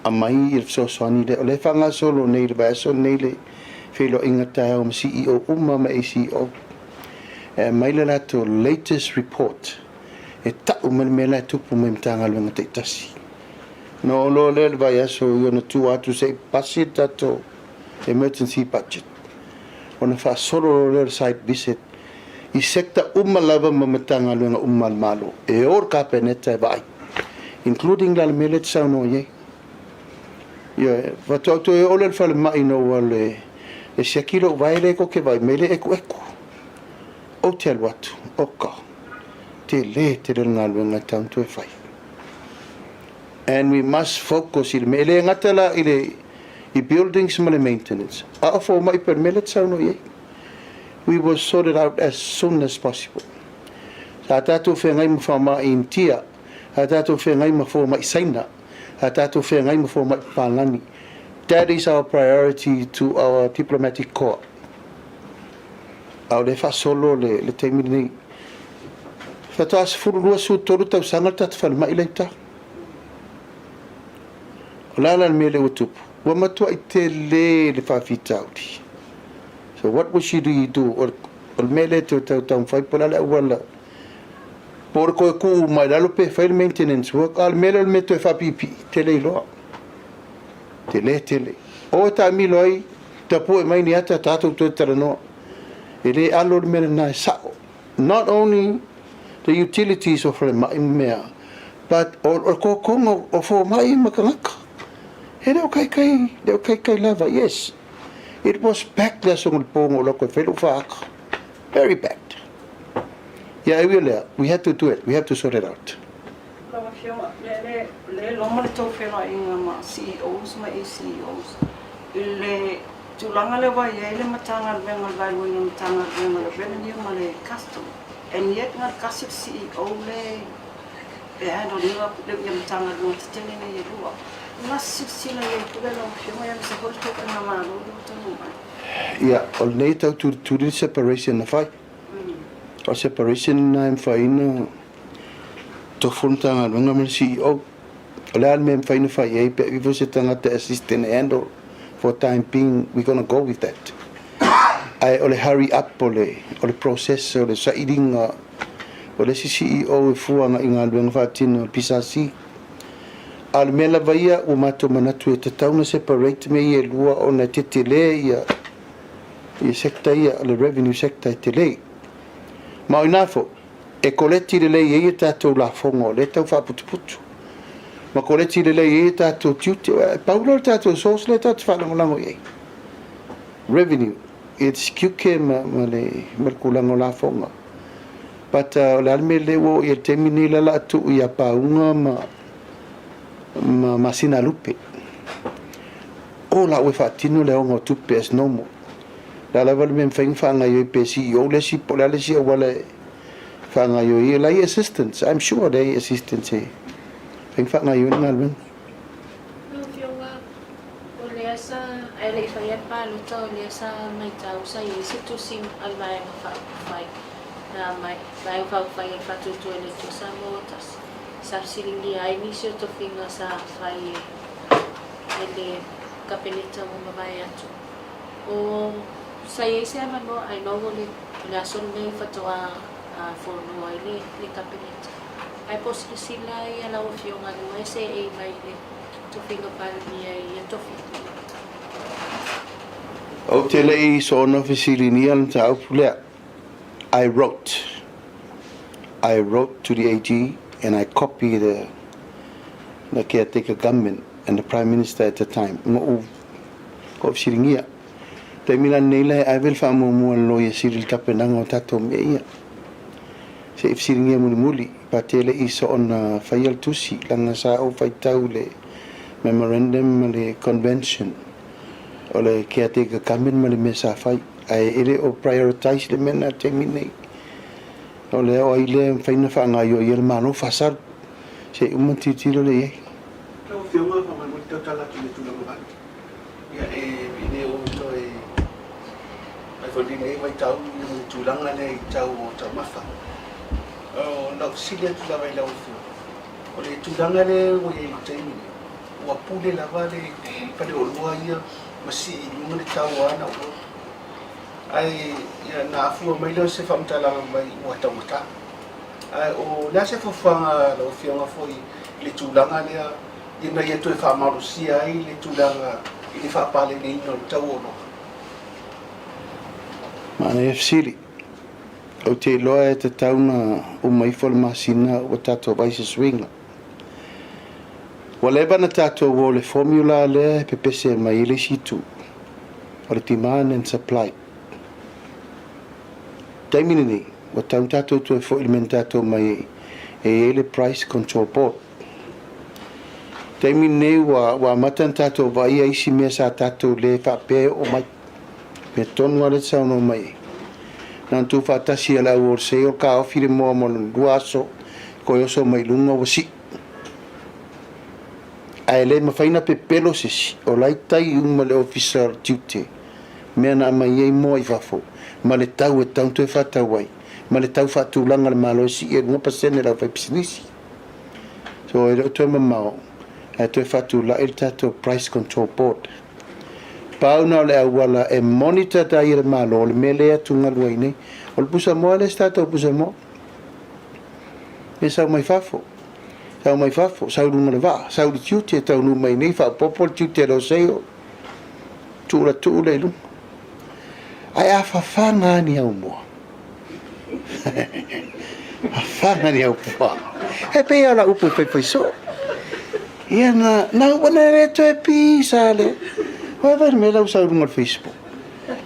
Aumai le fesoasoani lea, o lea e faagasolo nei i le vaiaso lenei le feiloaiga taeao ma CEO uma ma ACEO e aumai le latou latest report e tau mai le mea la e tupu mai i Matagaluega taitasi. Ona oo loa lea i le vaiaso i ona tua atu se i pasi le tatou emergency budget, ona faasolo loa lea o le site visit i sector uma lava ma Matagaluega uma a le Malo e o le Kapeneta e vaai, including la le mea lea e te saunoa i ai. Ioe, faatoa ou toe oo lea i le falemai ina ua le e siaki lou vae lea e koke vaai mai le ekueku. Ou te alu atu, oka, tele tele le galuega e tatau ona toe fai. And we must focus i le mea, e le gata la i le i buildings ma le maintenance, a o fomai pea le mea lea e te saunoa i ai. We will sort it out as soon as possible. Sa tatou feagai ma faamai Initia, sa tatou feagai ma fomai Saina, sa tatou feagai ma fomai Papalagi. That is our priority to our diplomatic corps. A o lea e faasolo le, le taimi lenei. Faatoa 12, 13 tausaga le tatou falemai la i uta. O le a la le mea lea ua tupu? Ua matuai tele le faafitauli. So what would she do? O le mea lea e toe tau taumafai po o le a le auala po o le toe tuu mai lalo pe fai le maintenance work, a o le mea lea o le mea toe faapiipii, tele iloa. Tele tele. O e taamilo ai, tapue mai ni ata tatou toe talanoa. E le alo le mea lena e sao. Not only the utilities o falemai ma mea, but o le kokoga o fomai ma tagata. E le o kaikai, le o kaikai lava, yes. It was packed le aso le po na ou alu atu e fai lou faata. Very packed. Ia e ui o lea, we had to do it, we have to sort it out. Lau Afioga, le, le, le loma le tou feiloaiga ma CEOs ma ACEOs i le tulaga lea ua i ai le Matagaluega o le Vaeluaina o le Matagaluega o le Revenue ma le Custom and yet na o le tasi le CEO le e handle ina le ia Matagaluega tetele nei e lua. Na silasila i ai foi lau Afioga ia aemaise foi le tou faigamalo lea ua taunuu mai. Ia, o lenei e tau tulituli le separation na fai. O le separation lena e mafai ona tofu le Matagaluega ma le CEO. O le a le mea e mafai ona fai i ai pe a ivo se tagata e assist and handle for time being, we gonna go with that. Ae o le hurry up o le, o le process o le sailiga o le isi CEO e fua agai i galuega faatino a le PSC. A o le mea lava ia ua matou manatu e tatau ona separate mea ia e lua ona e tetele ia ia sector ia, le revenue sector e tele. Ma o ina foi, e koleti lelei ai a tatou lafoga o lea e tau faaputuputu, ma koleti lelei ai a tatou tiute. E pau lea o le tatou source lea tatou te faalagolago i ai, revenue, it's tiute ma, ma, le, ma le tulaga o lafoga. But o le a le mea lea ua oo i ai i le taimi lenei, o le a tuu ia Pauga ma, ma Masinalupe. O la ua faatino le aoga o tupe as normal. O le a lava le mea e mafai ona faagaoioi pe CEO le isi po o le a le isi auala e faagaoioi ai. O la e i ai assistants, I'm sure o la e i ai assistants e mafai ona faagaoioi le galuega. Lau Afioga, o lea sa, ae le i faia le palota, o lea sa maitau sa i ai se tusi a le Vaega Faaupufai na aumai, Vaega Faaupufai o le Faatuatua i le Atua Samoa ua Tasi, sa fesiligia ai nisi o tofiga sa fai e le Kapeneta ua mavae atu. O sa i ai se avanoa, I know o le aso lenei faatoa fono ai le Kapeneta. Ae po o silasila ia lau Afioga le ua e seei mai i le tofiga Palemia i ia tofiga? Ou te le i soona fesiligia le mataupu lea. I wrote. I wrote to the AG and I copy the the caretaker government and the Prime Minister at the time. Ngo'u ko'u fesiligia. Taimi la lenei la e ave le faamuamua a le Loia Sili i le tapenaga o tatou mea ia. Se i fesiligia mulimuli, pa te le i soona faia le tusi, leaga sa ou faitau i le memorandum ma le convention o le caretaker government ma le mea sa fai, ae e le o prioritize le mea lena i le taimi lenei. O lea o ai lea e mafai ona faagaoioi ai le Malo faasalu, se i uma ona tilotilo lea i ai. Lau Afioga, faamolemole tautala atu i le tulaga vale. Ia e le o toe fai foi lenei vaitau i le tulaga lea i tau o taumafa. O lau fesili atu lava i lau Afioga, o le tulaga lea ua i ai i le taimi nei, ua pule lava le faleoloa ia ma sii i luga le tau o ana oloa. Ae ia na afua mai lea o se faamatalaga mai ua taugata. Ae o le a se fuafuaga a lau Afioga foi i le tulaga lea ina ia toe faamalosia ai le tulaga i le faapaleneina o le tau o oloa? Manaia fesili. Ou te iloa e tatau ona uma ifo le masina ua tatou vaai se suiga. Ua leva ona tatou o i le formula lea e pepese mai ai le isi itu, o le demand and supply. Taimi lenei, ua tatau ona tatou toe foi i le mea na tatou omai ai, e i ai le Price Control Board. Taimi lenei ua, ua amata ona tatou vaaia isi mea sa tatou le faapea e oo mai. Mea tonu lava lea e te saunoa mai ai. Na ona tuufaatasi e le au wholesale taofi le moa mo le 2 aso, toe oso mai i luga ua sii. Ae le mafai ona pepelo se isi, o la e tai uma le Ofisa o le Tiute, mea na aumai ai moa i fafo, ma le tau e tatau ona toe faatau ai, ma le tau faatulaga a le Malo e sii ai 2% e le aufaipisinisi. So e le o toe mamao, ae toe faatulai le tatou Price Control Board. Pau na o le auala e monitor ai e le Malo le mea lea e atugalu ai nei. O le pusamoa le isi tatou pusamoa. E sau mai fafo. Sau mai fafo, sau i luga o le vaa, sau i le tiute, taunuu mai nei, faaopoopo le tiute a le Oseio, tuu la tuu lea i luga. Ae a fafaga lava ni au moa, fafaga ni au moa, e pei lava o lau upu e faifai soo. Ia na, na ua na le toe pisa le, vaai vaai le mea la ua sau i luga o le Facebook.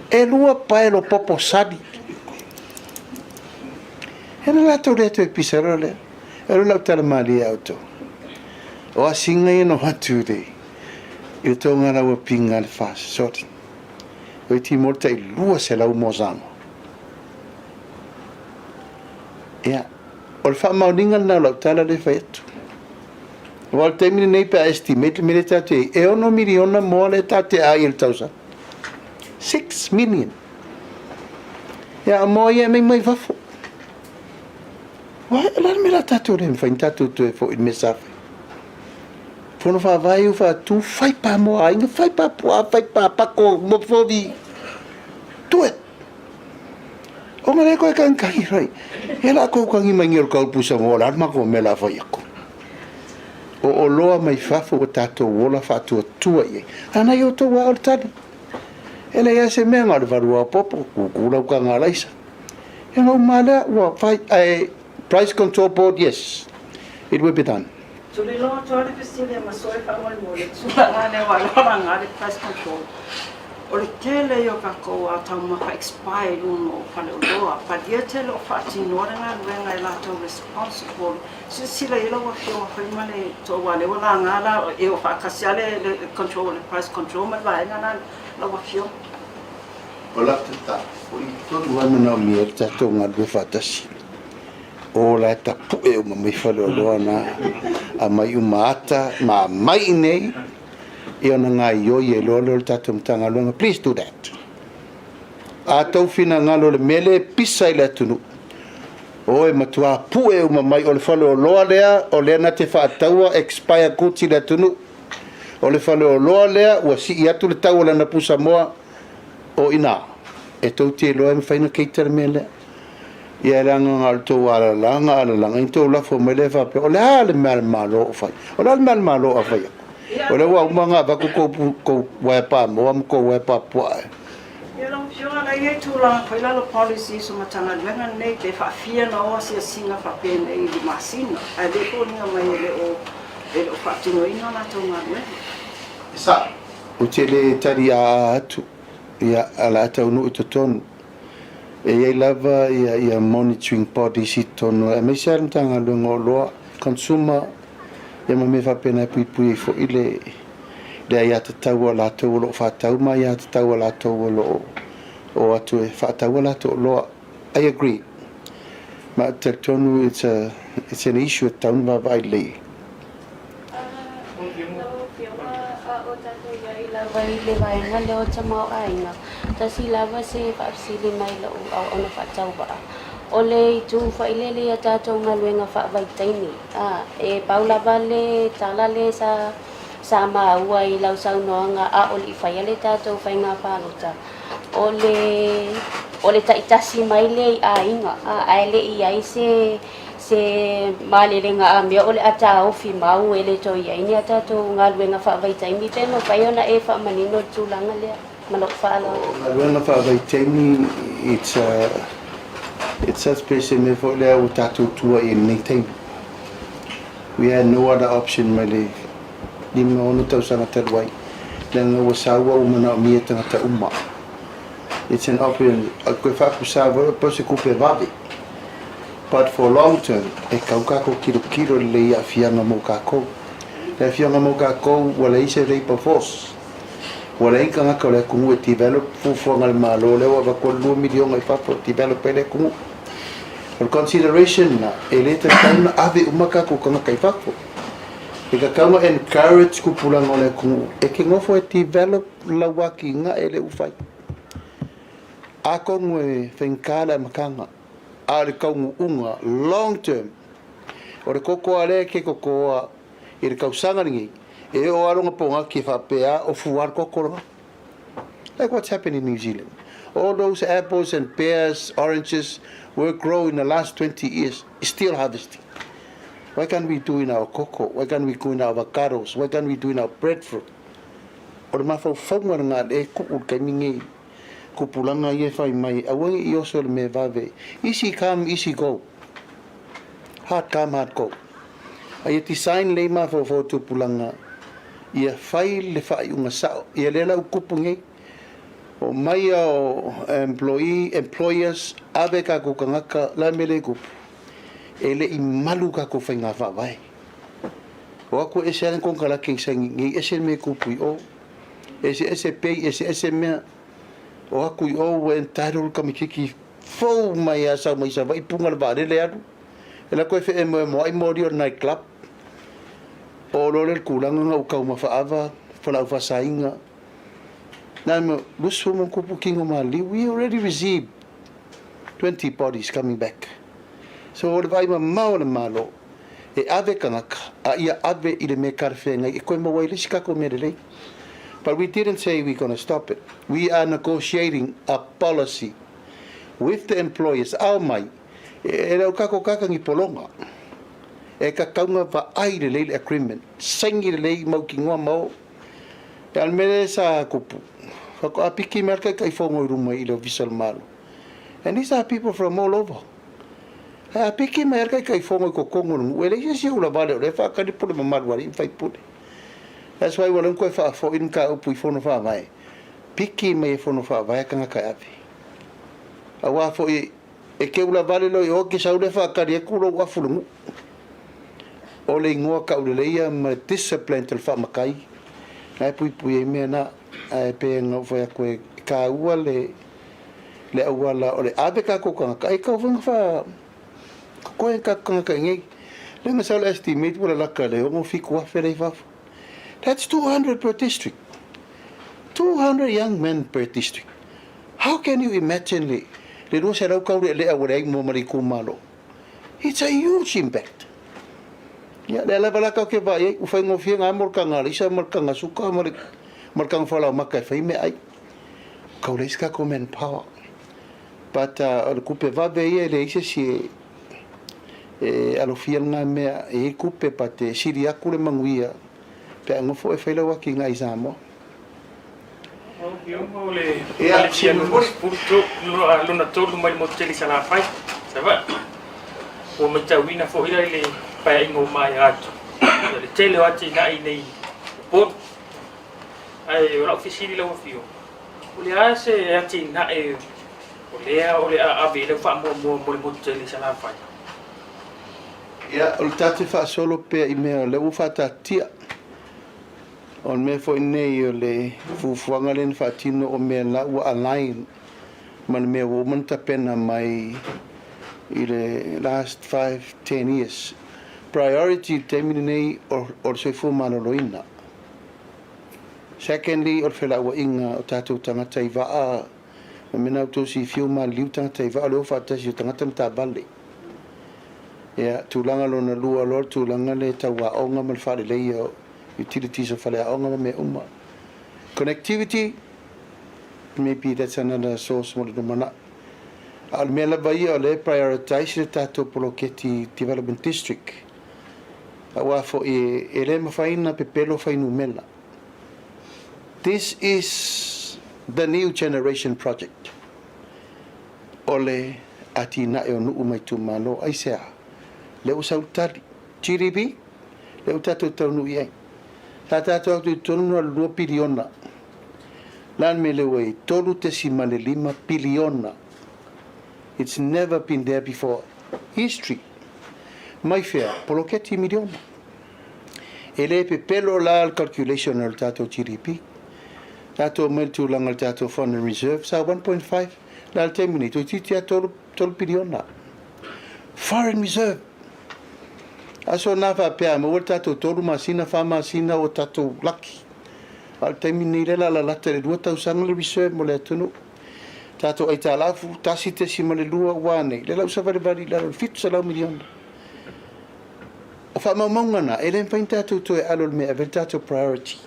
E lua paelo popo sali. E na latou le toe pisa loa lea. E alu lau tala malie ia outou. O asiga ia na o atu i le i le tonga lau apiga le fast sorting. O i ti mo le tai 200 mo Samoa. Ia, o le faamaoniga lena o lau tala lea e fai atu. Aua o le taimi lenei pe a estimate le mea lea tatou te i ai, e $6 miliona moa lea tatou te ai i le tausaga. 6 million. Ia, a moa ia e aumai mai fafo. Aua o le a le mea o le a tatou le mafai ona tatou toe foi i le mea sa fai? Fono Faavae ua faatu, fai pa mo aiga, fai pa puaa, fai pa pako, mo fovi. Do it! Ona le koe kagikagi rai. E la kou kagi mai o le kaupusa mo la ma ko me la fai aku. O oloa mai fafo ua tatou ola faatuatua i ai. Ana i outou a o le tali. E leai lava se mea na o le valu aopopo, kukū lau kaga alaisa. E na uma lea ua fai, ae Price Control Board, yes, it will be done. Tulilo atu lava le fesili a Masoe faamolemole, tulaga lea ua laga le price control. O le tele ia o tatou taumafa expire i luga o faleoloa, palia tele o faatinoa le galuega e latou responsible. Silasila i ai lau Afioga foi ma le tou aua o lea ua laga la e o faatasi lava le control le price control ma le vaega lena lau Afioga. O lau tatalo, o i tonu lava e manaomia ai le tatou galulue faatasi. O la e tapue uma mai faleoloa na, aumai uma ata ma aumai i inei, ia ona gaoioi ai loa lea o le tatou Matagaluega. Please do that. A tou finagalo i le mea lea e pisa i le atunuu, o e matua pue uma mai, o le faleoloa lea, o lea na te faataua expire goods i le atunuu. O le faleoloa lea ua sii atu le tau o lana pusamoa, o i ina, e tou te iloa e mafai ona cater le mea lea. Ia leaga na o le tou alalaga alalaga ina tou lafo mai lea faapea o le a le mea a le Malo o fai? O le a le mea a le Malo a fai atu? O lea ua uma ona avatu tou tou uaea pamoa ma tou uaea papuaa e. Ia lau Afioga la e i ai tulaga foi lalo policies o Matagaluega lenei pe faafia ona o asiasiga faapenei i le masina ae le foliga mai e le o e le o faatinoina a latou galuega. E sa'o. Ou te le taliā atu, ia, a o le a taunuu i totonu. E i ai lava ia, ia monitoring bodies i totonu, aemaise lava le Matagaluega o Oloa, Consumer, ia ma mea faapena e puipui ai foi le, le aiatatau a latou o lo o faatau ma aiatatau a latou o lo o o atu e faatau a latou oloa. I agree. Ma ou te talitonu it's a, it's an issue e tatau ona vaavaai lelei i ai. Lau Afioga, a o tatou i ai lava i le vaega lea o tamaoaiga, tasi lava se faafesili mai lou auauna faatauvaa. O le itu failele i a tatou galuega faavaitaimi, a, e pau lava le tala le sa sa maua i lau saunoaga a o le i faia le tatou faiga palota, o le o le taitasi mai lea i aiga, a, ae le i i ai se Se malelega amia o le a taofi mau e le toe i ai ni a tatou galuega faavaitaimi pe mafai ona e faamanino le tulaga lea ma lou faaaloalo. O galuega faavaitaimi it's a it's such pe se mea foi lea ua tatou tua i ai i lenei taimi. We had no other option mai le 5, 6 tausaga talu ai leaga ua saua ua manaomia e tagata uma. It's an option koe faakusa foi pau se kupe vave. But for long term, e kau kākou kilokilo lelei i aafiaga mo kākou. Le aafiaga mo kākou, ua leai se labour force. Ua leai ni tagata o le atunuu e develop fuafuaga a le Malo lea ua avatu ai le $2 miliona i fafo e develop ai le atunuu. O le consideration lena, e le tatau ona ave uma kākou tagata i fafo. E tatau ona encourage tupulaga o le atunuu e te nofo e develop lau atinae lea ua fai. Atonu e faigata le amataga, a o le taunuuga, long term, o le koko lava lea e te totoa i le tausaga lenei, e oo lava lona pogati e faapea o fua le koko lena. Like what's happened in New Zealand. All those apples and pears, oranges were grown in the last 20 years, still harvesting. Why can't we do in our cocoa? Why can't we do in our avocados? Why can't we do in our breadfruit? O le mafaufauga lena lea e tuu i le taimi nei. Kupulaga ia e fai mai, aua ne i oso i le mea vave. Easy come, easy go. Hard come, hard go. A ia design lelei mafaufau o tupulaga ia fai le faaiuga sao. Ia lea la ua tupu nei. O mai ia o employee, employers, ave tatou tagata, o le a le mea lea e tupu? E le i malu tatou faiga faavae. O atu e ese lava le konekarate i saini nei, ese le mea e tupu i o. Eseese pay, eseese mea. O atu i o ua entitled le tamaititi fou mai a sau mai Savaii puga le vaalele alu. E alu atu e feemoemoai moli o le night club. Oo loa lea i le tulaga na ua taumafa ava, fualaau faasaina. Na mo 20 ma ona tupu tino maliu, we already received 20 bodies coming back. So o le vaai mamao a le Malo, e ave tagata, a ia ave i le mea talafeagai e toe maua ai le isi tatou mea lelei. But we didn't say we gonna stop it. We are negotiating a policy with the employers, ao mai, e le o tatou tagata ni pologa. E tatau ona vaai lelei le agreement, saini lelei mautinoa ma o. A o le mea lea sa tupu, faatoa piki mai lava le Taitaifono i luma i le Ofisa o le Malo. And these are people from all over. Ae a piki mai lava le Taitaifono i totonu o le nuu, e leai se isi e ulavale o lea e faatali pule mamalu a alii ma faipule. That's why ua leva ona toe faafoi le mataupu i Fono Faavae, piki mai e Fono Faavae tagata e ave. Aua foi e te ulavale loa i o, e te sau lea faatali atu lou afu i le nuu. O le igoa tauleleia ma le discipline o le faamatai, na e puipui ai mea na. Ae pei ona ou fai atu e taua le le auala o le ave tatou tagata, e tatau foi ona faatotoe tatou tagata i inei. Lea na sau le estimate ua lalata i le 6-7 afe la i fafo. That's 200 per district. 200 young men per district. How can you imagine le le 200 taulealea ua leai mo ma le itumalo? It's a huge impact. Ia, lea lava la tatou te vaai ai, ua faigofie na mo le taga alaisa ma le taga suka ma le ma le taga falaomata e fai meaai. Kau leai se tatou manpower. But o le kupe vave ia e leai se isi e e alofia lena mea e iai kupe but e sili atu le manuia pe a nofo oe fai lau atinae i Samoa. Ia, si Lona tolu mai le motu tele i Salafai, Savaii. Ua matauina foi la i le paeaiga ua maea atu, ia le tele o atinae i inei i Upolu. Ae o lau fesili lau Afioga, o le a se atinae o lea o le a ave i ai lau faamuamua mo le motu tele i Salafai? Ia, o le tatou faasolo pea i mea o lea ua faataatitia. O le mea foi lenei o le fuafuaga lea na faatino o mea la ua align ma le mea ua uma ona tapena mai i le last 5, 10 years. Priority i le taimi lenei o le soifua maloloina. Secondly, o le felauaiga o tatou tagata i vaa, o le mea lena ua outou silafia ua maliliu tagata i vaa, o le o faatasi o tagata ma taavale. Ia, tulaga lona lua loa le tulaga lea tau aoga ma le faaleleia o utilities o faleaoga ma mea uma. Connectivity, maybe that's another source mo le lumanai. A o le mea lava ia o lea e prioritise le tatou poloketi development district, aua foi e le mafai ona pepelo fuainumera. This is the new generation project o le atinae o nuu ma itumalo. Aisea? Lea ua sau le tali. GDP, lea ua tatou taunuu i ai. Sa tatou atu i totonu na o le 2 piliona. O le a le mea lea ua i ai? 3.5 piliona. It's never been there before. History. Mai fea? Poloketi miliona. E le pepelo la le calculation o le tatou GDP. Tatou omai i le tulaga o le tatou foreign reserve, sa 1.5 la le taimi nei, toeitiiti lava 3 piliona. Foreign reserve! Aso na faapea a maua le tatou 3 masina, 4 masina ua tatou laki. A o le taimi nei lea la lalata i le 2 tausaga le reserve mo le atunuu. Tatou aitalafu, 1.2 ua a nei, lea la ua savalivali i lalo i le 700 miliona. O faamaumauga na, e le mafai ona tatou toe alo i le mea e ave ai le tatou priority.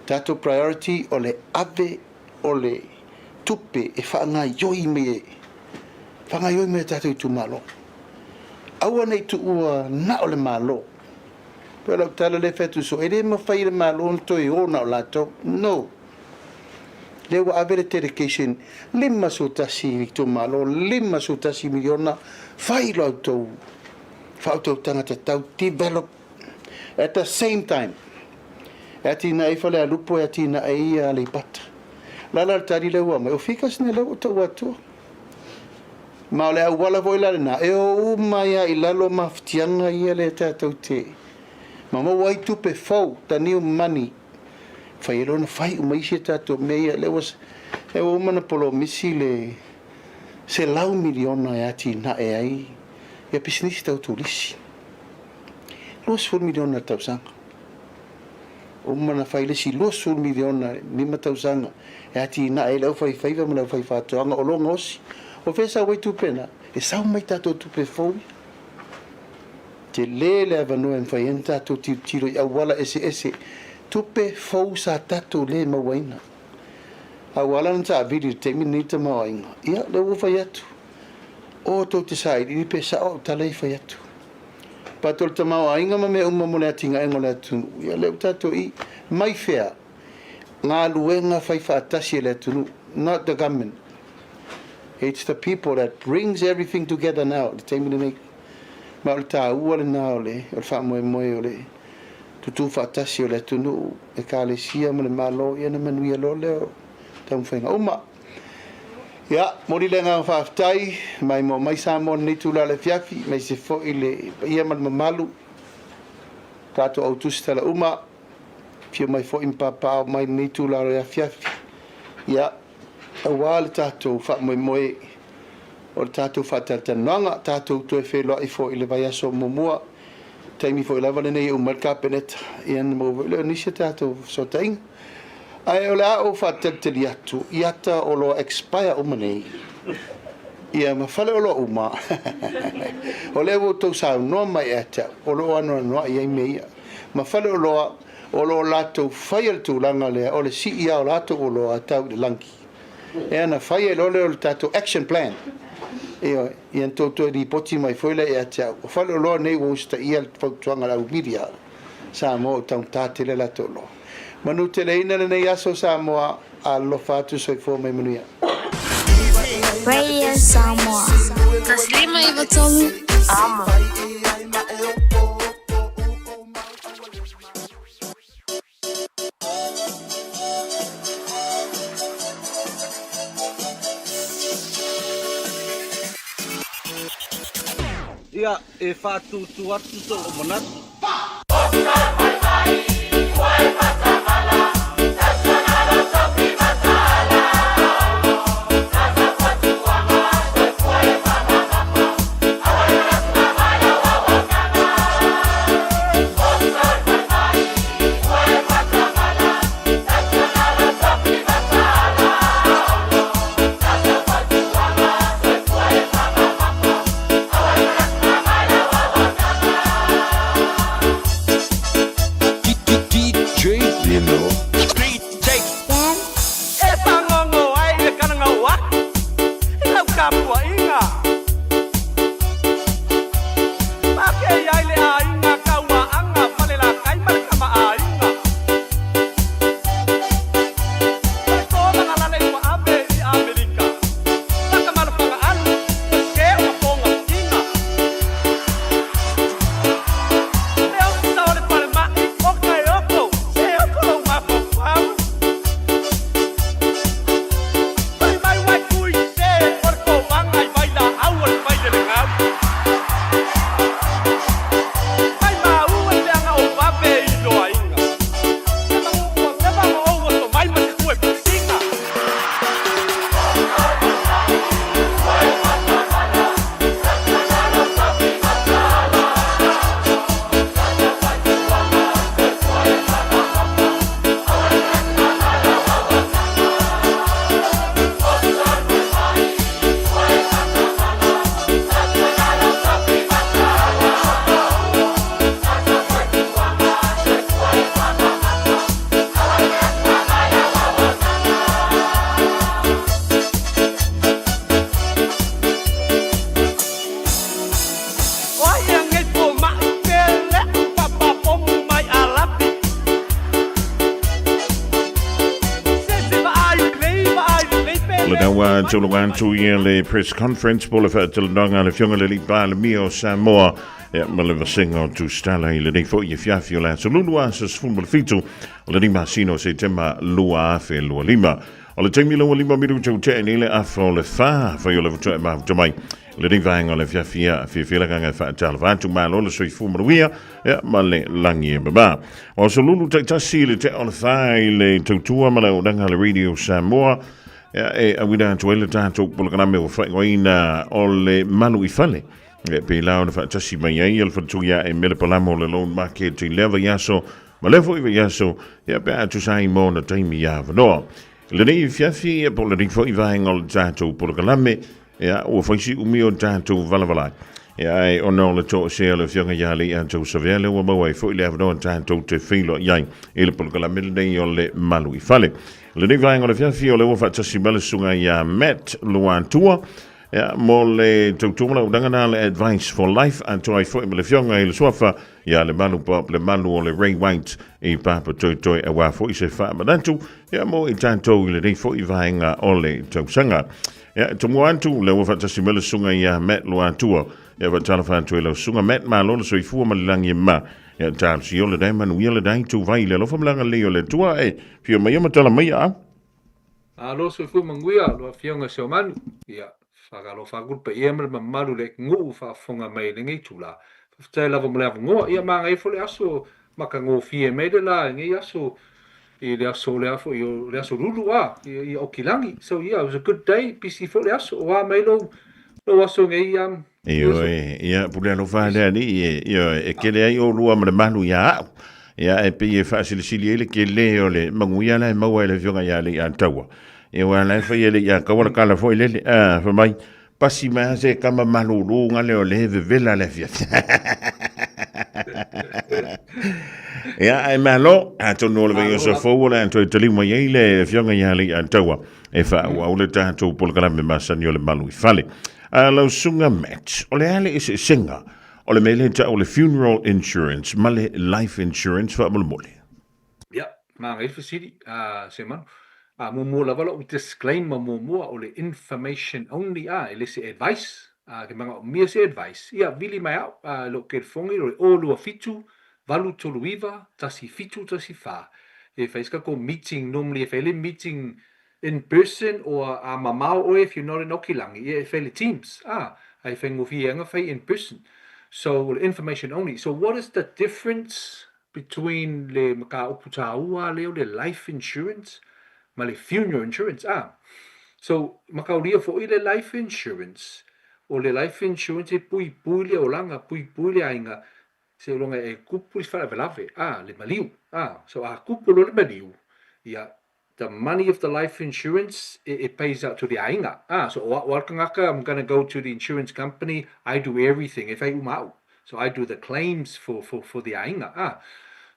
Tatou priority o le ave o le tupe e faagaioi mai e faagaioi mai e tatou itumalo. Aua ne i tuua na o le Malo. Pei o lau tala lea e fai atu soo, e le mafai e le Malo ona toe o na o latou. No. Lea ua ave le dedication 51 itumalo, 51 miliona, fai la outou faautautaga tatau, develop. At the same time, e atinae ai Falealupo, e atinae ai Aleipata. O le a la le tali lea ua aumai? O figures nei lea ua tau atua. Ma o le auala foi la lena, e o uma ai lava i lalo mafatiaga ia lea tatou te ma maua ai tupe fou, the new money. Fai ai loa ona fai uma isi a tatou mea ia. Lea ua, lea ua uma ona polomisi le $100 miliona e atinae ai ia pisinisi tau turisi. $20 miliona i le tausaga. Uma ona fai le isi $20 miliona i le 5 tausaga e atinae ai le aufaifaiva ma le aufaifaatoaga o lo gaosi. O fea e sau ai tupe na? E sau mai tatou tupe fou ia. Tele le avanoa e mafai ai ona tatou tilotilo i auala eseese, tupe fou sa tatou le mauaina. A ua ala ona taavili i le taimi lenei le tamaoaiga, ia, lea ua ou fai atu, o tou te sailiili pe sao au tala ia e fai atu. But o le tamaoaiga ma mea uma mo le atinaega o le atunuu, ia lea ua tatou i, mai fea? Galuega fai faatasi e le atunuu, not the government. It's the people that brings everything together now i le taimi lenei. Ma o le taua lena o le faamoemoe o le tutū faatasi o le atunuu, Ekalesia ma le Malo, ia ona manuia loa lea o taumafaiga uma. Ia, momoli le agaga faafetai, maimoa mai Samoa i lenei itula o le afiafi, aemaise foi le paia ma le mamalu, tatou au tusitala uma, afio mai foi ma papaaao mai i lenei itula o le afiafi. Ia, aua le tatou faamoemoe o le tatou faatalatalanoaga, tatou toe feiloai foi i le vaiaso muamua, taimi foi lava lenei e uma ai le Kapeneta, ia ona maua foi lea o nisi a tatou fesootaiga. Ae o le a ou faatalitali atu i ata o lo o expire uma nei, ia ma faleoloa uma, o lea ua outou saunoa mai ia te au, o lo o anoanoai ai mea ia. Ma faleoloa o lo o latou faia le tulaga lea o le sii lava o latou oloa tau i le lagi. Ea ona fai ai loa lea o le tatou action plan. Ioe, ia na tou toe lipoti mai foi lea ia te au. O faleoloa nei ua usitaia le fautuaga a le au media Samoa ua taugata tele a latou oloa. Manuteleina lenei aso Samoa, alofa atu soifua mai manuia. Radio Samoa. 153 Amo. Ia, e faatūtū atu sou manatu. DJ Lino. E fagogo ai le kanagau aku i lau tapuaiga. Pakei ai le aiga Kauaʻaga Falelatai ma le kamaʻāina. O le tolaga lale ua ave i Amerika, Takamalo-Fagaalu, o se o Mapoga Tiga. Le ofisa o le falemai o Kaeoko, se oko lou mafaufau. Fai mai uai kui se o le kovaga i vailaau o le failelegau. Fai maua le leaga o vave i loaiga. Se magu ua leva ma ou oso mai ma se kue pusiga. O ai ea nei fomai pe leʻu papapomu mai Alapi. Se se vaai lelei vaai lelei pe Le leʻu naua tauloga atu ia le press conference po le faatalanoaga a le Afioga i le Alii Palemia o Samoa ia ma le vasega o Tusitala i lenei foi afiafi o le aso Lulu aso 17 o lenei masina o Setema 2025. O le taimi ua 5 minuta ua tea nei le afa o le 4, fai o le faatoa e mafuta mai lenei vaega o le afiafi ia fiafia le agaga e faatalofa atu malo le soifua manuia ia ma le lagi e mama. O aso Lulu taitasi i le tea o le 4 i le tautua ma le auaunaga a le Radio Samoa ia e auina atu ai le tatou polokalame ua faaigoaina o le Malu i Fale. E pei la ona faatasi mai ai le faletua ia Emele Palamo o le Loan Market i lea vaiaso ma lea foi vaiaso ia pe a tusa ai mo ona taimi avanoa. Lenei afiafi ia po o lenei foi vaega o le tatou polokalame ia ua fai si umi o tatou valavala ai. Ia ai ona o le toesea o le Afioga ia Leiatau Savea lea ua maua ai foi le avanoa tatou te feiloai ai i le polokalame lenei o le Malu i Fale. Lenei vaega o le afiafi o lea ua faatasi mai le susuga ia Matt Luatua Ia, mo le tautua ma le auaunaga na le Advice for Life, atoa ai foi ma le Afioga i le Suafa ia Lemalu Bob Lemalu o le Ray White i Papatoetoe aua foi se faamanatu ia mo i tatou i lenei foi vaega o le tausaga. Ia, e tomua atu, lea ua faatasi mai le susuga ia Matt Luatua. Ia, faatalofa atu i lau susuga Matt, malo le soifua ma le lagi e mama. Ia, talosia le dai manuia le dai tuvai le alofa ma le agalelei o le Atua e fia mai ma tala mai a. Malo soifua manuia lau Afioga Seomanu. Ia, faatalofa atu le paia ma le mamalu i le atunuu ua faafofoga mai i lenei itula. Faafetai lava mo le avanoa. Ia, manaia foi le aso matagofie mai le la i lenei aso, i le aso o le a foi, o le aso Lulu a, i Aukilagi. So yeah, it was a good day, pisi foi le aso. O a mai lou, lou aso nei, um, Ioe, ia, pule alofa le alii, e, ioe, e kele ai olua ma le malu ia au. Ia, e pei e faasilisili ai le kele o le manuia la e maua e le afioga ia Leiataua. Ia, aua la e fai e Leiataua le kala foi lele, a, fai mai, pasi mai lava se kama malūlū gale o le vevela le afiafi. Ia, ae malo, atonu o le vaiaso fou o le a toe taliu mai ai le Afioga ia Leiataua e faaauau le tatou polokalame masani o le Malu i Fale. A lau Susuga Matt, o le a le eseesega o le mea lea e tau o le funeral insurance ma le life insurance faamolemole? Ia, manaia le fesili, a Semanu. A muamua lava lou disclaimer muamua o le information only, a, e le se advice. A ke manaomia se advice, ia, vili mai au, a, i lou telefoni o le 027 839 1714. E fai se tatou meeting, normally e fai le meeting in person or a mamao oe if you're not in Aokilangi, ia e fai le Teams, a, ae faigofie ai ona fai in person. So, o le information only. So, what is the difference between le mataupu taua lea o le life insurance ma le funeral insurance a. So mataulia foi le life insurance, o le life insurance e puipui le olaga, puipui le aiga seiloga e tupu le faalavelave a, le maliu a. So a tupu loa le maliu, ia the money of the life insurance it, it pays out to the aiga ah so o a'u a le tagata I'm gonna go to the insurance company I do everything e fai uma a'u so I do the claims for for for the aiga ah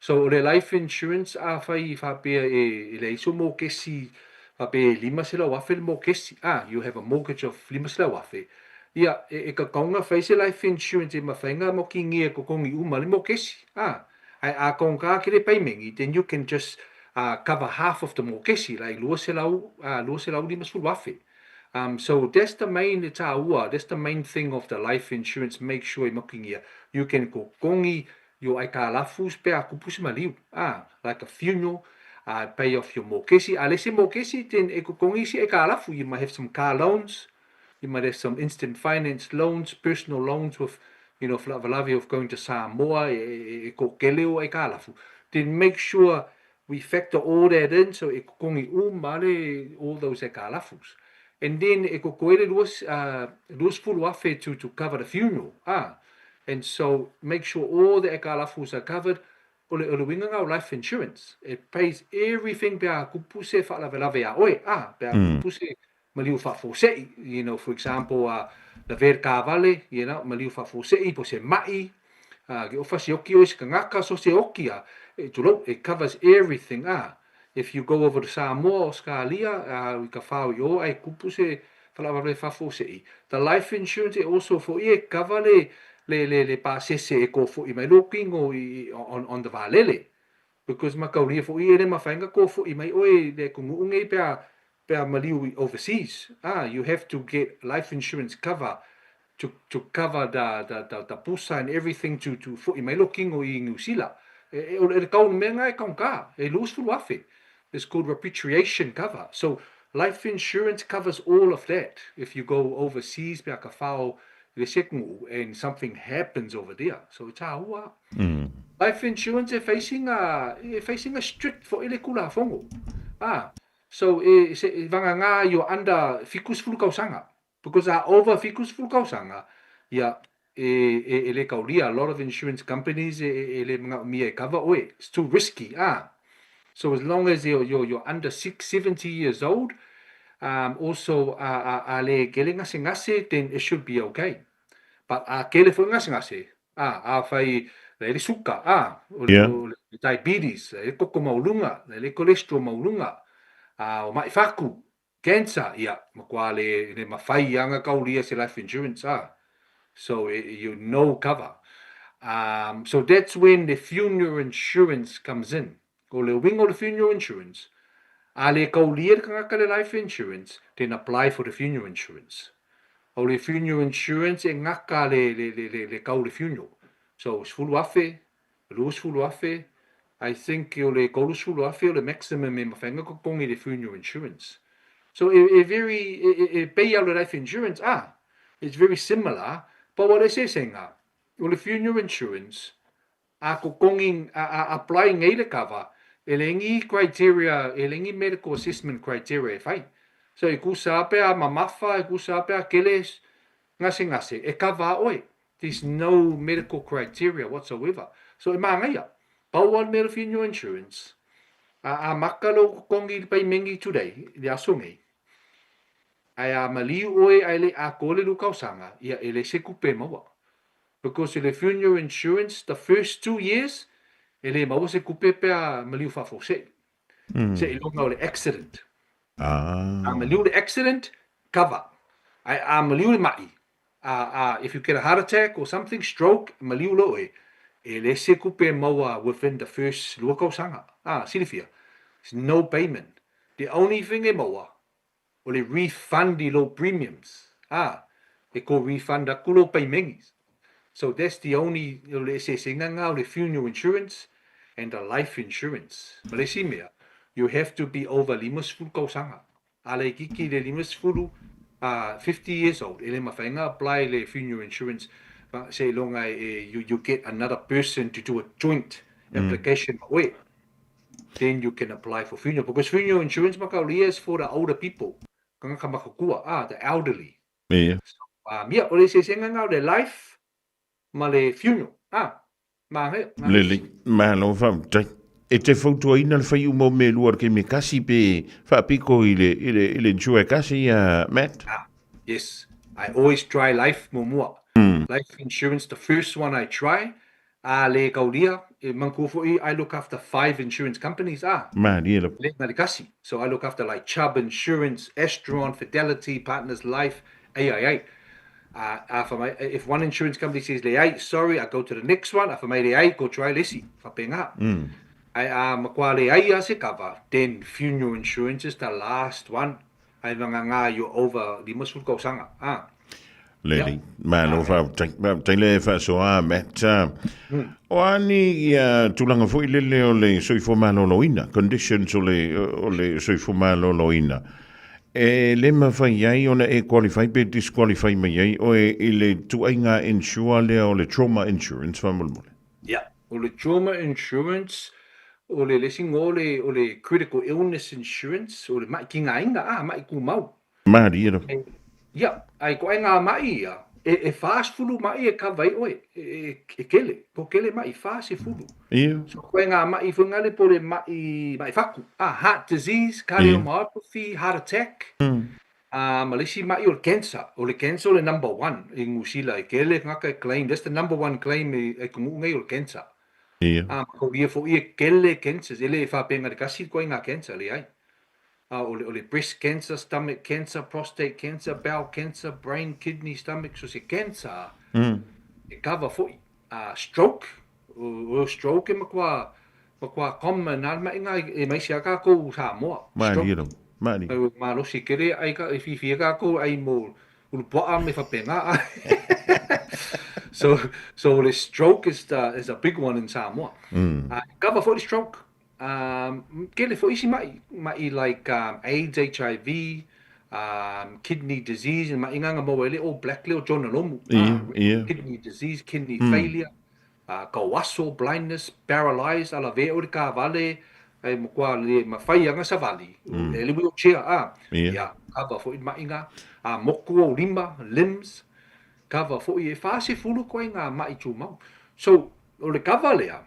so o le life insurance afai faapea e e leai sou mokesi faapea e 500,000 le mokesi ah you have a mortgage of 500,000 ia e, e tatau ona fai se life insurance e mafai ona mokigia e totogi uma le mokesi ah Ae a kongka ke le paimegi, then you can just cover half of the mokesi, like 200, 250,000. So that's the main tāua, that's the main thing of the life insurance, make sure i makingia. You can kokongi your aikalafus pe a kupu se maliu, like a funeral, pay off your mokesi. A le se mokesi, then e kokongi si aikalafu, you might have some car loans, You might have some instant finance loans, personal loans with, you know, falavalave of going to Samoa, e, e, e kokele o aikalafu. Then make sure we factor all that in, so e kokongi uma le all those aikalafus. And then e kokoele luas, luas fulu afe to, to cover the funeral. Ah. And so make sure all the aikalafus are covered. O le, o le uiga nga o life insurance. It pays everything pe a kupu se faalavelave a oe. Ah, pe a kupu se maliu faafuasei, you know, for example, lavea le taavale, you know, maliu faafuasei, po o se ma'i, ke ofa se oki oe se tagata, so se oki a, e, tulou, it covers everything, a. If you go over to Samoa, Australia, i ka whao i o, ae kupu se falavalave faafuasei. The life insurance e also fo'i e cover le, le, le, le pasese e kōfo'i mai lou kino i, on, on the vaalele. Because mataulia fo'i e le mafai ona kōfo'i mai oe i le atunuu nei pe a, pe a maliu i overseas ah you have to get life insurance cover to to cover the the the, the pusa and everything to to fo'i mai lou kino i Niu Sila. E, e, o le kau mea nga e kaunka, e 20,000. It's called repatriation cover. So life insurance covers all of that. If you go overseas pe a ka whao i le atunuu and something happens over there. So e tāua. Life insurance e facing a, e facing a strict fo'i le Tulafono. Ah, so e, se, e vagagā you're under 70 tausaga. Because a over 70 tausaga, ia, e, e, e le kaulia, a lot of insurance companies e, e, e le manaomia e cover oe. It's too risky, ah. So as long as you're, you're, you're under six, 70 years old, also a, a, a le kele gasegase, then it should be okay. But a kele foi gasegase, a, afai le le suka, a, o le, o le diabetes, le koko maualuga, le le cholesterol maualuga, a, o ma'i faku, cancer, ia, matua le, le mafai lava ona kaulia se life insurance, a. So, you no cover. So that's when the funeral insurance comes in. O le uiga o le funeral insurance, a le kaulia le tagata le life insurance, then apply for the funeral insurance. O le funeral insurance e gata le, le, le, le, le kau le funeral. So, 10,000, 20,000, I think o le 30,000 o le maximum e mafai ona totogi le funeral insurance. So, e, e very, e, e, e pei lava o le life insurance, ah, it's very similar, but o le eseesega, o le funeral insurance, A totogi, a, a apply nei le cover, e leai ni criteria, e leai ni medical assessment criteria e fai. So e tusa lava pe a mamafa, e tusa lava pe a kele gasegase, e cover a oe. There's no medical criteria whatsoever. So e māngaia. Pau lava le mea o le funeral insurance, a, a maka lou totogi i le paimeni today, i le aso nei, ae a maliu oe ae le i atoa le lua tausaga, ia e leai se tupe e maua. Because i le funeral insurance the first 2 years E le maua se tupe pe a maliu faafuasei. Seiloga o le accident. A maliu le accident, cover. Ae a maliu le ma'i, a, a, if you get a heart attack or something, stroke, maliu loa oe, e leai se tupe e maua within the first lua tausaga. A, silafia, there's no payment. The only thing e maua, o le refund i lou premiums, a, e ko refund aku lou paimegi. So that's the only, o le eseesega nga o le funeral insurance and the life insurance. Ma le isi mea, you have to be over 50 tausaga. A laititi i le 50, a, 50 years old, e le mafai ona apply le funeral insurance seiloga e, you, you get another person to do a joint application ma oe. Then you can apply for funeral because funeral insurance makauli is for the older people, tagata matutua, ah, the elderly. Ia. So, ia, o le eseesega lena o le life ma le funeral, ah, manaia, manaia. Lelei, malo faafetai. E te fautuaina le fai uma o mea e lua i le taimi e tasi pe faapito i le, i le, i le insure e tasi, ia Matt? Ah, yes. I always try life muamua. Life insurance, the first one I try, A le kaulia, e manatua foi I look after five insurance companies, a. Malie lava. Le na le kasi. So I look after like Chubb Insurance, Astron, Fidelity, Partners Life, AIA. A, a fa mai, if one insurance company says leai, sorry, I go to the next one, a fa mai leai, ko try le isi. Faapena. Ae a matua leai a se cover, then funeral insurance is the last one. Ai vagagā you're over 50 tausaga, a. Lelei, malo faafetai, faafetai le faasoa Matt. O a ni ia tulaga foi lele o le soifua maloloina, conditions o le, o le soifua maloloina, e le mafai ai ona e qualify pe disqualify mai ai oe i le ituaiga insure lea o le trauma insurance faamolemole? Ia, o le trauma insurance, o le le isi igoa o le, o le critical illness insurance, o le ma'i tigaina, a, ma'i tumau. Malie lava. Ia, ae ko ai ngā ma'i ia, e, e 40 ma'i e cover ai oe, e, e, e kele, ko kele ma'i, 40. Ia. So ko ai ngā ma'i whangale po le ma'i, ma'i whaku, ah, heart disease, cardiomyopathy, heart attack, ah, ma le isi ma'i o le cancer, o le cancer o le number one i New Zealand, e kele ngaka e claim, that's the number one claim e, e kumu nei o le cancer. Ia. Ah, ma ko ia fo ia kele cancers, e le e whāpenga le kasi ko ai ngā cancer, le ai. A o le, o le breast cancer, stomach cancer, prostate cancer, bowel cancer, brain, kidney, stomach, so se cancer e cover fo'i. A stroke, o, o stroke e matua, matua common a le ma'iga e maisi a kākou Samoa. Malie lava, malie. Au malosi kele ai ka, e whiwhi e kākou ai mo ulupua'a me whapenga. So, so le stroke is the, is a big one in Samoa. A cover fo'i le stroke. Um, kele fo'i isi ma'i, ma'i like um, AIDS, HIV, um, kidney disease, ma'i nganga maua e le All Black le o Jonah Lomu. Ia, ia. Kidney disease, kidney failure, kauaso, blindness, paralyzed, ala ve o le kavale, ai matua le mawhai anga savali, e le wheelchair, ah. Ia. Ia, cover fo'i ma'i ngā. A moku o lima, limbs, cover fo'i e 40 koe ngā ma'i tūmau. So, o le cover lea,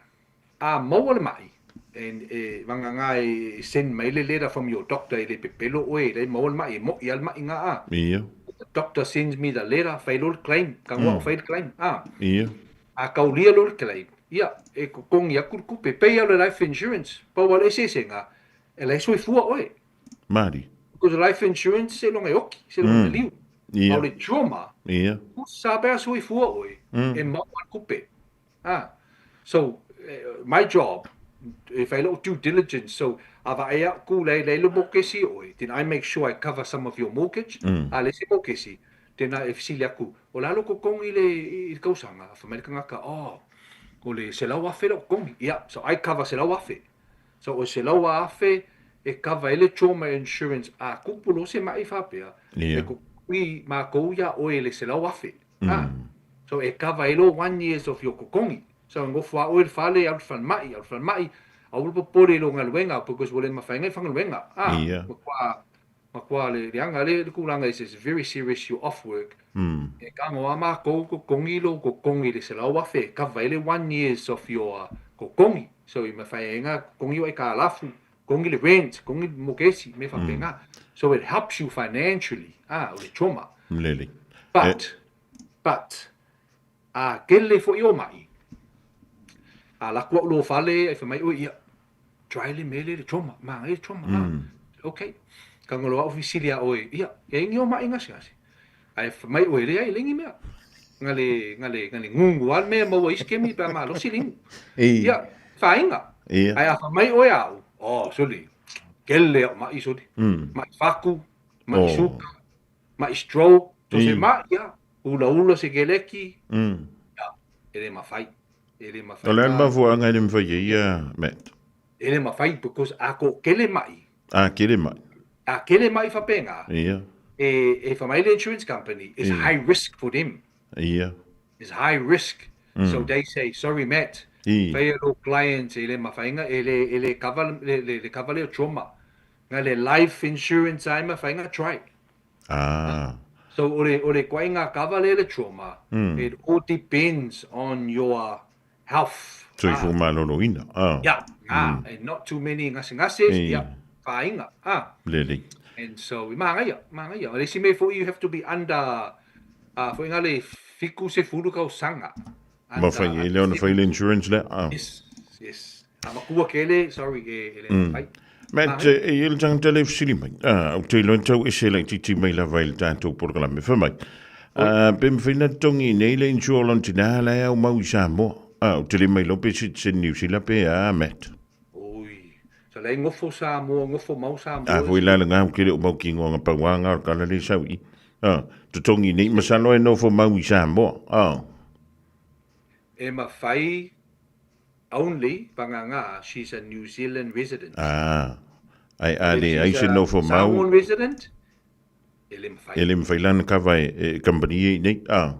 A maua le ma'i, and e vagagā e send mai le letter from your doctor e le pepelo oe e le maua le ma'i, e mo'i a le ma'i ngā a. Ia. The doctor sends me the letter, fai loa le claim, ka ngoa o fai le claim, a. Ia. A kaulia loa le claim, ia, e kokongi aku le kupe, pei au le life insurance, pau a le eseesega, e le soifua oe. Maari. Because life insurance seiloga e oki, seiloga e liu. Ia. A o le trauma, Ia. sa pea soifua oe, e maua le kupe. Ah, so my job, if I la'u due diligence, so a vaai aku lei lei le mokesi oe, then I make sure I cover some of your mortgage, a le isi mokesi, then e fesili aku, o le a lou kokongi i le i le kausaga? Fai mai le tagata, oh, o le 100,000 la'u kokongi. Ia, so I cover 100,000. So o 100,000 e cover ai le trauma insurance a kupu loa se ma'i faapea, e kokongi makou ia oe i le 100,000. Ah, so e cover ai loa one years of your kokongi. So e nofo lava oe i le fale, alu i le falemai, alu i le falemai, aua le popole i lou galuega because ua le mafai ona e faigaluega. Ah, matua, matua le leaga le tulaga is is very serious, you're off work. E tago lava matou kokongi lou kokongi i le 100,000 e cover ai le one years of your kokongi. So e mafai ai ona kokongi o aitalafu, kokongi le rent, kokongi le mokesi, mea faapena. So it helps you financially, ah, o le trauma. Lelei. But, but, a kele fo'i o ma'i. A alu atu au i lou fale ae fai mai oe, ia, try le mea lea le trauma, manaia le trauma. Ah, okay. Tago loa au fesili ia oe, ia, e ai ni ou ma'i gasegase? Ae fai mai oe, leai, e leai ni mea. Na le, na le, na le gugu lava le mea e maua ai isi kemi pe a malosi le inu. Ia, faaina. Ae a fai mai oe au, oh, sole, kele au ma'i sole. Ma'i fatu, ma'i suka, ma'i stroke, so se ma'i lava, ulaula sekeleti, ia, e le mafai. E le mafai. O le a le mafuaaga e le mafai ai ia, Matt? E le mafai because a toatele ma'i. A kele ma'i. A kele ma'i faapena. Ia. E e fai mai le insurance company is high risk for them. Ia. Is high risk. So they say sorry Matt. Faia lou client e le mafai na e le e le cover le le cover lea o trauma. Na le life insurance lava e mafai na try. Ah. So o le o le ituaiga cover lea le trauma it all depends on your health. Soifua maloloina. Ah. Yeah. Ah, and not too many gasegase, ia, faaina. Ah. Lelei. And so, i magaia, magaia. O le isi mea foi, you have to be under, ah, foi nga le 70 tausaga. Ma fai ai lea ona fai le insurance lea. Ah. Yes, yes. A matua kele, sorry, e, e le mafai. Matt, e i ai le tagata lea e fesili mai. Ah, ou te iloa e tau ese laitiiti mai lava i le tatou polokalame. Fai mai, ah, pe mafai ona totogi nei le insure o lona tina la e aumau i Samoa. Ah, ou te le mailoa pe citizen Niu Sila pe a, Matt. Oi, so la e nofo Samoa, nofo mau Samoa. A foi la le ngau ke le o mau ki ingoa pauā ngā o le kala le sau i. Ah, totogi nei, masalo e nofo mau i Samoa. Ah. E mafai only panganga she's a New Zealand resident. Ah, ai a le ai se nofo mau. Samoan resident, e le mafai. E le mafai lana kava e, e company e nei. Ah.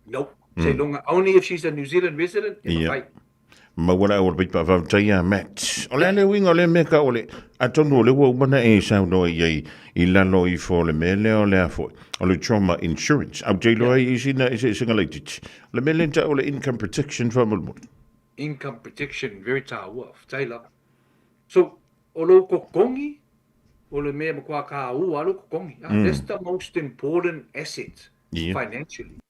Nope. Seiloga only if she's a New Zealand resident, e mafai. Maua la au o le paipa faafetai ia Matt. O le a le uiga o lea mea ka o le, atonu o lea ua uma ona e saunoa i ai i lalo ifo o le mea lea o le a foi, o le trauma insurance. Au te iloa ai i sina eseesega laitiiti. O le mea lea tau o le income protection faamolemole. Income protection very taua, faafetai lava. So, o lou totogi, o le mea matua taua lou totogi. That's the most important asset financially.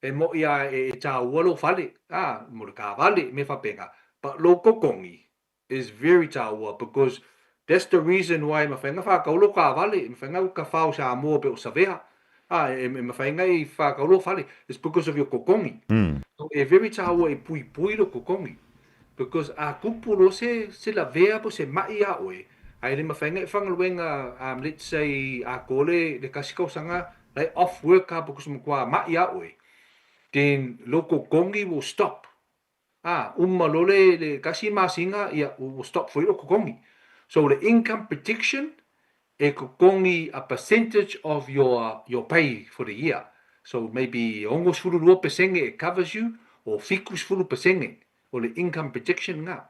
E moʻi a e taua lou fale, a, mo le taavale, mea faapena. But lou totogi is very taua because that's the reason why e mafai ona whātau lou taavale, e mafai ona uta whao Samoa pe o Savea, a, e, e mafai ona i whātau lou fale. It's because of your totogi. So e very taua e puipui lou totogi. Because a tupu loa se, se lavea po o se maʻi iā ʻoe, a e le mafai ona e faigaluega, let's say atoa le, le tasi tausaga like off work a because matua maʻi iā ʻoe, then lou totogi will stop. A, uma loa le, le tasi masina, ia, will stop foi lou totogi. So le income protection, e totogi a percentage of your your pay for the year. So maybe 62% it covers you or 70% o le income protection nga.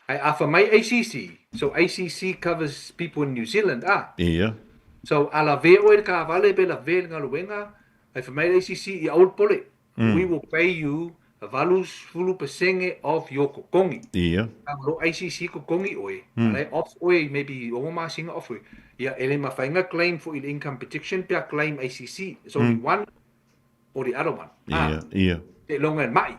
Ae a fai mai ACC, so ACC covers people in New Zealand a. Ia. So a lavea oe i le taavale pe lavea i le galuega, ae fai mai le ACC ia aua le popole, We will pay you 80% of your totogi. Ia. A o lo ACC totogi oe, a la e off oe maybe ono masina off oe, ia e le mafai ona claim foi i le income protection pe a claim ACC. It's only one or the other one. Ia, ia. Seiloga e maʻi.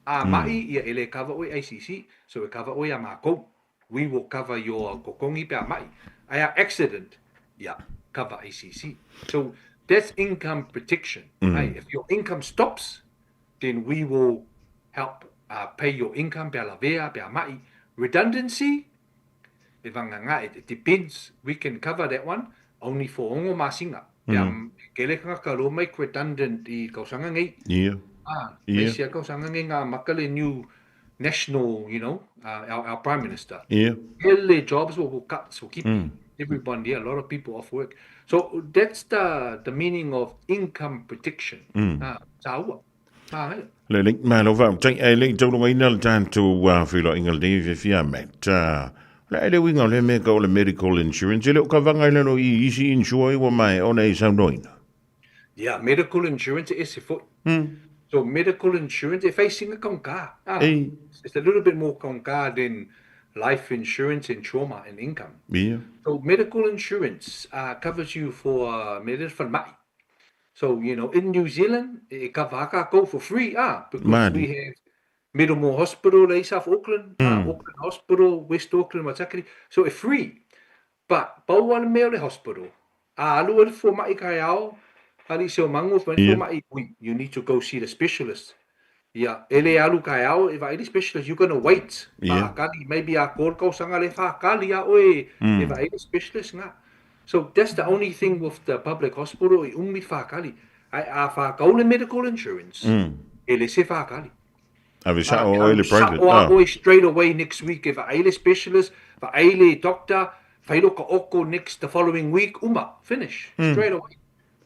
A maʻi, ia e le cover oe ACC, so e cover oe iā mākou. We will cover your totogi pe a maʻi. Ae a accident, ia, cover ACC. So that's income protection. Hey, if your income stops, then we will help pay your income pe a lavea, pe a maʻi. Redundancy, e vagana, it depends. We can cover that one only for ono masina. Pe a kele tangata loa make redundant i tausaga nei. Ia. Ah, aemaise a tausaga nei nga amata le new national, you know, our prime minister. Ia. Tele jobs will cut, so keep everyone, yeah, a lot of people off work. So that's the meaning of income protection. Ah, taua. Ah, ia. Lelei, malo faafetai, ae le i taulagaina le tatou feiloaiga lenei fiafia Matt. O le a le uiga o lea mea ka o le medical insurance, e le o kavaga i lalo i isi insure ua maea ona e saunoaina. Yeah, medical insurance e ese foi. So medical insurance e fai sina kaunka. Ah, Ei. It's a little bit more kaunka than life insurance and trauma and income. Ia. So medical insurance covers you for mea lea falemai. So, you know, in New Zealand, e cover a kākou for free, ah, because Mani. we have. Middlemore Hospital le i South Auckland, Auckland Hospital, West Auckland, Waitakere. So e free. But pau lava le mea o le hospital, a alu ai le fomai taeao, alii Seomango fai mai le fomai, ui, you need to go see the specialist. Ia, e le alu taeao e vaai le specialist, you gonna wait, faakali, maybe a ko le tausaga lea faakali a oe e vaai le specialist nga. So that's the only thing with the public hospital, e umi le faakali. Ae a whākau le medical insurance, e le se whākali. Ave sao oe le private. Sao a oe straight away next week e vaai le specialist, vaai le doctor, whai loka oko next the following week, uma, finish, straight away.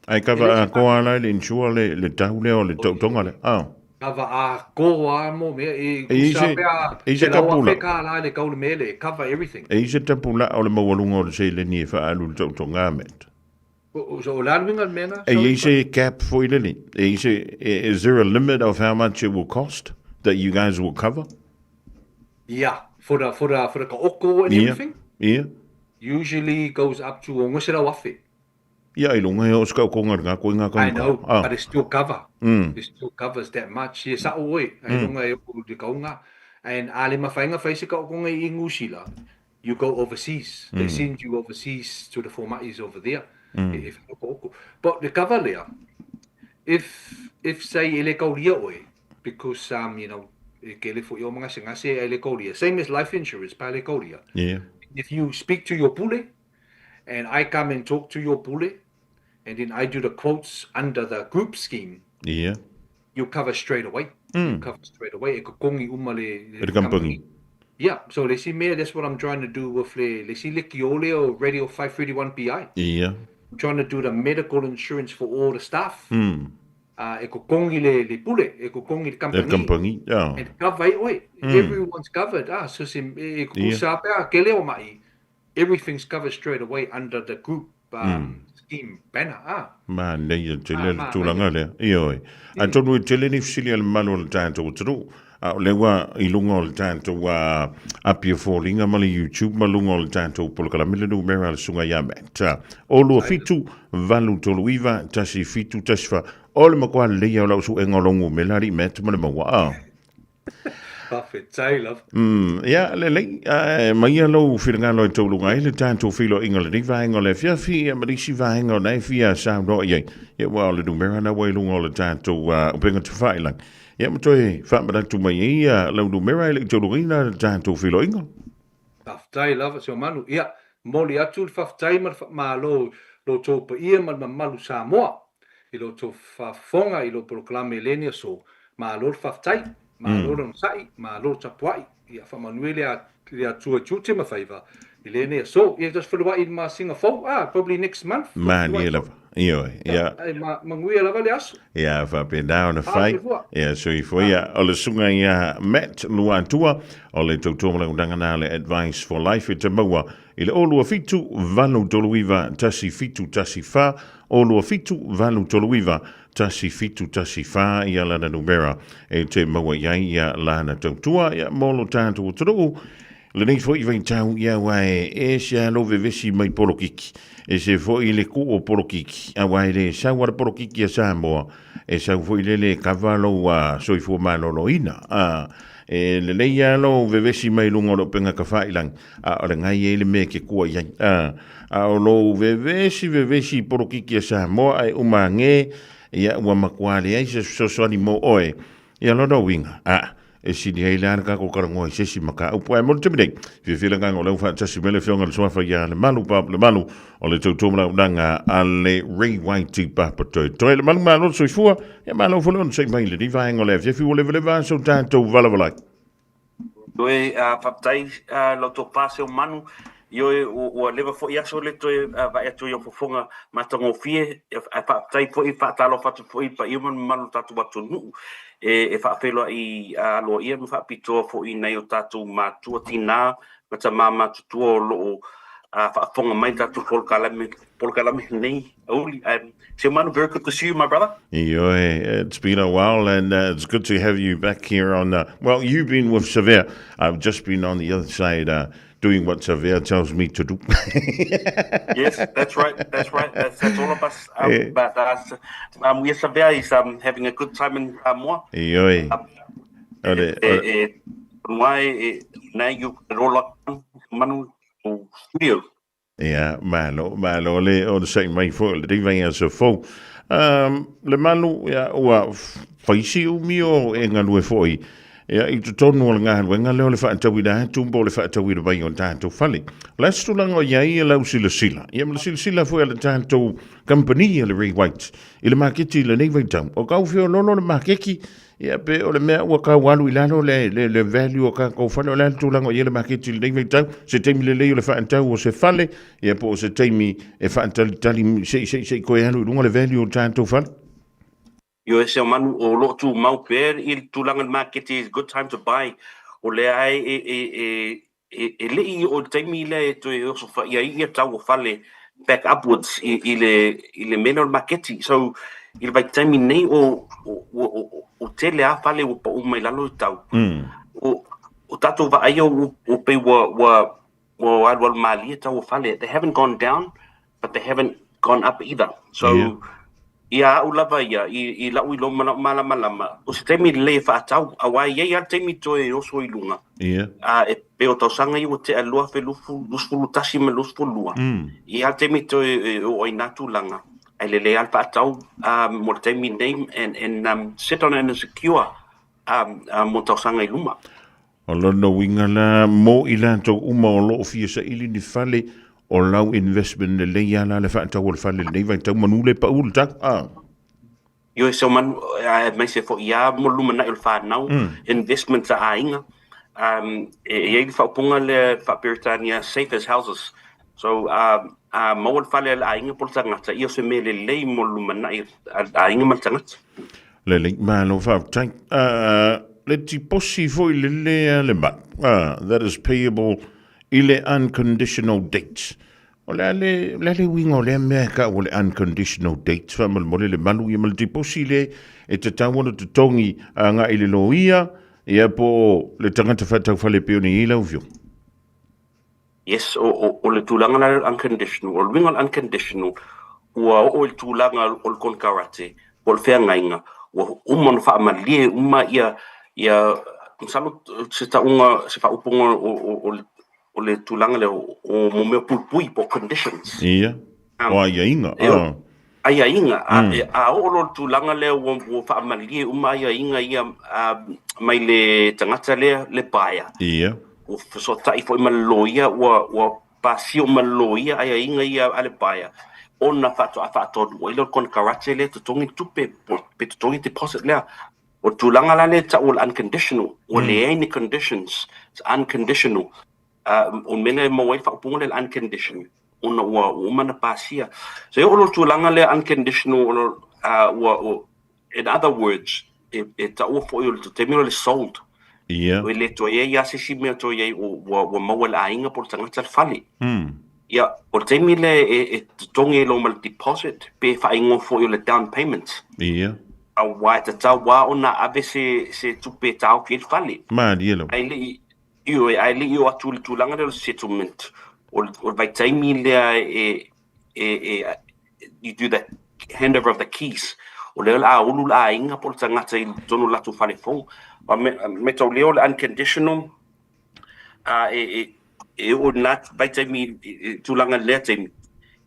Ai kava a koa ala le insure le tau lea o le tautonga le. Ah. Kava a koa mo mea e kusa pea e se tapula. Ka la le kau le mele, cover everything. E se tapula o le maualuga o le seleni e whaalu le tautonga met. So o le a le uiga o le mea lena? E i ai se cap foi lele? E i se, is there a limit of how much it will cost that you guys will cover? Yeah, for the, for the, for the kaoko and everything? Yeah. Usually goes up to 600,000. Ia, ai luga ia o se kaokonga le ngā koe ngā I know, but it still cover. It still covers that much. Ia sa'o oe, ai luga e o le kaunga. And a le mawhainga whai se kaokonga i Ngusila, you go overseas, they send you overseas to the foma'is over there e whakaokooko. But le kava lea, if, if say e le kauria oe, because um, you know, e kele fo'i o magasegase e le kauria, same as life insurance, pa le kauria. Yeah. If you speak to your pule, and I come and talk to your pule, and then I do the quotes under the group scheme, Yeah. you cover straight away. You cover straight away. E kokongi uma le, le company. Yeah, so le isi mea, that's what I'm trying to do with le, le isi lekiō lea o Radio 531 PI. Yeah. I'm trying to do the medical insurance for all the staff. E kokongi le, le pule, e kokongi le company. Le company, yeah. And cover ai oe. Everyone's covered. Ah, so se, e kukusa pea, ke leo mai. Everything's covered straight away under the group um, scheme banner. Ah. Manaia tele le tulaga lea. Ioe. Atonu e tele ni fesili a le mamalu o le tatou atunuu. A o lea ua i luga o le tatou api o foliga ma le YouTube ma luga o le tatou polokalame le numera a le Susuga ia Matt. O 27 839 1714. O le matua lelei ia o lau suega o lou numera alii Matt ma le maua. Ah. Faafetai lava. Ia, lelei, mai ia lou finagalo e tauluga ai le tatou feiloaiga o lenei vaega o le afiafi, ia ma le isi vaega o na e fia saunoa i ai. Ia, ua o le numera na ua i luga o le tatou upega tafailagi. Ia, ma toe faamanatu mai ai ia lau numera e le i taulugaina le tatou feiloaiga. Faafetai lava Seomanu. Ia, momoli atu le faafetai ma le faamalo i lo outou paia ma le mamalu Samoa i lo outou faafofoga i lou polokalame i lenei aso. Malo le faafetai, malo le onosai, malo le tapuai. Ia faamanuia le le Atua i tiute ma faiva i lenei aso. Ia tatou feiloai i le masina fou, ah, probably next month. Malie lava. Ioe, ia. Ia, manuia lava le aso. Ia, faapena ona fai. Ia, soifua. Ia, o le susuga ia Matt Luatua, o le tautua ma le undanga na le Advice for Life e te maua i le 027 839 1714, 027 839 1714 ia lana numera e te maua i ai ia lana tautua ia mo lo tatou atunuu. Lenei foi vaitau ia aua e ese a lou vevesi mai polokiki, ese foi le ku o polokiki, aua e le sau a le polokiki a Samoa, e sau foi lele e kava lou soifua maloloina. A, e lelei a lou vevesi mai luga o le upenga tafailangi, a o le ngai ai le mea e ke kua i ai. A, a o lou vevesi vevesi i polokiki a Samoa ae uma age, ia ua matua leai se fesoasoani mo oe, ia lona uiga, a, E sili ai la le tatou talanoa i se isi mataupu. Ae mo le taimi nei, fiafia le agaga o lea ua faatasi mai le Afioga i le Suafa ia Lemalu Bob Lemalu o le tautua manaonaga a le Ray White Papa Toetoe. Lemalu malo le soifua, ia malo foi le onosai mai i lenei vaega o le afiafi ua levaleva so tatou valavalai. Toe faafetai lau tofa Seumanu, Ioe, ua leva foi aso le toe vaai atu i ou fofoga matagofie, ae faafetai foi, faatalofa atu foi i le paia ma le mamalu o le tatou atunuu e faafeiloai aloaia ma faapitoa foi i nai o tatou matua, tina ma tama matutua o lo o faafofoga mai i le tatou polokalame, polokalame lenei aoauli. Seumanu, very good to see you, my brother. Ioe, it's been a while and it's good to have you back here on, well, you've been with Savea. I've just been on the other side doing what Savea tells me to do. Yes, that's right. That's right. That's all of us. But we Savea is having a good time in Samoa. Ioe. O le, E, e, e, e, now you roll up manu o studio. Ia, malo, malo le o le sa'i mai foi o lenei vaiaso fou. Um, Lemalu, ia, ua faisi umi o e galue foi, ia, i totonu o le galuega lea o le faatauina atu po o le faatauina mai o tatou fale. O le a se tulaga o i ai lau silasila? Ia, ma le silasila foi a le tatou kamupani a le Ray White i le maketi i lenei vaitau. O kau feoloolo le makeki, Ia, pe o le mea ua tau alu i lalo le, le, le value o tatou fale, o le a le tulaga o i ai le maketi i lenei vaitau, se taimi lelei o le faatau o se fale, ia po o se taimi e faatalitali se i, se i, se i toe alu i luga le value o tatou fale? Ioe Seomanu, o lo o tumau pea i le tulaga i le maketi is good time to buy, o lea e, e, e, e E le i oo i le taimi lea e toe osofaia ai ia tau o fale back upwards i, i, le, i le mea lea o le maketi. So, i le vaitaimi nei o, o, o, o tele a fale ua pau mai lalo i tau. O, o tatou vaaia ua, ua pei ua, ua, ua alualu malie tau o fale. They haven't gone down, but they haven't gone up either. So, yeah. Ia a'u lava ia, i, i la'u iloa ma la'u malamalama, o se taimi lelei e fa'atau, auā e i ai lava le taimi toe oso i luga, ā, e pei o tausaga ia ua te'a 2021 ma le 22, e i ai lava le taimi toe e oo ai nā tulaga, ae lelei lava le fa'atau, ā, mo le taimi nei, and, and, um, sit on it and secure, um, mo tausaga i luma. O lona uiga la, mo i latou uma o lo o fia saili ni fale, o lau investment lelei lava la le faatau o le fale i lenei vaitau manu le pau le tau, a. Ioe se o manu, aemaise foi lava mo le lumanai o le fanau, investment a aiga. E i ai le faaupuga lea faa-Peretania, safe as houses. So, a maua le fale a le aiga po o le tagata, ia o se mea lelei mo le lumanai a le aiga ma le tagata. Lelei, malo faafetai. Le tiposi foi le lea le malu, that is payable i le unconditional date. O le a le, o le a le uiga o lea mea e tau o le unconditional date, faamolemole le malu ia ma le tiposi le e tatau ona totogi agai i le loia, ia po o le tagata faataufale e pei ona i ai lau Afioga. Yes, o, o, o le tulaga la lea o le unconditional, o le uiga o le unconditional, ua oo i le tulaga o le konekarate po o le feagaiga, ua uma ona faamalie uma ia, ia, masalo se tauga, se faaupuga o, o, o, o le tulaga lea o, o mo mea puipui po o conditions. Ia, o aiaiga. Ah. Aiaiga, a, a oo loa i le tulaga lea ua, ua faamalie uma aiaiga ia mai le tagata lea, le buyer. Ia. Ua fesootai foi ma le loia, ua, ua pasia uma e le loia aiaiga ia a le buyer, ona faatoa faataunuu ai lea o le konekarate lea e totogi le tupe, pe totogi le deposit lea. O le tulaga la lea e tau o le unconditional, ua leai ni conditions, it's unconditional. O le mea lea e maua ai le faaupuga lea o le unconditional, ona ua uma ona pasia. So e oo loa i le tulaga lea unconditional, ua, in other words, e taua foi o le taimi lea o le sold. Ia. E le toe i ai lava se isi mea toe i ai ua maua e le aiga po o le tagata le fale. Ia, o le taimi lea e totogi ai loa ma le deposit pe faaigoa foi o le down payment. Ia. Aua e tatau lava ona ave se tupe e taofi ai le fale. Malie lava. Ae le i, Ioe, ae le i oo atu i le tulaga lea o le settlement, o le, o le vaitaimi lea e, e, e, you do the handover of the keys, o lea o le a ulu le aiga po o le tagata i totonu o le latou fale fou. A me, me tau lea o le unconditional, a e, e, e oo i lena vaitaimi, i, i tulaga i lea taimi,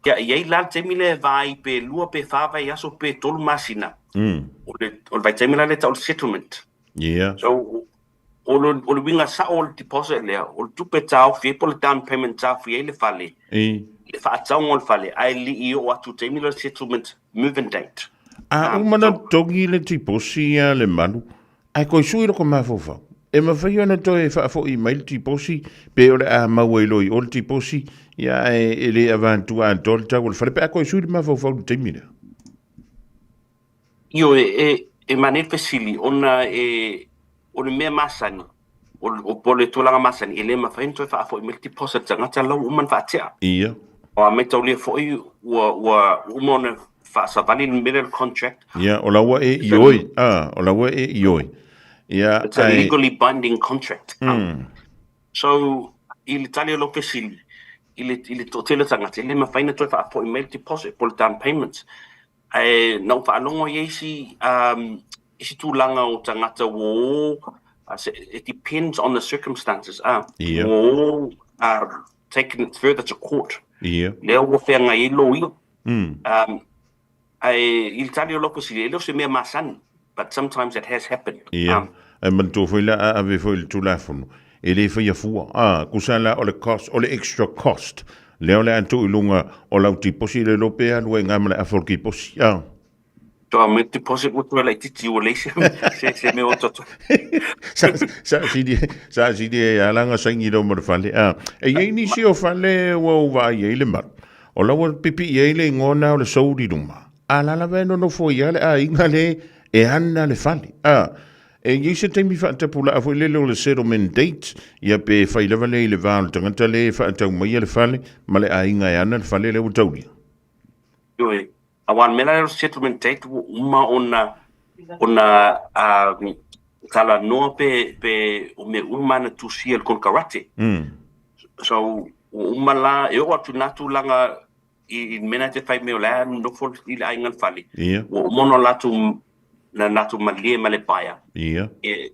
ia, e i ai la le taimi lea e vai pe lua pe fa vaiaso pe tolu masina, o le, o le vaitaimi la lea e tau o le settlement. Ia. So, O le, o le uiga sao o le deposit lea, o le tupe taofi ai po o le down payment taofi ai le fale, I. le faatauga o le fale, ae le i oo atu i le taimi lea o le settlement move-in date. A uma na totogi le tiposi a le malu, ae toe sui loko mafaufau. E mafai ona toe faafoi mai le tiposi, pe o le a maua ai loa i o le tiposi, ia ae e le avatua atoa le tau o le fale, pe a toe sui le mafaufau i le taimi lea. Ioe, e, e manaia le fesili, ona e, o le mea masani, o, o, po o le tulaga masani, e le mafai ona toe faafoi mai le deposit le tagata la ua uma ona faatea. Ia. A maitaulia foi ua, ua uma ona faasavali le mea lea o le contract. Ia, o la ua e ioe, a, o la ua e ioe. Ia, It's a legally binding contract. So, i le tali o lau fesili, i le, i le toatele o tagata, e le mafai ona toe faafoi mai le deposit po o le down payment. Ae na ou faalogo i isi, isi tulaga o tagata ua o It depends on the circumstances, a ua o taken it further to court. Lea ua feagai ai loia. Ae i le tali o lau fesili, e le o se mea masani, but sometimes it has happened. Ia, ae manatua foi la a ave foi i le Tulafono, e le faia fua, a, kusa la o le cost, o le extra cost, lea o le a tuu i luga o lau tiposi le iloa pe alu ai i ga ma le afa o le kiposi, a. Toa me deposit ua toe laitiiti ua leai se se se mea o toto. Sa sa sili sa sili e ala nga saini lo ma le fale. A e iai nisi o fale ua ou vaai ai le malu. O la ua pipii ai le igoa na o le sold i luma. A la lava e nonofo ai le aiga le e ana le fale. A e iai se taimi faatapulaa foi lele o le settlement date, ia pe fai lava lea i le va o le tagata le e faatau maia le fale ma le aiga e ana le fale lea ua taulia. Ioe, Aua o le mea la lea o le settlement date ua uma ona ona talanoa pe pe o mea uma na tusia i le konekarate. So ua uma la e oo atu i na tulaga i le mea na te fai mai o la e nofo i le aiga i le fale. Ua uma ona latou na latou malie ma le buyer. E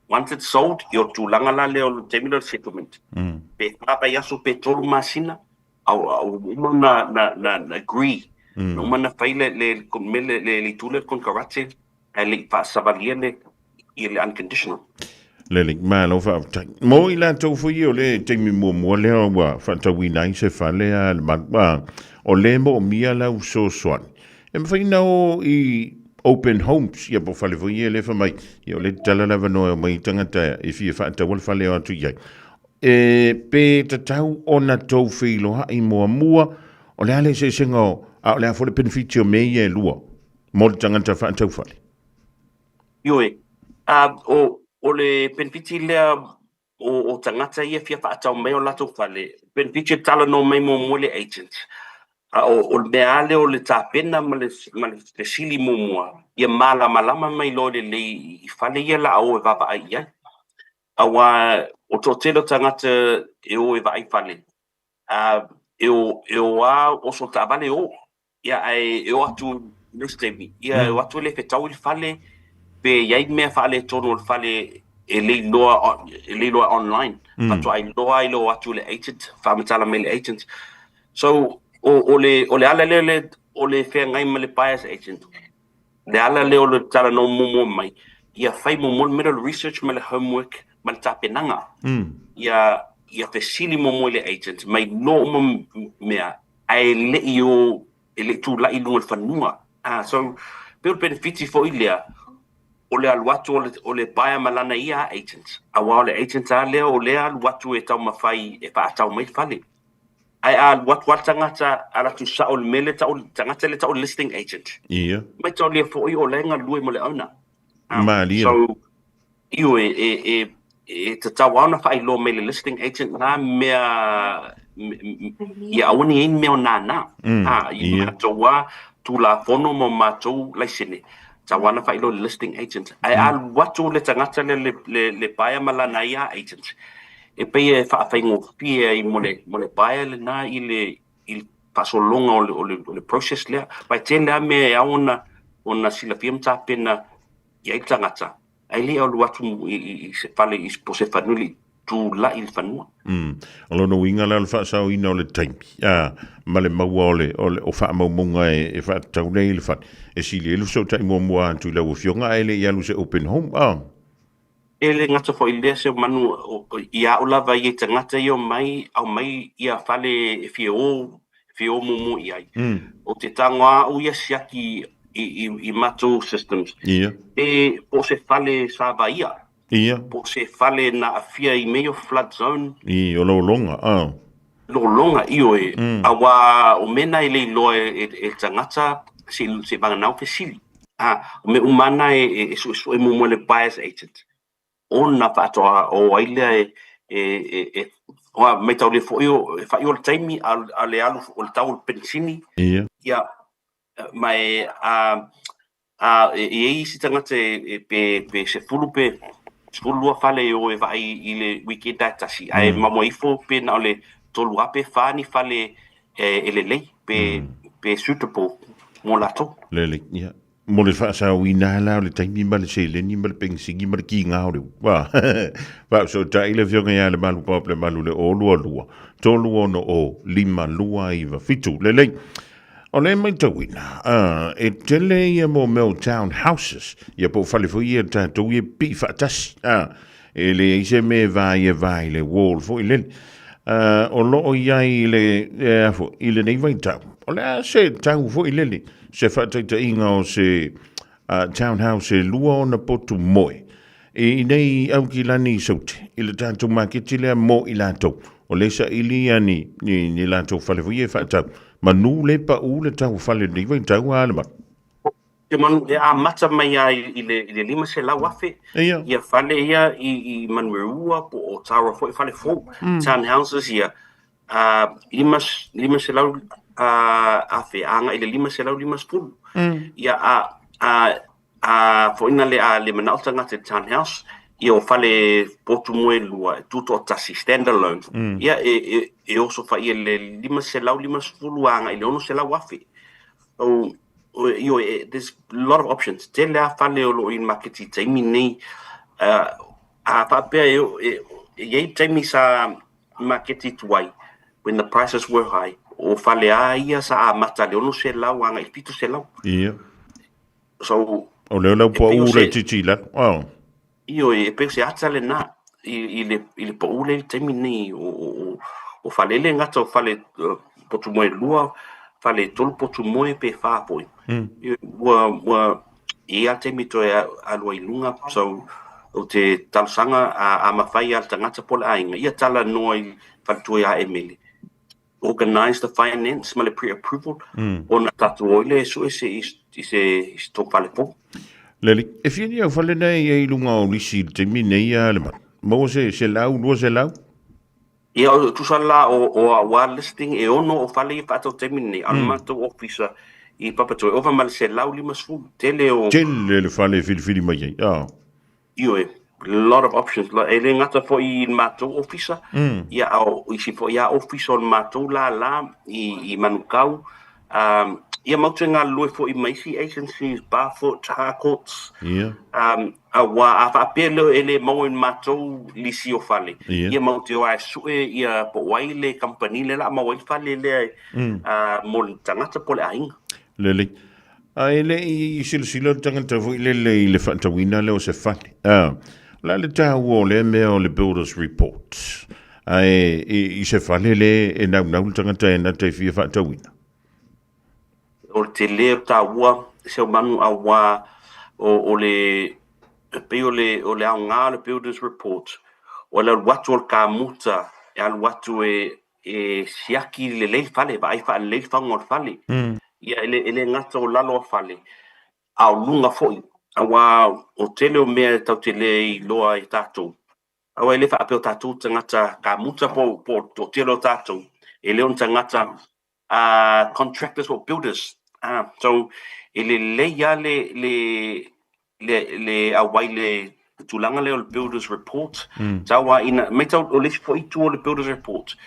once it's sold, ia o le tulaga la lea o le taimi lea o le settlement. Pe fa vaiaso pe tolu masina, a ua uma na, na, na, na agree, na uma na fai le, le, le, le, le, le itu lea le konekarate, ae le i faasavalia le, ia le unconditional. Lelei, malo faafetai. Mo i latou foi o le taimi muamua lea ua faatauina ai se fale a le malu, a, o le moomia lau fesoasoani. E mafai ona o i open homes, ia po o fale foi ia lea fai mai, ia o lea e tatala le avanoa e omai ai tagata e fia faataua le fale e o atu i ai. E pe tatau ona tou feiloai muamua, o le a le eseesega o, a o le a foi le penefiti o mea ia e lua mo le tagata faataufale? Ioe, a, o, o le penefiti lea o, o tagata ia e fia faatau mai o latou fale, penefiti e talanoa mai muamua le agent. A o, o le mea lava lea o le tapena ma le, ma le fesili muamua, ia malamalama mai loa lelei i fale ia o le a o e vaavaai i ai. Aua o le toatele o tagata e o e vaai fale, a, e o, e o a oso taavale e o, ia, ae e o atu i le isi taimi, ia, e o atu e le fetau i le fale, pe i ai mea faaletonu o le fale e le iloa, e le iloa online, faatoa iloa ai le o atu i le agent, faamatala mai i le agent. So, o, o le, o le ala lea le, o le feagai ma le buyer's agent, Le ala lea o le talanoa muamua mai, ia fai muamua le mea lea o le research ma le homework ma le tapenaga. Ia, ia fesili muamua i le agent mai iloa uma mea ae le i o, e le i tulai i luga o le fanua. Ah, so, pei o le penefiti foi lea, o le alu atu o le, o le buyer ma lana ia agent. Aua o le agent lava lea o lea alu atu e taumafai e faatau mai le fale. Ae a alu atu lava le tagata alu atu sao i le mea lea e tau, le tagata lea e tau o le listing agent. Ia. Mataulia foi o la e galue mo le owner. Malie. So, ioe, e, e, e tatau lava ona faailoa mai le listing agent na mea, ia aua ne i ai ni mea o nānā. I matou lava Tulafono ma matou laisene, tatau lava ona faailoa i le listing agent. Ae a alu atu le tagata lea, le, le, le buyer ma lana ia agent, E pei e faafaigofie ai mo le, mo le buyer lena i le, i le faasologa o le, o le, o le process lea. Aua e tele lava mea e ao ona, ona silafia ma tapena i ai le tagata, ae le i alu atu i, i, i se fale, i, po o se fanua, e le i tulai i le fanua. Mm. O lona uiga la o le faasaoina o le taimi, a, ma le maua o le, o le, o faamaumauga e, e faatatau nei i le fale. E sili ai le fesootai muamua atu i lau Afioga ae le i alu i se open home, a. E le gata foi i lea Seumanu, i a au lava ia i tagata ia omai, aumai ia fale e fia o, fia o muamua i ai. O te tago a au ia siaki i, i, i matou systems. Ia. Pe, po o se fale sa vaia. Ia. Po o se fale na aafia i mea ia o flood zone. I, o lologa, a. Lologa, ioe, aua o mea na e le iloa e, e le tagata se, se vagana o fesili. A, o mea uma lava na e, e suesue muamua e le buyer's agent ona faatoa o ai lea e, e, e, e aua maitaulia foi o, e faaiu o le taimi a, a le alu o le tau o le penisini. Ia. Ia, ma e, a, a, e i ai isi tagata e, e pe, pe 10 pe 12 fale e o e vaai i le weekend a e tasi, ae mamoe ifo pe na o le tolu lava pe fa ni fale e, e lelei pe, pe suitable mo latou. Lelei, ia. Mo le faasaoina lava la o le taimi ma le seleni ma le penisini ma le kiga o le ua. Faafesootai le Afioga ia Lemalu Bob Lemalu i le 022 360 5297. Lelei. O lea e matauina, e tele ia mo mea o town houses, ia po o fale foi ia tatou ia e pipii faatasi. E leai se mea e va ai e va i le wall foi lele. O lo o i ai i le, a foi, i lenei vaitau, o le a se tau foi lele, se faataitaiga o se townhouse e lua ona potu moe, i nei Aukilani i Saute, i le tatou maketi lea mo i latou, o lea e saili ia ni, ni, ni latou fale foi ia e faatau, manu le pau le tau o fale i lenei vaitau a Lemalu. Te manu e amata mai lava i le, i le 500,000 Ia. ia fale ia i, i Manureua po o Tara foi fale fou, townhouses ia, 500 afe agai i le 550. Ia a, a, a foi na le a le manao tagata i le townhouse, ia o fale potu moe lua e tutoatasi, stand alone, ia e, e, e oso fai i le 550 agai i le 600,000. So, ioe, there's a lot of options. Tele lava fale o lo o i le maketi i taimi nei. A faapea e, e, e i ai taimi sa maketi tuai, when the prices were high, o fale a ia sa amata i le 600 agai i le 700. Ia. So, O lea o lau e pei o pau se, laitiiti i lalo. Oh. Ioe, e pei o se ata lena i, i le, i le pau lea i le taimi nei o, o, o, o fale. E le gata o fale potu moe lua, fale tolu potu moe pe whā foi. Ua, ua, i ia taimi toe alu ai i luga, so o te talosaga a, a mawhai a le tangata po le aiga, ia tala noa i faletua ia Emele. Organise the finance ma le pre-approval ona tatou o ile e sue se i se i se tou fale fou. Lelei, e fia ni au fale nei e i lunga o lisi i le taimi nei a le manu? Maua se 100, 200? Ia, o tusa la o o au a listing e ono o fale ia faatau taimi nei, a o le matou ofisa i Papatoe, ova ma le 150, tele o. Tele le fale e filifili mai ai, a. Ioe, lot of options, e le gata foi i le matou ofisa, ia a o isi foi lava ofisa o le matou lala i Manukau, ia matou te galulue foi ma isi agencies, Barfoot, Harcourts, aua a faapea lea e le maua i le matou lisi o fale, ia matou te o lava e sue ia po o ai le kamupani lea o le a maua ai le fale lea mo le tagata po o le aiga. Lelei. A e le i silasila le tagata foi lele i le faatauina lea o se fale. A, o le a le taua o lea mea o le builder's report? A e, i, i se fale le e naunau le tagata e nata e fia faatauina? O le tele o taua Seumanu auā o, o le e pei o le, o le aoga o le builder's report, o le alu atu o le kamuta e alu atu e, e siaki lelei le fale, vaai faalelei le faga o le fale. Ia, e le, e le gata o lalo o fale, a o luga foi, auā o tele o mea e tatou te le iloa ai tatou. Aua e le faapea o tatou tagata kamuta po, po o tele o tatou, e le o ni tagata contractors po o builders. So, e lelei lava le, le, le, le auai le tulaga lea o le builders report. Tau lava ina, matau o le isi foi itu o le builders report,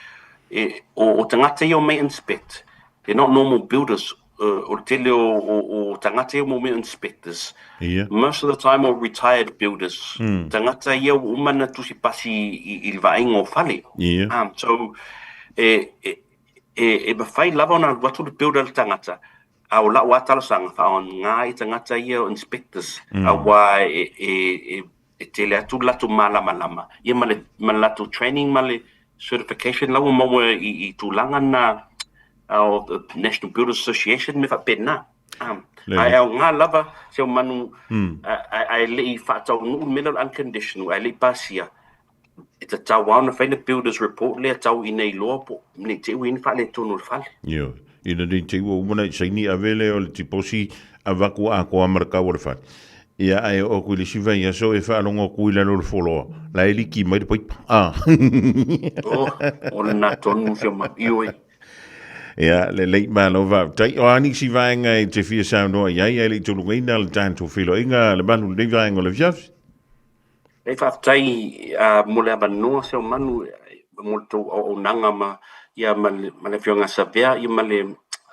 e, o, o tagata ia o mea inspect, they're not normal builders. O le tele o, o, o tagata ia mo mea inspectors. Ia. Most of the time o retired builders. Tagata ia ua uma ona tusi pasi i, i le vaaiga o fale. Ia. So, e, e, e, e mafai lava ona alu atu le builder le tagata, a o lau lava talosaga, faaaoga i tagata ia o inspectors, aua e, e, e, e tele atu le latou malamalama, ia ma le, ma le latou training ma le certification la ua maua i, i tulaga na o the National Builders Association mea faapena. Ae aoga lava Seumanu, ae le i faataunuu le mea lea o le unconditional, ae le i pasia, E tatau lava ona fai le builder's report lea tau ina iloa po nei te i ua i ai ni faaletonu o le fale. Ioe. Ina nei te i ua uma ona e saini ave lea o le tiposi avatu atoa ma le tau o le fale. Ia ae oo atu i le isi vaiaso e faalogo atu i lalo o le foloa, la e liki mai le paipa. Ah. Oh, o lena tonu si o ma, ioe. Ia, lelei, malo faafetai. O a nisi vaega e te fia saunoa i ai, ae le i tulugaina le tatou feiloaiga le malu lenei vaega o le afiafi? Lelei faafetai mo le avanoa Seumanu mo le tou auaunaga ma ia ma le ma le afioga Savea ia ma le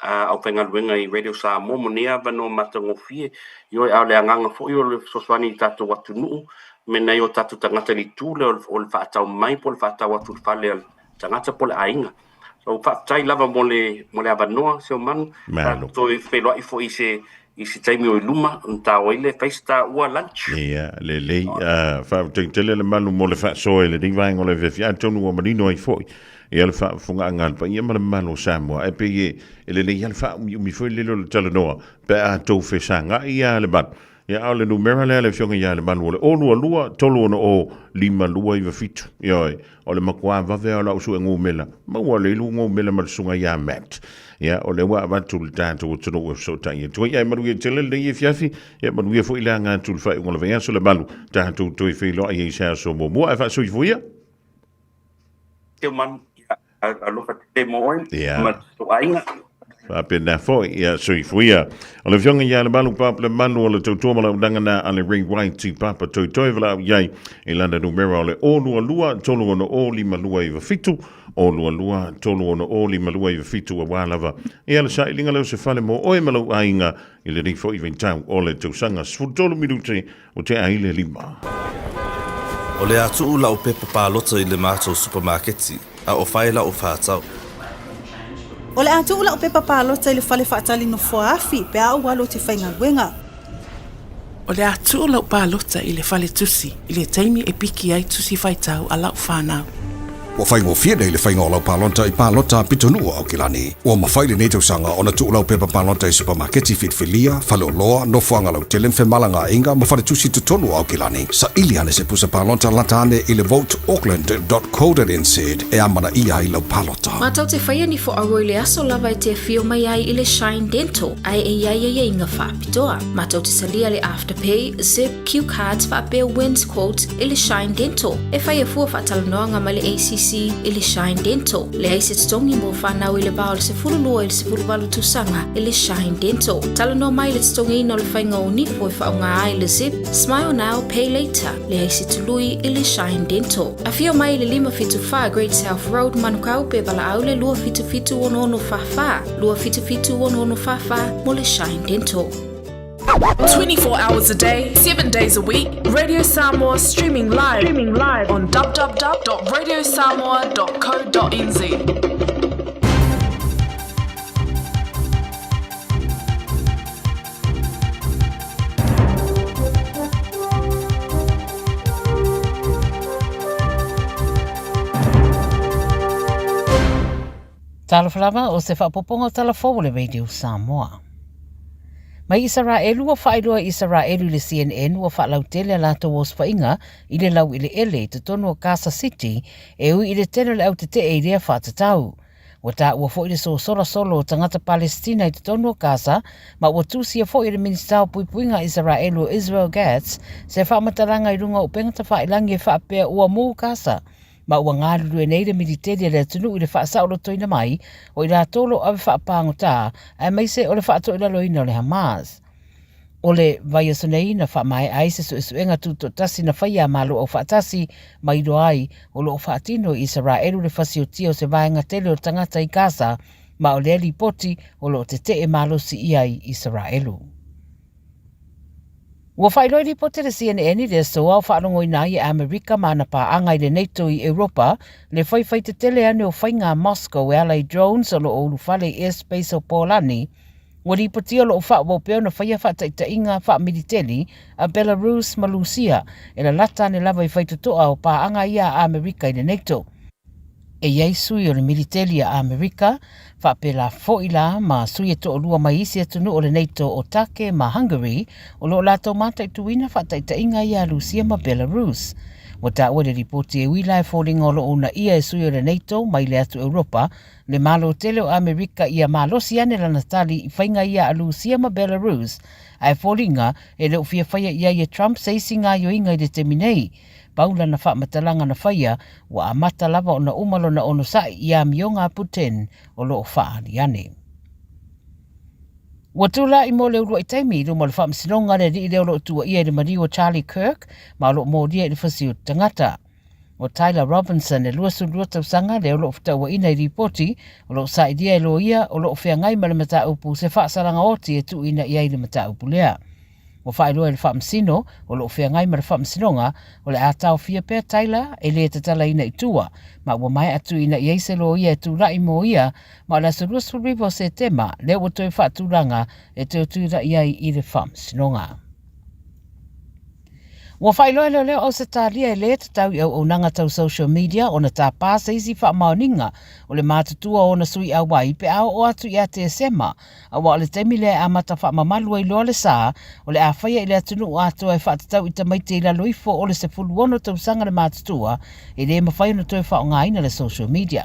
aufaigaluega i Radio Samoa mo nei avanoa matagofie. Ioe, a o le agaga foi o le fesoasoani i tatou atunuu me nai o tatou tagata i le itu lea o le faatau mai po o le faatau atu i le fale a le tagata po o le aiga. So, faafetai lava mo le, mo le avanoa, Seumanu. Malo. Toe feiloai foi i se, i se taimi o i luma, ona taua ai lea, fai se taua lunch. Ia, lelei. Uh, faafetai tele le malu mo le faasoa i lenei vaega o le afiafi. Atonu ua manino ai foi ia le faafofogaaga a le paia ma le mamalu o Samoa. Ae pei e, e lelei lava le faaumiumi foi lele o le talanoa pe a tou fesagai ia le malu. Ia, a o le numera lea a le Afioga ia Lemalu o le 022 360 5297. Ioe, o le matua vave lava o lau sue numera. Maua lelei lou numera ma le susuga ia Matt. Ia, o lea ua avatu le tatou atunuu e fesootai atu ai. Ae manuia tele lenei afiafi, ia manuia foi le aga atu i le faaiuga o le vaiaso Lemalu. Tatou toe feiloai ai i se aso muamua. Ae faasoifua ia. Teu manu, ia, alofa tele mo oe ma lou aiga. Faapena foi, ia soifua. O le Afioga ia Lemalu Papa Lemalu o le tautua ma launaga na a le Ray White i Papa Toetoe valaau i ai i lana numera o le 022 360 5297, 022 360 5297 aua lava ia le sailiga lea o se fale mo oe ma lou aiga i lenei foi vaitau o le tausaga 13 minute O te ai le lima. O le a tuu la'u pepa palota i le matou supamaketi, a o fai la'u faatau. O le a tuu la'u pepa palota i le fale faatali nofoa afi pe a ou alu o te faigaluega. O le a tuu la'u palota i le fale tusi i le taimi e piki ai tusi faitau a la'u fanau. Ua faigofie nei le faiga o lau palota i palota a pitonuu o Aokelani. Ua mafai lenei tausaga ona tuu lau pepa palota i supamaketi filifilia, faleoloa, nofoaga lautele ma femalagaaiga ma faletusi i totonu o Aokelani. Saili ane se pusa palota lata ane i le voteauckland.co.nz e amanaia ai lau palota. Matou te faia ni foaua i le aso lava e te afio mai ai i le Shine Dental ae e i ai aiaiga faapitoa. Matou te talia le Afterpay, Zip, Cue cards faapea Wins Quotes i le Shine Dental. E faia fua faatalanoaga ma le ACC i le Shine Dental. Leai se totogi mo fanau i le va o le 12 i le 18 tausaga i le Shine Dental. Talanoa mai i le totogiina o le faiga o nifo e faaaoga ai le Zip, Smile Now, Pay Later. Leai se tului i le Shine Dental. Afio mai i le 574 Great South Road, Manukau pe valaau le 277 6644, 277 6644 mo le Shine Dental. 24 hours a day, 7 days a week, Radio Samoa streaming live, streaming live on www.radiosamoa.co.nz. Talofa lava o se faapopoga o tala fou o le Radio Samoa. Mai Isaraelu ua faailoa e Isaraelu i le CNN ua faalautele a latou osofaiga i le laueleele i totonu o Gaza City e ui i le tele o le autetee i lea faatatau. Ua taua foi le sosola solo o tagata Palestina i totonu o Gaza ma ua tusia foi e le Minisita o Puipuiga a Isaraelu o Israel Katz se faamatalaga i luga o upega tafailangi e faapea ua mu Gaza ma ua galulue nei le militeli a le atunuu i le faasaolotoina mai o i latou o lo o ave faapagota aemaise o le faatoilaloina o le Hamas. O le vaiaso nei na faamaea ai se suesuega tutoatasi na faia a Malo Aufaatasi ma iloa ai o lo o faatino i Isaraelu le fasiotia o se vaega tele o tagata i Gaza ma o lea lipoti o lo o tetee malosi i ai Isaraelu. Ua faailoa i lipoti a le CNN i le aso a o faalogoina ai e Amerika ma ana paaga i le NATO i Europa le faifai tetele ane o faiga a Moscow e ala i drones o lo o ulufale i airspace o Polani. Ua lipotia o lo o faaauau pea ona faia faataitaiga faamiliteli a Belarus ma Lusia e lalata ane lava i faitotoa o paaga ia a Amerika i le NATO. E i ai sui o le militeli a Amerika, faapela foi la ma sui e toalua mai isi atunuu o le NATO o Take ma Hungary, o lo o latou mataituina faataitaiga ia a Lusia ma Belarus. Ua taua i le lipoti e ui la e foliga o lo o uunaia e sui o le NATO mai le atu Europa le Malo tele o Amerika ia malosi ane lana tali i faiga ia a Lusia ma Belarus, ae foliga e le o fia faia i ai e Trump se isi gaioiga i le taimi nei. Pau lana faamatalaga na faia, ua amata lava ona uma lona onosai i amioga a Putin o lo o faaali ane. Ua tulai mo le uluai taimi i luma o le faamasinoga le alii lea o lo o tuuaia i le maliu o Charlie Kirk ma o lo o molia i le fasi o tagata. O Tyler Robinson e 22 tausaga lea o lo o fetauaina i lipoti o lo o sailia e loia o lo o feagai ma le mataupu se faasalaga oti e tuuina i ai le mataupu lea. Ua faailoa e le Faamasino o lo o feagai ma le Faamasinoga o le a taofia pea Tyler e le tatalaina i tua ma ua maea tuuina i ai se loia e tulai mo ia ma o le aso 29 o Setema lea ua toe faatulaga e toe tulai ai i le Faamasinoga. Ua faailoa e leoleo o Ausetalia e lē tatau i auaunaga tau social media ona tāpā se isi faamaoniga o le matutua o ona sui auai pe a oo atu ia Tesema, aua o le taimi lea e amata faamamalu ai loa le sa o le a faia i le atunuu atoa e faatatau i tamaiti i lalo ifo o le 16 tausaga le matutua e lē mafai ona toe faaaogaina le social media.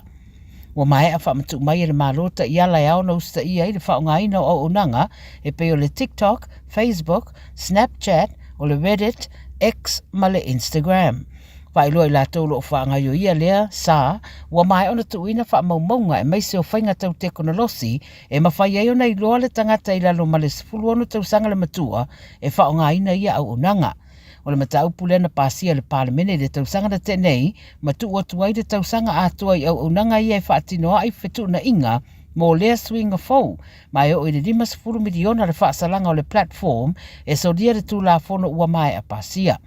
Ua maea faamatuu mai e le Malo taiala e ao ona usitaia ai le faaaogaina o auaunaga e pei o le TikTok, Facebook, Snapchat, o le Reddit, X ma le Instagram. Faailoa i latou o lo o faagaoioia lea sa, ua maea ona tuuina faamaumauga aemaise o faiga tau tekonolosi e mafai ai ona iloa le tagata i lalo ma le 16 tausaga le matua e faaaogaina ia auaunaga. O le mataupu lea na pasia e le Palemene i le tausaga na tea nei ma tuu atu ai le tausaga atoa i auaunaga ia e faatino ai fetuunaiga mo lea suiga fou ma e oo i le $50 miliona le faasalaga o le platform e solia le Tulafono ua maea pasia.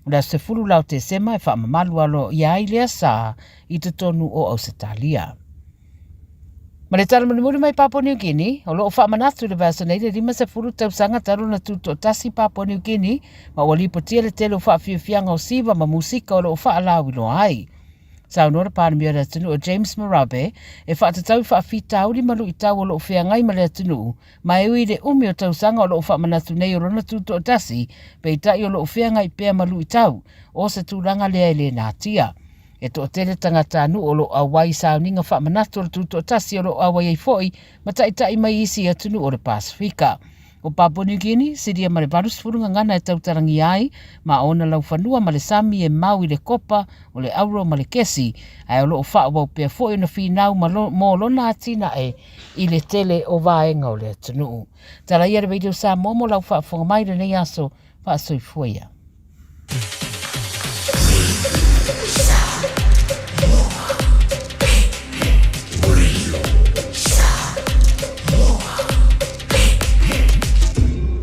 O le aso 10 la o Tesema e faamamalu aloaia ai lea sa i totonu o Ausetalia. Ma le tala mulimuli mai Papua New Guinea, o lo o faamanatu i le vaiaso nei le 50 tausaga talu ona tutoatasi Papua New Guinea ma ua lipotia le tele o faafiafiaga o siva ma musika o lo o faalauiloa ai. Saunoa le Palemia o le atunuu o James Marape e faatatau i faafitauli ma luitau o lo o feagai ma le atunuu ma e ui i le umi o tausaga o lo o faamanatu nei o lona tutoatasi, peitai o lo o feagai pea ma luitau o se tulaga lea e le natia. E toatele tagatanuu o lo o auai i sauniga faamanatu o le Tutoatasi o lo o auai ai foi ma taitai mai isi atunuu o le Pasefika. O Papua New Guinea, silia ma le 80 gagana e tautalagia ai ma ona laufanua ma le sami e mau i le kopa, o le auro ma le kesi, ae o lo o faaauau pea foi ona finau ma lo, mo lona atinae i le tele o vaega o le atunuu. Tala ia le Radio Samoa mo lau faafofoga mai i lenei aso faasoifua ia.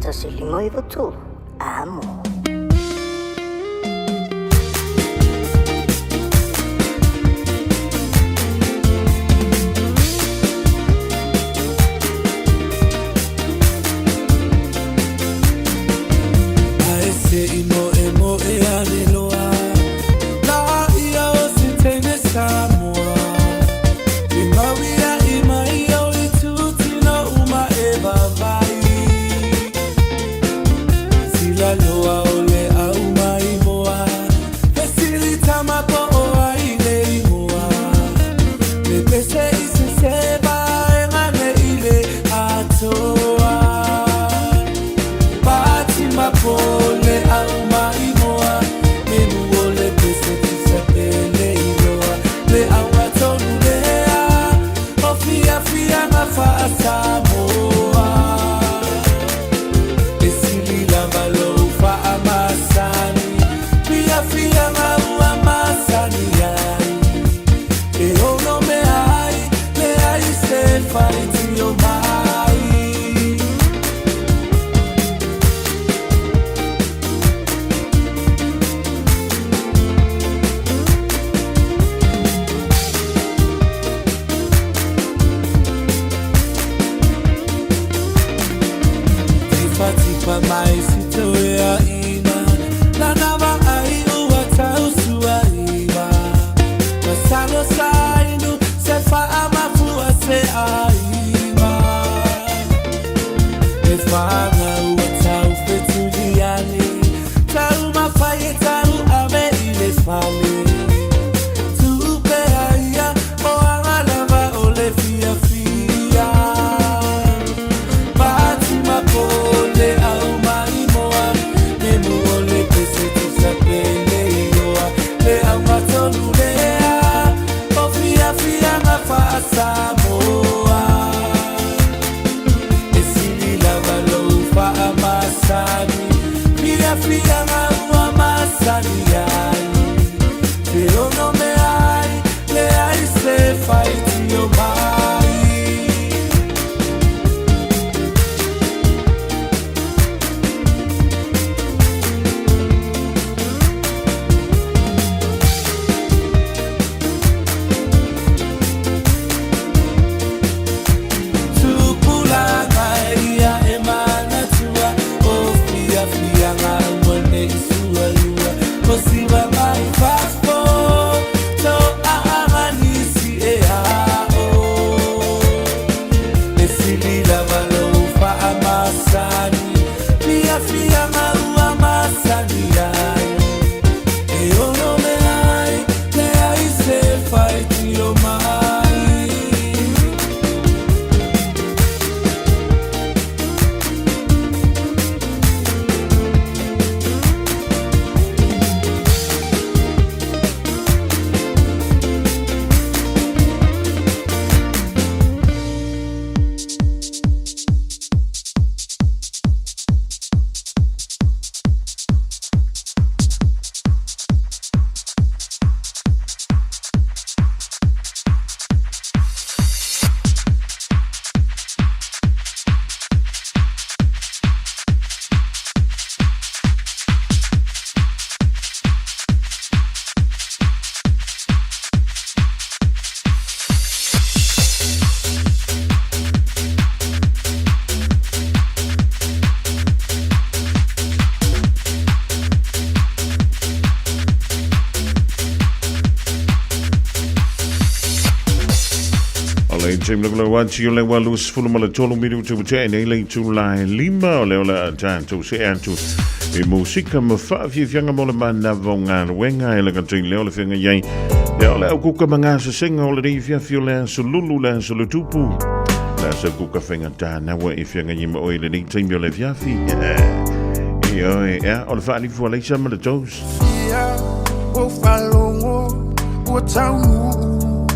1 5 9 3, amo. taimi laulau atu o le ua 23 minutu ua tea nei le itula e 5 o lea o le a tatou see atu i musika ma faafiafiaga mo le manava o galuega e le gata i lea o le feagai ai ia o le au kuka ma gasesega o lenei afiafi o le aso lulu le aso le tupu le aso kuka faigata naua e feagai ai ma oe i lenei taimi o le afiafi. Ioe, ia, o le faalifu a Leisa ma le Toast. Fia o faalogo ua taunuu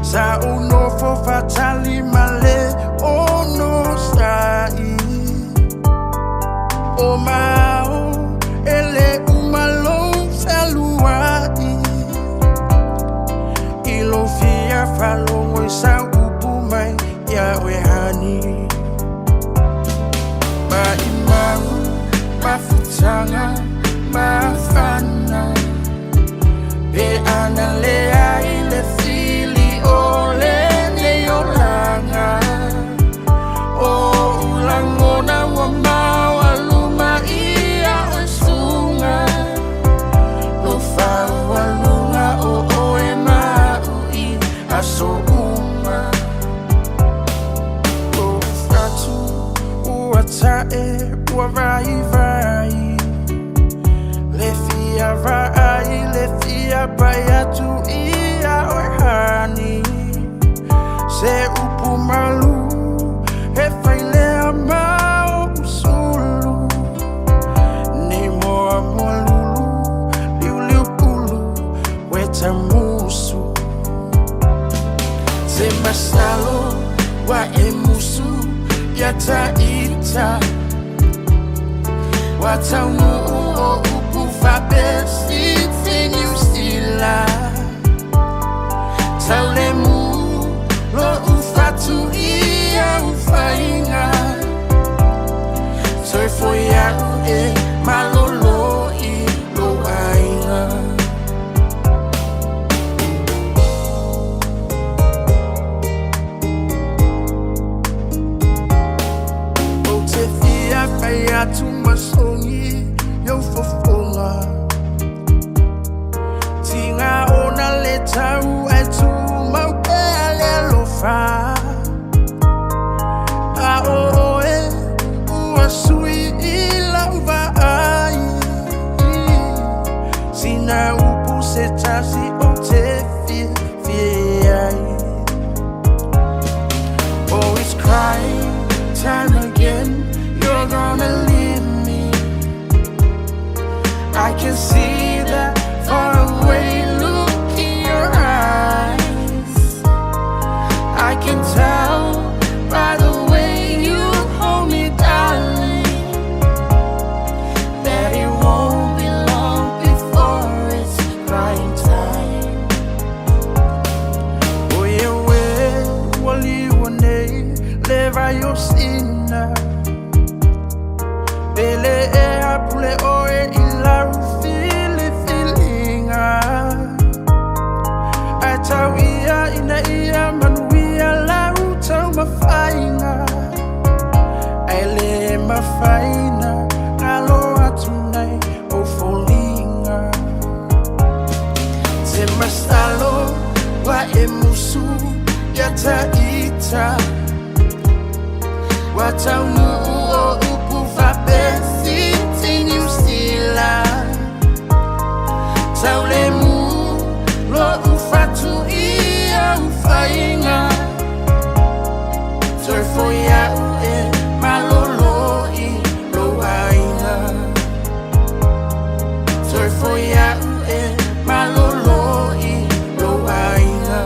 Sa ou nofo faatali ma le onosai O mao e le uma lou fealuai I lou fia faalogo i sau upu mai ia oe honey Maʻimau mafutaga mafana Pe ana leai le fili o lenei olaga O oʻu lagona ua maualuma ia oe suga Lou faualuga o oe ma aʻu i aso uma Lou fatu ua tae ua vaivai Le fia vaai le fia pai atu ia oe honey Se upu malu e fai lea ma oʻu sulu Nei moa moa lulu liuliu pulu weta musu Se masalo ua e musu ia taʻita Ua taunuu o upu faapesi Niu Sila Taulemu loʻu fatu i au faiga Toe foi aʻu e malolo i lou aiga. Ou te fia fai atu ma sogi i ou fofoga Tiga ona le tau ae tumau pea le alofa A o oe ua sui i lau vaai Sina upu se tasi ou te fiafia ai Oh it's crying time again You're gonna leave me I can see that far away look in your eyes I can tell by the way you hold me darling That it won't be long before it's crying time O ia oe ua liua nei le vai o sina Pele e apule oe i lau filifiliga Ae tau ia ina ia manuia lau taumafaiga Ae le mafai na galo atu nai ou foliga Te masalo ua e musu ia taʻita Ua taunuu o upu faapesi Niu Sila Taulemu loʻu fatu i au faiga Toe foi aʻu e malolo i lou aiga Toe foi aʻu e malolo i lou aiga.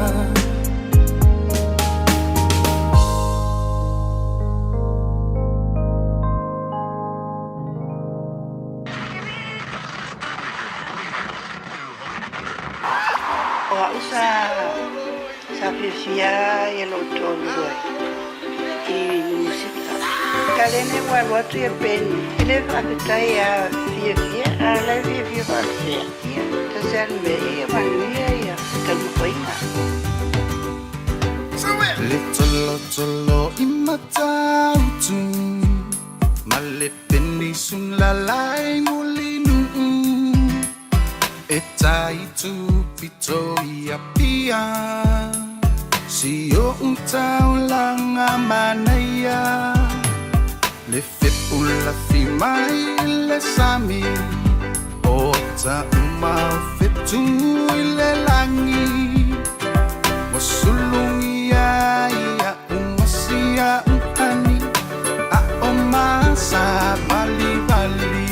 O au sa sa fiafia ia lou toalua i musika. Kalene ua alu atu ia Penny. E le faafetai ia fiafia, a la e fiafia faafefea. Ia, tasi a le mea ia manuia ia taumafaiga. Le tolotolo i Matautu Ma le penisulala i Mulinuu E tai tupito i Apia. Si oʻu taulaga manaia le fepulafi mai le sami o taʻuma o fetu i le lagi ua sulugia iaʻu ma siaʻu ani aʻo masavalivali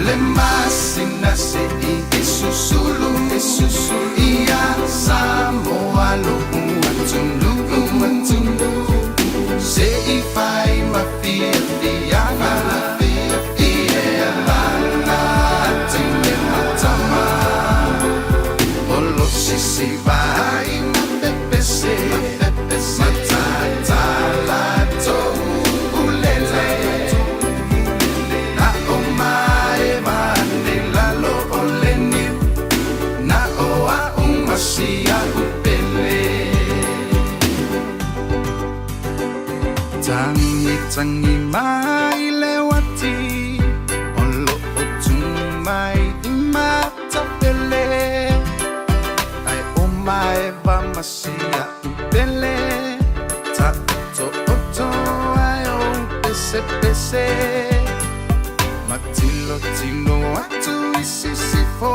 Le masina seʻi e susulu e susulu ia Samoa loʻu atunuu atunuu seʻi fai ma fiafiaga ia lana teine ma tama o lo sisi vai ma pepese matatala tou ulele Na o maeva ane lalo o le niu Na o a'u ma sia'u pele Tagitagi mai le uati O lo'o tu mai i matapele Ae o maeva ma sia'u pele Ta'oto'oto ai ou pesepese Matilotilo atu i sisifo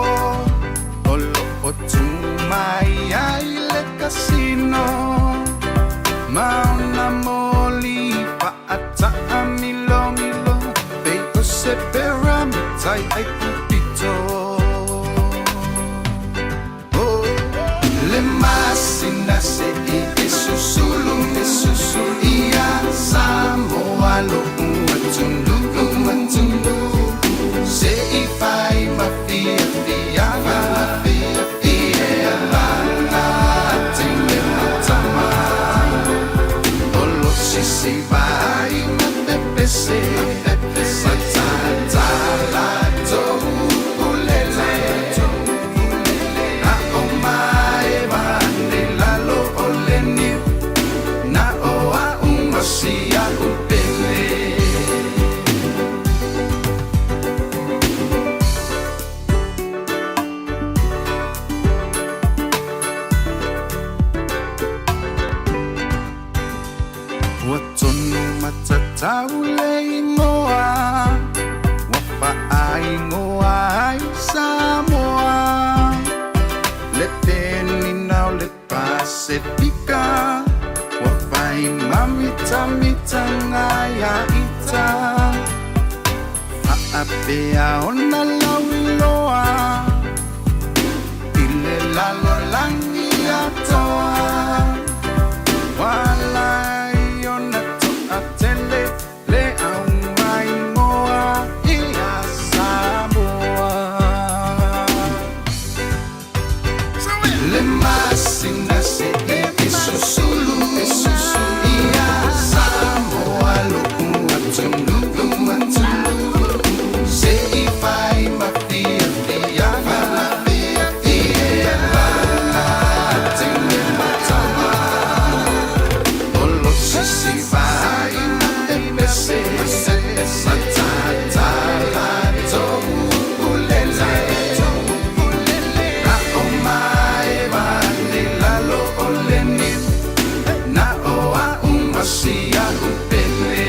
O lo'o tu mai ai le kasino Ma ona moli fa'ata'amilomilo Pei o se pera matai ai pupito Oh, le masina seʻi e susulu e susulu ia Samoa loʻu atunuu atunuu seʻi fai ma fiafiaga ia lana teine ma tama o lo sisi vai ma pepese matatala tou ulele Na o maeva ane lalo o le niu Na o a'u ma sia'u pele Ua tonu matatau le igoa Ua faaigoa ai Samoa Le penina o le Pasefika Ua fai mamitamitaga ia ita Faapea ona lauiloa I le lalolagi atoa Ua ala ai ona toʻatele le aumaigoa ia Samoa Le masina seʻi e susulu e susulu ia Samoa loʻu atunuu atunuu seʻi fai ma fiafiaga ia lana teine ma tama O lo sisi vai ma pepese matatala tou ulele Na o maeva ane lalo o le niu Na o a'u ma sia'u pele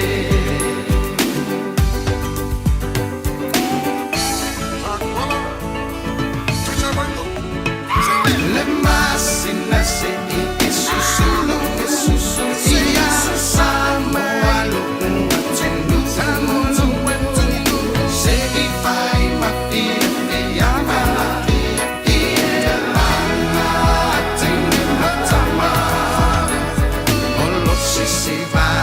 Le masina seʻi e susulu e susulu ia Samoa loʻu atunuu seʻi fai ma fiafiaga ia lana teine ma tama O lo sisi vai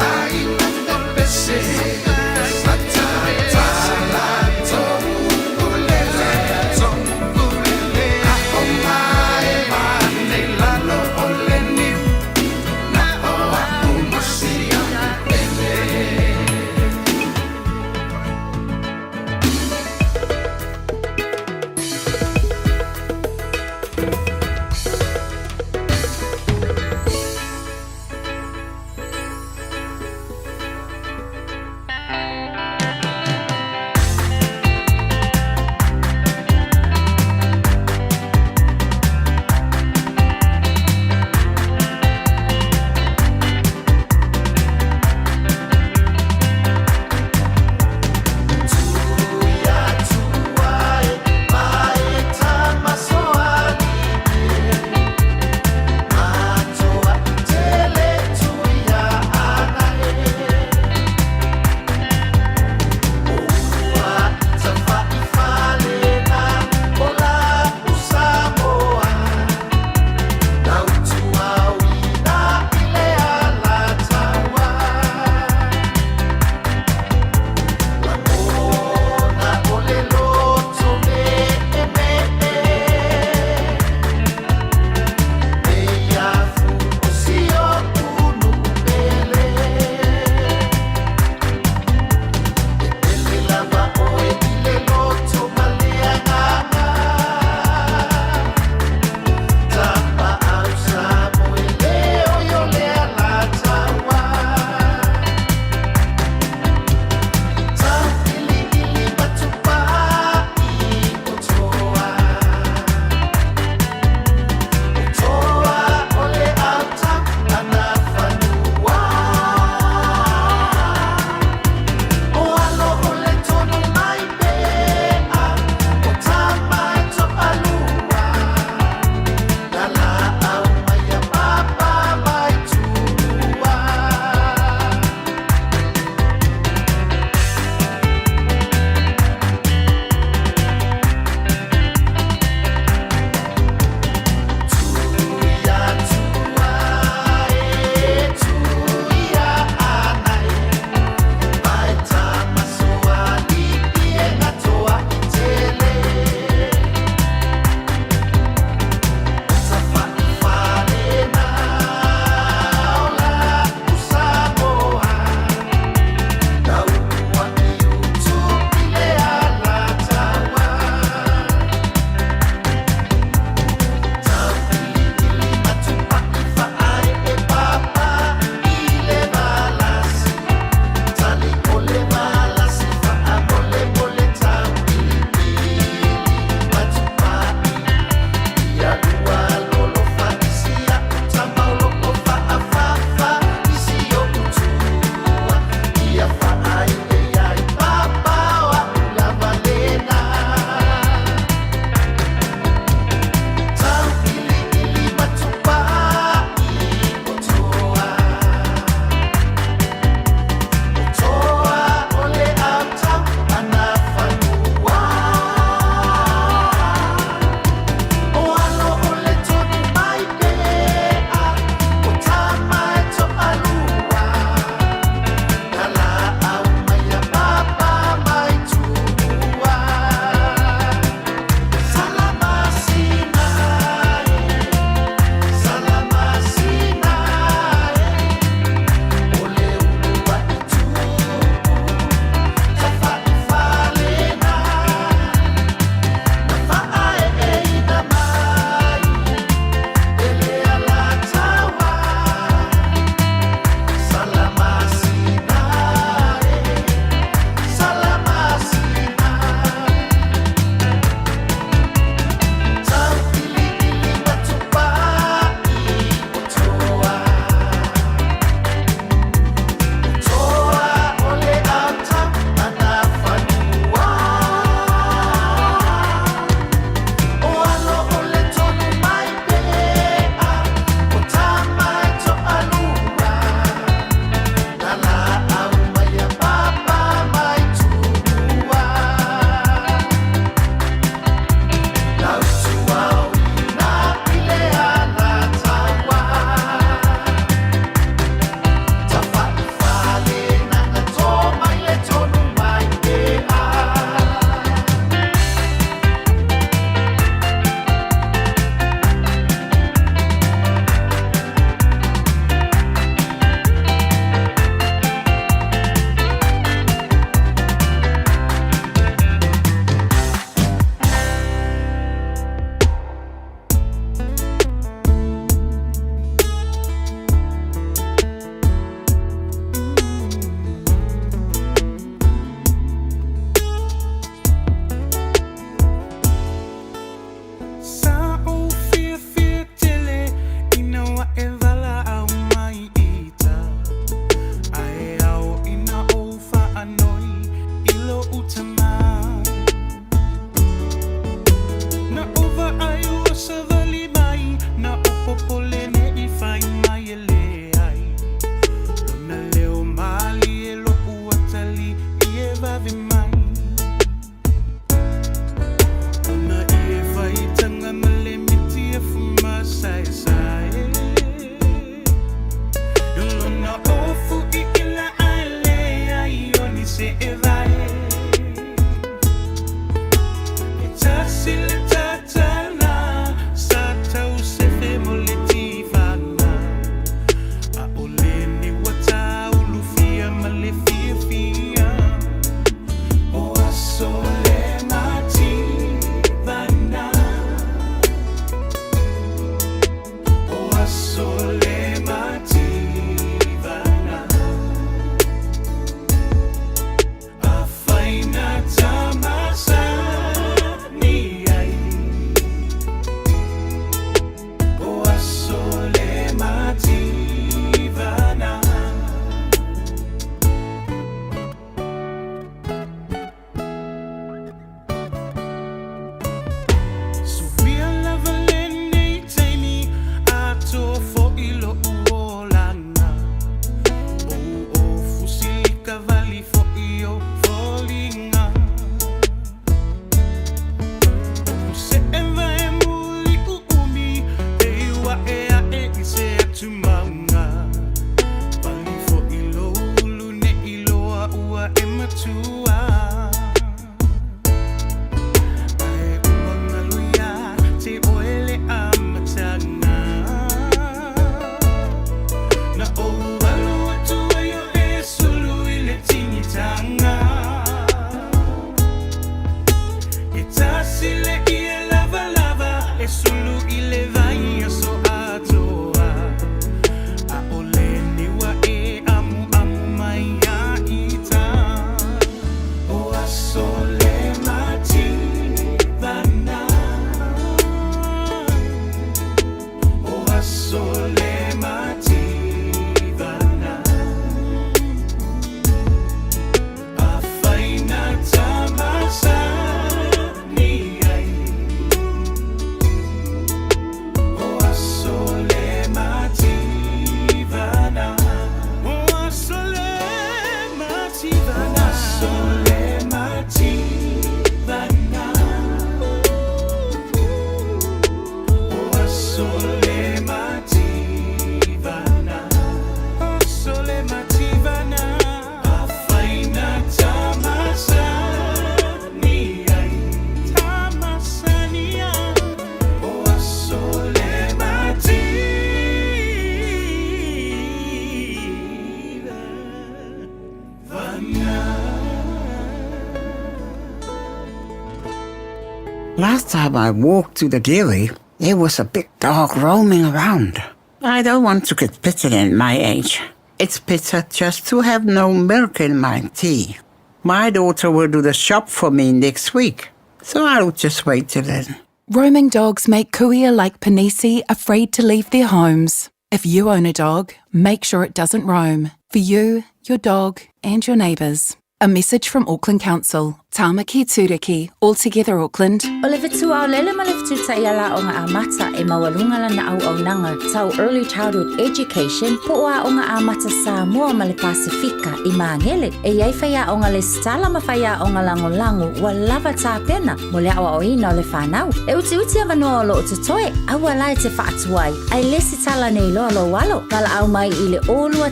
Last time I walked to the dairy, there was a big dog roaming around. I don't want to get bitten at my age. It's better just to have no milk in my tea. My daughter will do the shop for me next week, so I'll just wait till then. Roaming dogs make kuia like Panisi afraid to leave their homes. If you own a dog, make sure it doesn't roam. For you, your dog, and your neighbours. A message from Auckland Council. Tāmaki Tūriki, all together Auckland. O le fetuaolele ma le fetutaiala aoga amata e maualuga lana auaunaga tau Early Childhood Education po o Aoga Amata Samoa ma le Pasefika i Magele. E i ai faiaoga lesitala ma faiaoga lagolago ua lava tapena mo le aoaoina o le fanau. E utiuti avanoa o lo o totoe, aua la e te faatuai ae lesitala nei loa lou alo. Valaau mai i le 021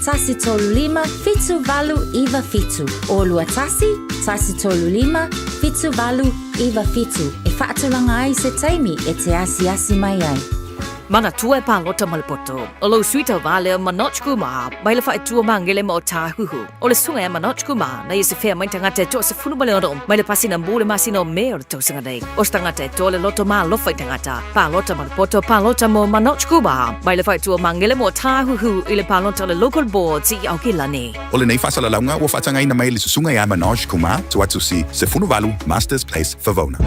135 7897. 021 135 7897 e faatulaga ai se taimi e te asiasi mai ai. Manatua e pālota ma le poto. O lou sui tauva lea Manoj Kumar, mai le faaitua magele ma Otāhuhu. O le susuga ia Manoj Kumar, na ia se fea mai tagata e 16 mai le pasina mu le masina o Me o le tausaga nei. O se tagata e toa le loto ma alofa i tagata. Pālota ma le poto, pālota mo Manoj Kumar, mai le faaitua magele ma Otāhuhu i le pālota o le Local Boards i Aokelani. O lenei faasalalauga ua faatagaina mai e le Susuga ia Manoj Kumar, Tuatusi, 18, Masters Place, Favona.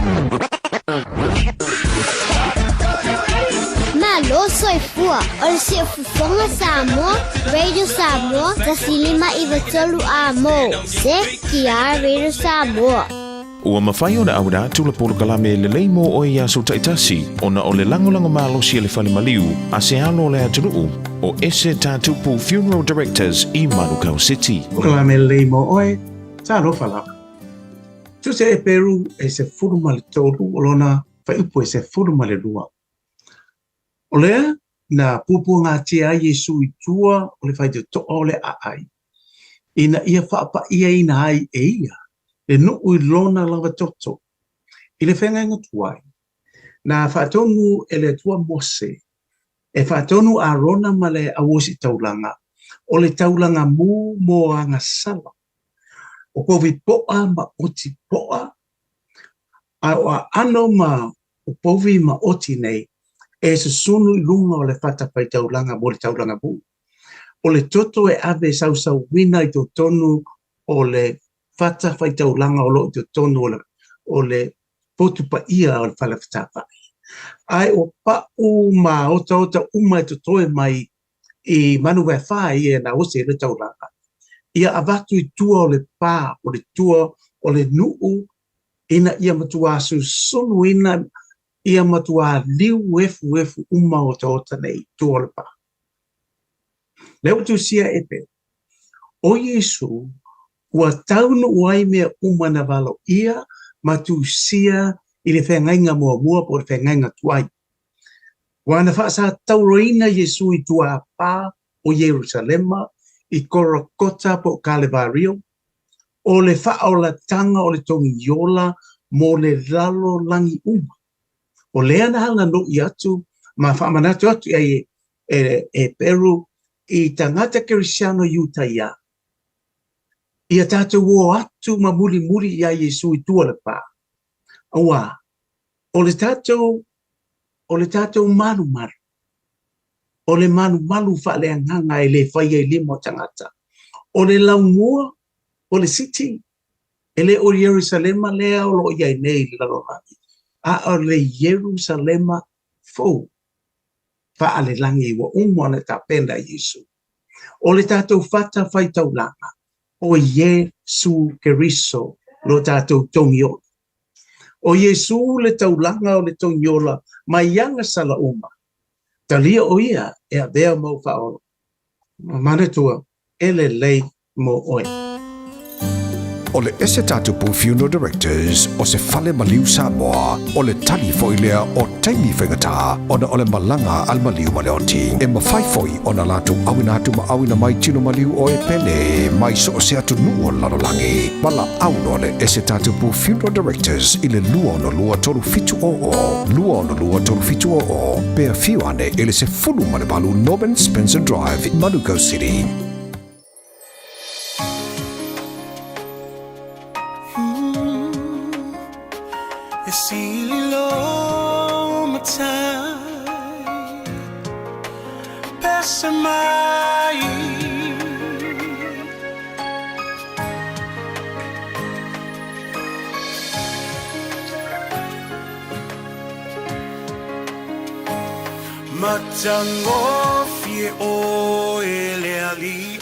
Malo soifua, o le Siufofoga Samoa, Radio Samoa, 105 9 A mo, CTR Radio Samoa. Ua mafai ona auina atu le polokalame lelei mo oe i aso taitasi ona o le lagolago malosi a le fale maliu a se alo o le atunuu o Ese Tatupu Funeral Directors i Manukau City. Polokalame lelei mo oe, talofa lava. Tusia Eperu e 13 o lona fuaiupu e 12. O lea na puapuagatia ai Iesu i tua o le faitotoa o le aai, ina ia faapa'iaina ai e ia le nuu i lona lava toto. I le feagaiga tuai, na faatonu e le Atua Mose e faatonu Arona ma le auositaulaga o le taulaga mu mo agasala, o povi po'a ma oti po'a, a o aano ma o povi ma oti nei e susunu i luga o le fatafaitaulaga mo le taulaga mu. O le toto e ave e sausauina i totonu o le fatafaitaulaga o lo o i totonu o le, o le potu paia o le fale fetāfa'i. Ae ua pa'u ma otaota uma e totoe mai i manu vaefā ia e naosi ai le taulaga, ia avatu i tua o le pā, o le tua o le nuu ina ia matuā susunuina ia matuā liu efuefu uma otaota nei i tua o le pā. Lea ua tusia e Peru, ʻo Iesū, ua taunuu ai mea uma na valoia ma tusia i le feagaiga muamua po o le feagaiga tuai. Ua na faasatauroina Iesū i tua a pā o Ierusalema i Korokota po o Kalevario, o le faaolatanga o le togiola mo le lalolagi uma. O lea na halanui atu ma faamanatu atu i ai e, e Peru i tagata Kerisiano Iutaia, ia tatou o atu ma mulimuli iā Iesu i tua o le pā. Auā, o le tatou, o le tatou malumalu, o le malumalu faaleagaga e le faia i lima o tagata, o le laumua, o le siti, e le o Ierusalema lea o lo o i ai nei i le lalolagi, a o le Ierusalema fou faalelagi ua uma ona tapena e Iesu. O le tatou fatafaitaulaga, o Iesu Keriso lo tatou togiola. O Iesu le taulaga o le togiola mai agasala uma. Talia o ia e avea mau faaola. Manatua, e lelei mo oe. O le Ese Tatupu Funeral Directors o se fale maliu Samoa, o le tali foi lea o taimi faigata ona o le malaga a le maliu ma le oti. E mafai foi ona latou auina atu ma auina mai tino maliu o e pele mai so o se atunuu o le lalolagi. Valaau loa le Ese Tatupu Funeral Directors i le 262 3700, 262 3700, pe afio ane i le 18 Norman Spencer Drive, Manukau City. E Matagofie oe le Alii,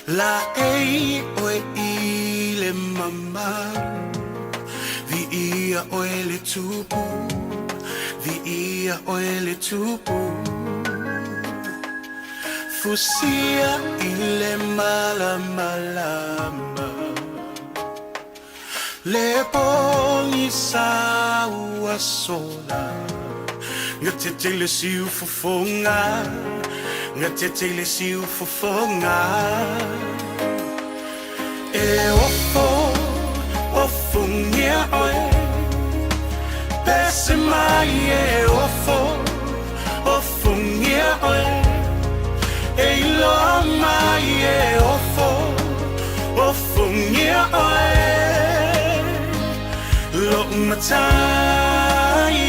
Laei oe i le mamalu, Viia oe le Tupu, Viia oe le Tupu. Fusia i le malamalama. Le pogisa ua sola Gatete i le siufofoga Gatete i le siufofoga E ofo, ofongia oe Pese mai e ofo, ofongia oe E iloa mai e ofo, ofongia oe Lo'u matai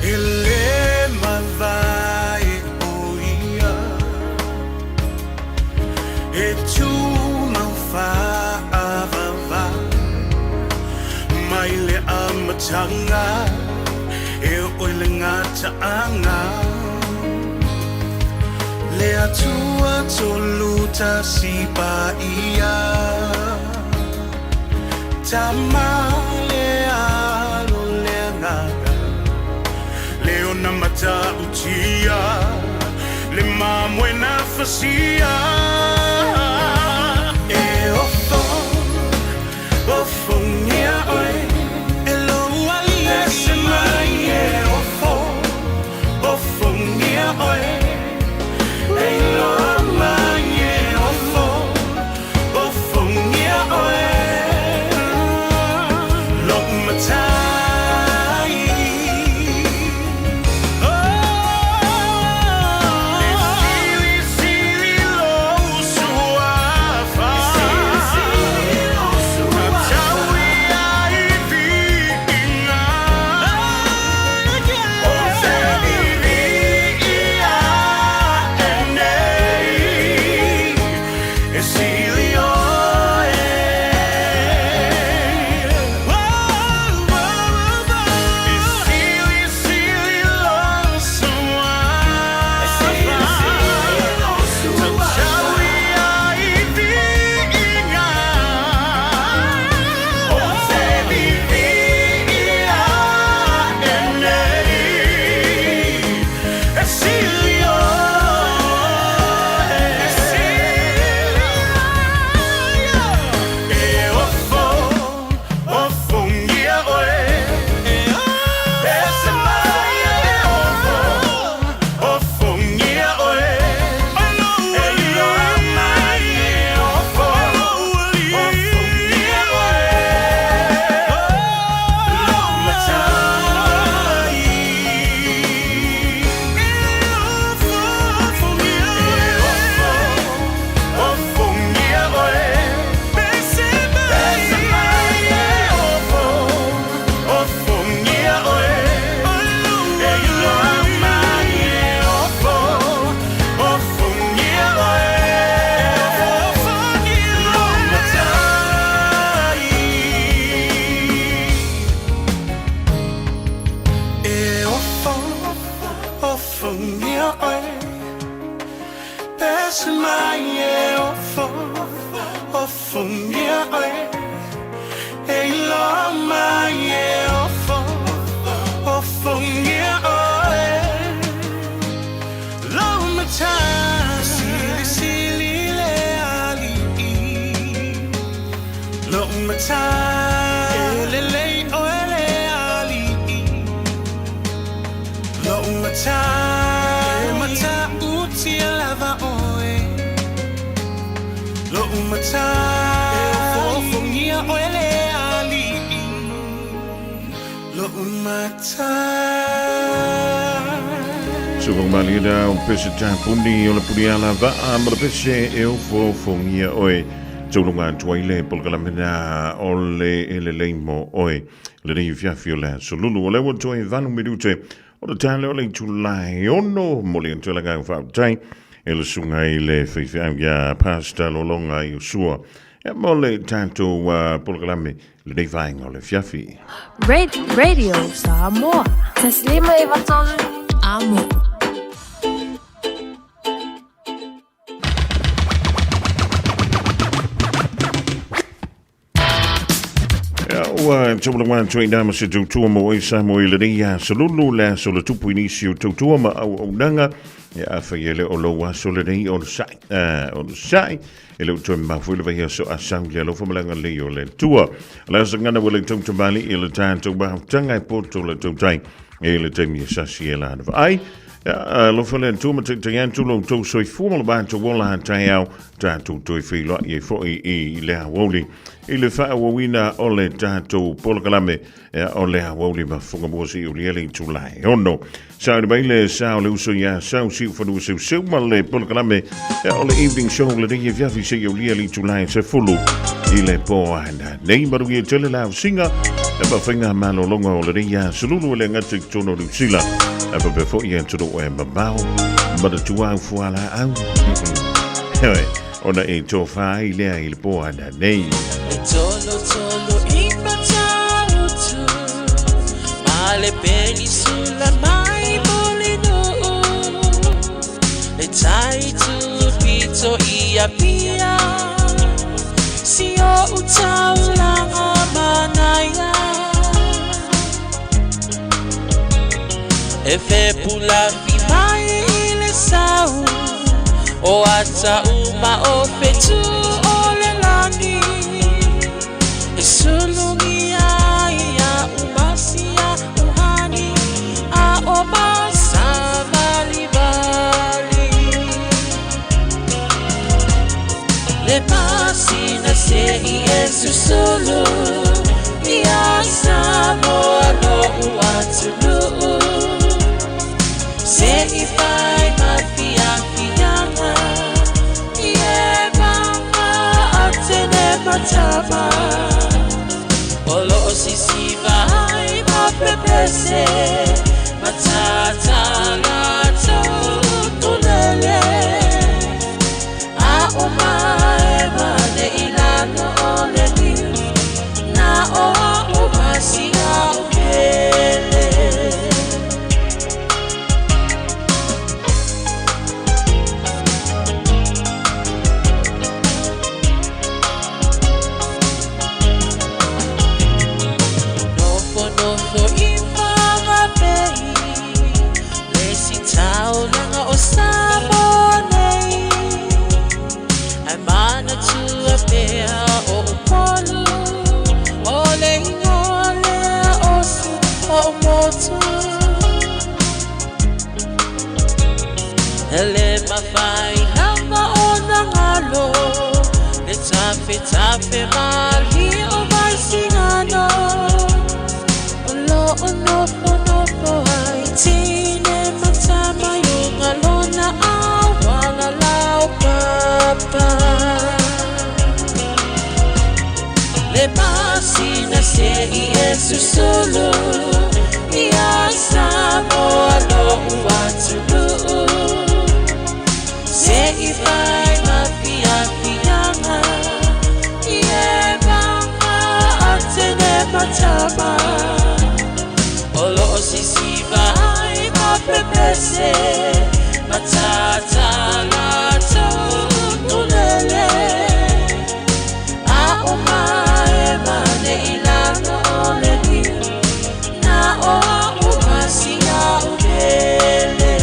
E le mavae o ia E tumau faavavau Mai le amataga E oo i le gataaga Le Atua Tolutasi Paia Tama le Alo le Agaga Le ona matautia Le mamoe na fasia E ofo, ofongia oe E lou alii Pese mai e ofo, ofongia oe E iloa mai e ofo, ofongia oe Lo'u matai E silisili lou suafa Tataui ai viiga Ou te viviia e nei E sili oe E silisili lou suafa Tataui ai viiga Ou te viviia e nei E sili oe E ofo, ofongia oe Pese mai e ofo, ofongia oe E iloa mai e ofo, ofongia oe Lou matai E ofo, ofongia oe Pese mai e ofo, ofongia oe E iloa mai e ofo, ofongia oe Lou matai E ofo, ofongia oe Pese mai e ofo, ofongia oe E iloa mai e ofo, ofongia oe Lou matai Silisili le Alii Lou matai E lelei oe le Alii Lou matai E matautia lava oe Lou matai E ofoofongia oe le Alii Lou matai Suvamalina o pese tapuni o le puni ala vaa ma le pese e ofoofongia oe. Tauluga atu ai le polokalame lena o le E Lelei Mo Oe. Lenei afiafi o le aso Lulu. O lea ua toe 8 minute o le taeao o le itula e 6 momoli atu ai le agaga faafetai i le susuga i le faifeau ia Pastor Lolonga Iosua e mo le tatou polokalame lenei vaega o le afiafi. Radio Samoa. 153 Amo. Ua taulanga atu ai ma se tautua mo ai sa mo i lenei aso lulu le aso le tupu i nisi o tautua ma auaunaga e afai e le o lou aso lenei o le sa'i o le sa'i e le o toe mamao foi le vaiaso a sau le alofa ma le agalelei o le Atua. O le aso gana ua le tautamali i le tatou maafutaga e poto le tautai e le taimi e sasi e lana vaai. Alofa le Atua ma taitai atu lo outou soifua ma lo matou ola a taeao tatou toe feiloai ai foi i le aoauli i le faaauauina o le tatou polokalame o le aoauli ma fofoga seia aulia le itula e 6. Sauni mai le sa o le uso iā Sau Siufanua Seuseu ma le polokalame o le evening show lenei afiafi seia aulia le itula e 10 i le po ana. Nei manuia tele la ausiga e ma faiga malologa o lenei aso lulu e le gata i totonu o Niu Sila ae faapea foi i atunuu e mamao manatua au fualaau. Heoi, ona e tofa ai lea i le po ana nei. E tolo tolo i Matautu Ma le penisula mai Mulinuu Le tai tupito i Apia Si o utaulanga manaia E fepulafi mai i le sau O ata uma o fetu o le lani E sulugia ia umasia uhani A o masavalivali Le masina se i e susulu Ia Samoa lo'u atunuu Se i fai ma fiafiaga I e maga atene matama O lo'o sisiva ai ma pepese Matatala tulele A o mae mane i lalo o le niu Na o a'u masia o pele. Nofonofo i Whangape Le isi taulaga o Samoa nei Ae manatua pea o Upolu O le ingoa lea o si o'u motu E le mafai lava ona galo Le tafetafe malie o Vaisigano O lo'o nofonofo ai tine ma tama i luga lona auala laupapa. Le masina se i e susulu ia Samoa lo'u atunuu. Se i fai ma fiafiaga i e maga atene matama. O lo'o sisiva ai ma pepese matatala tulele. A o mae mane i lalo o le niu Na o a'u masia o pele.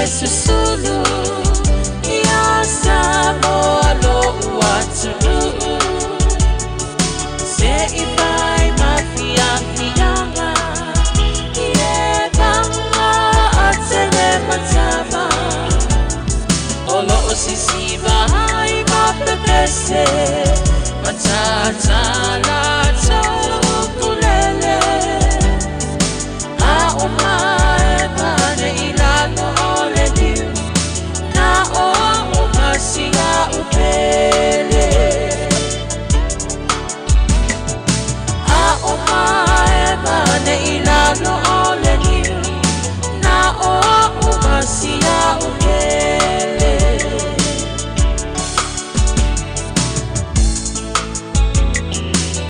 e susulu Ia Samoa lo'u atunu'u Se i fai mafiafiaga Ie paga atele matava O lo'o sisiva ai mapepese Matatala taukulele A o mae pane i lalo o le liu Na o o masia upele A o mae pane i lalo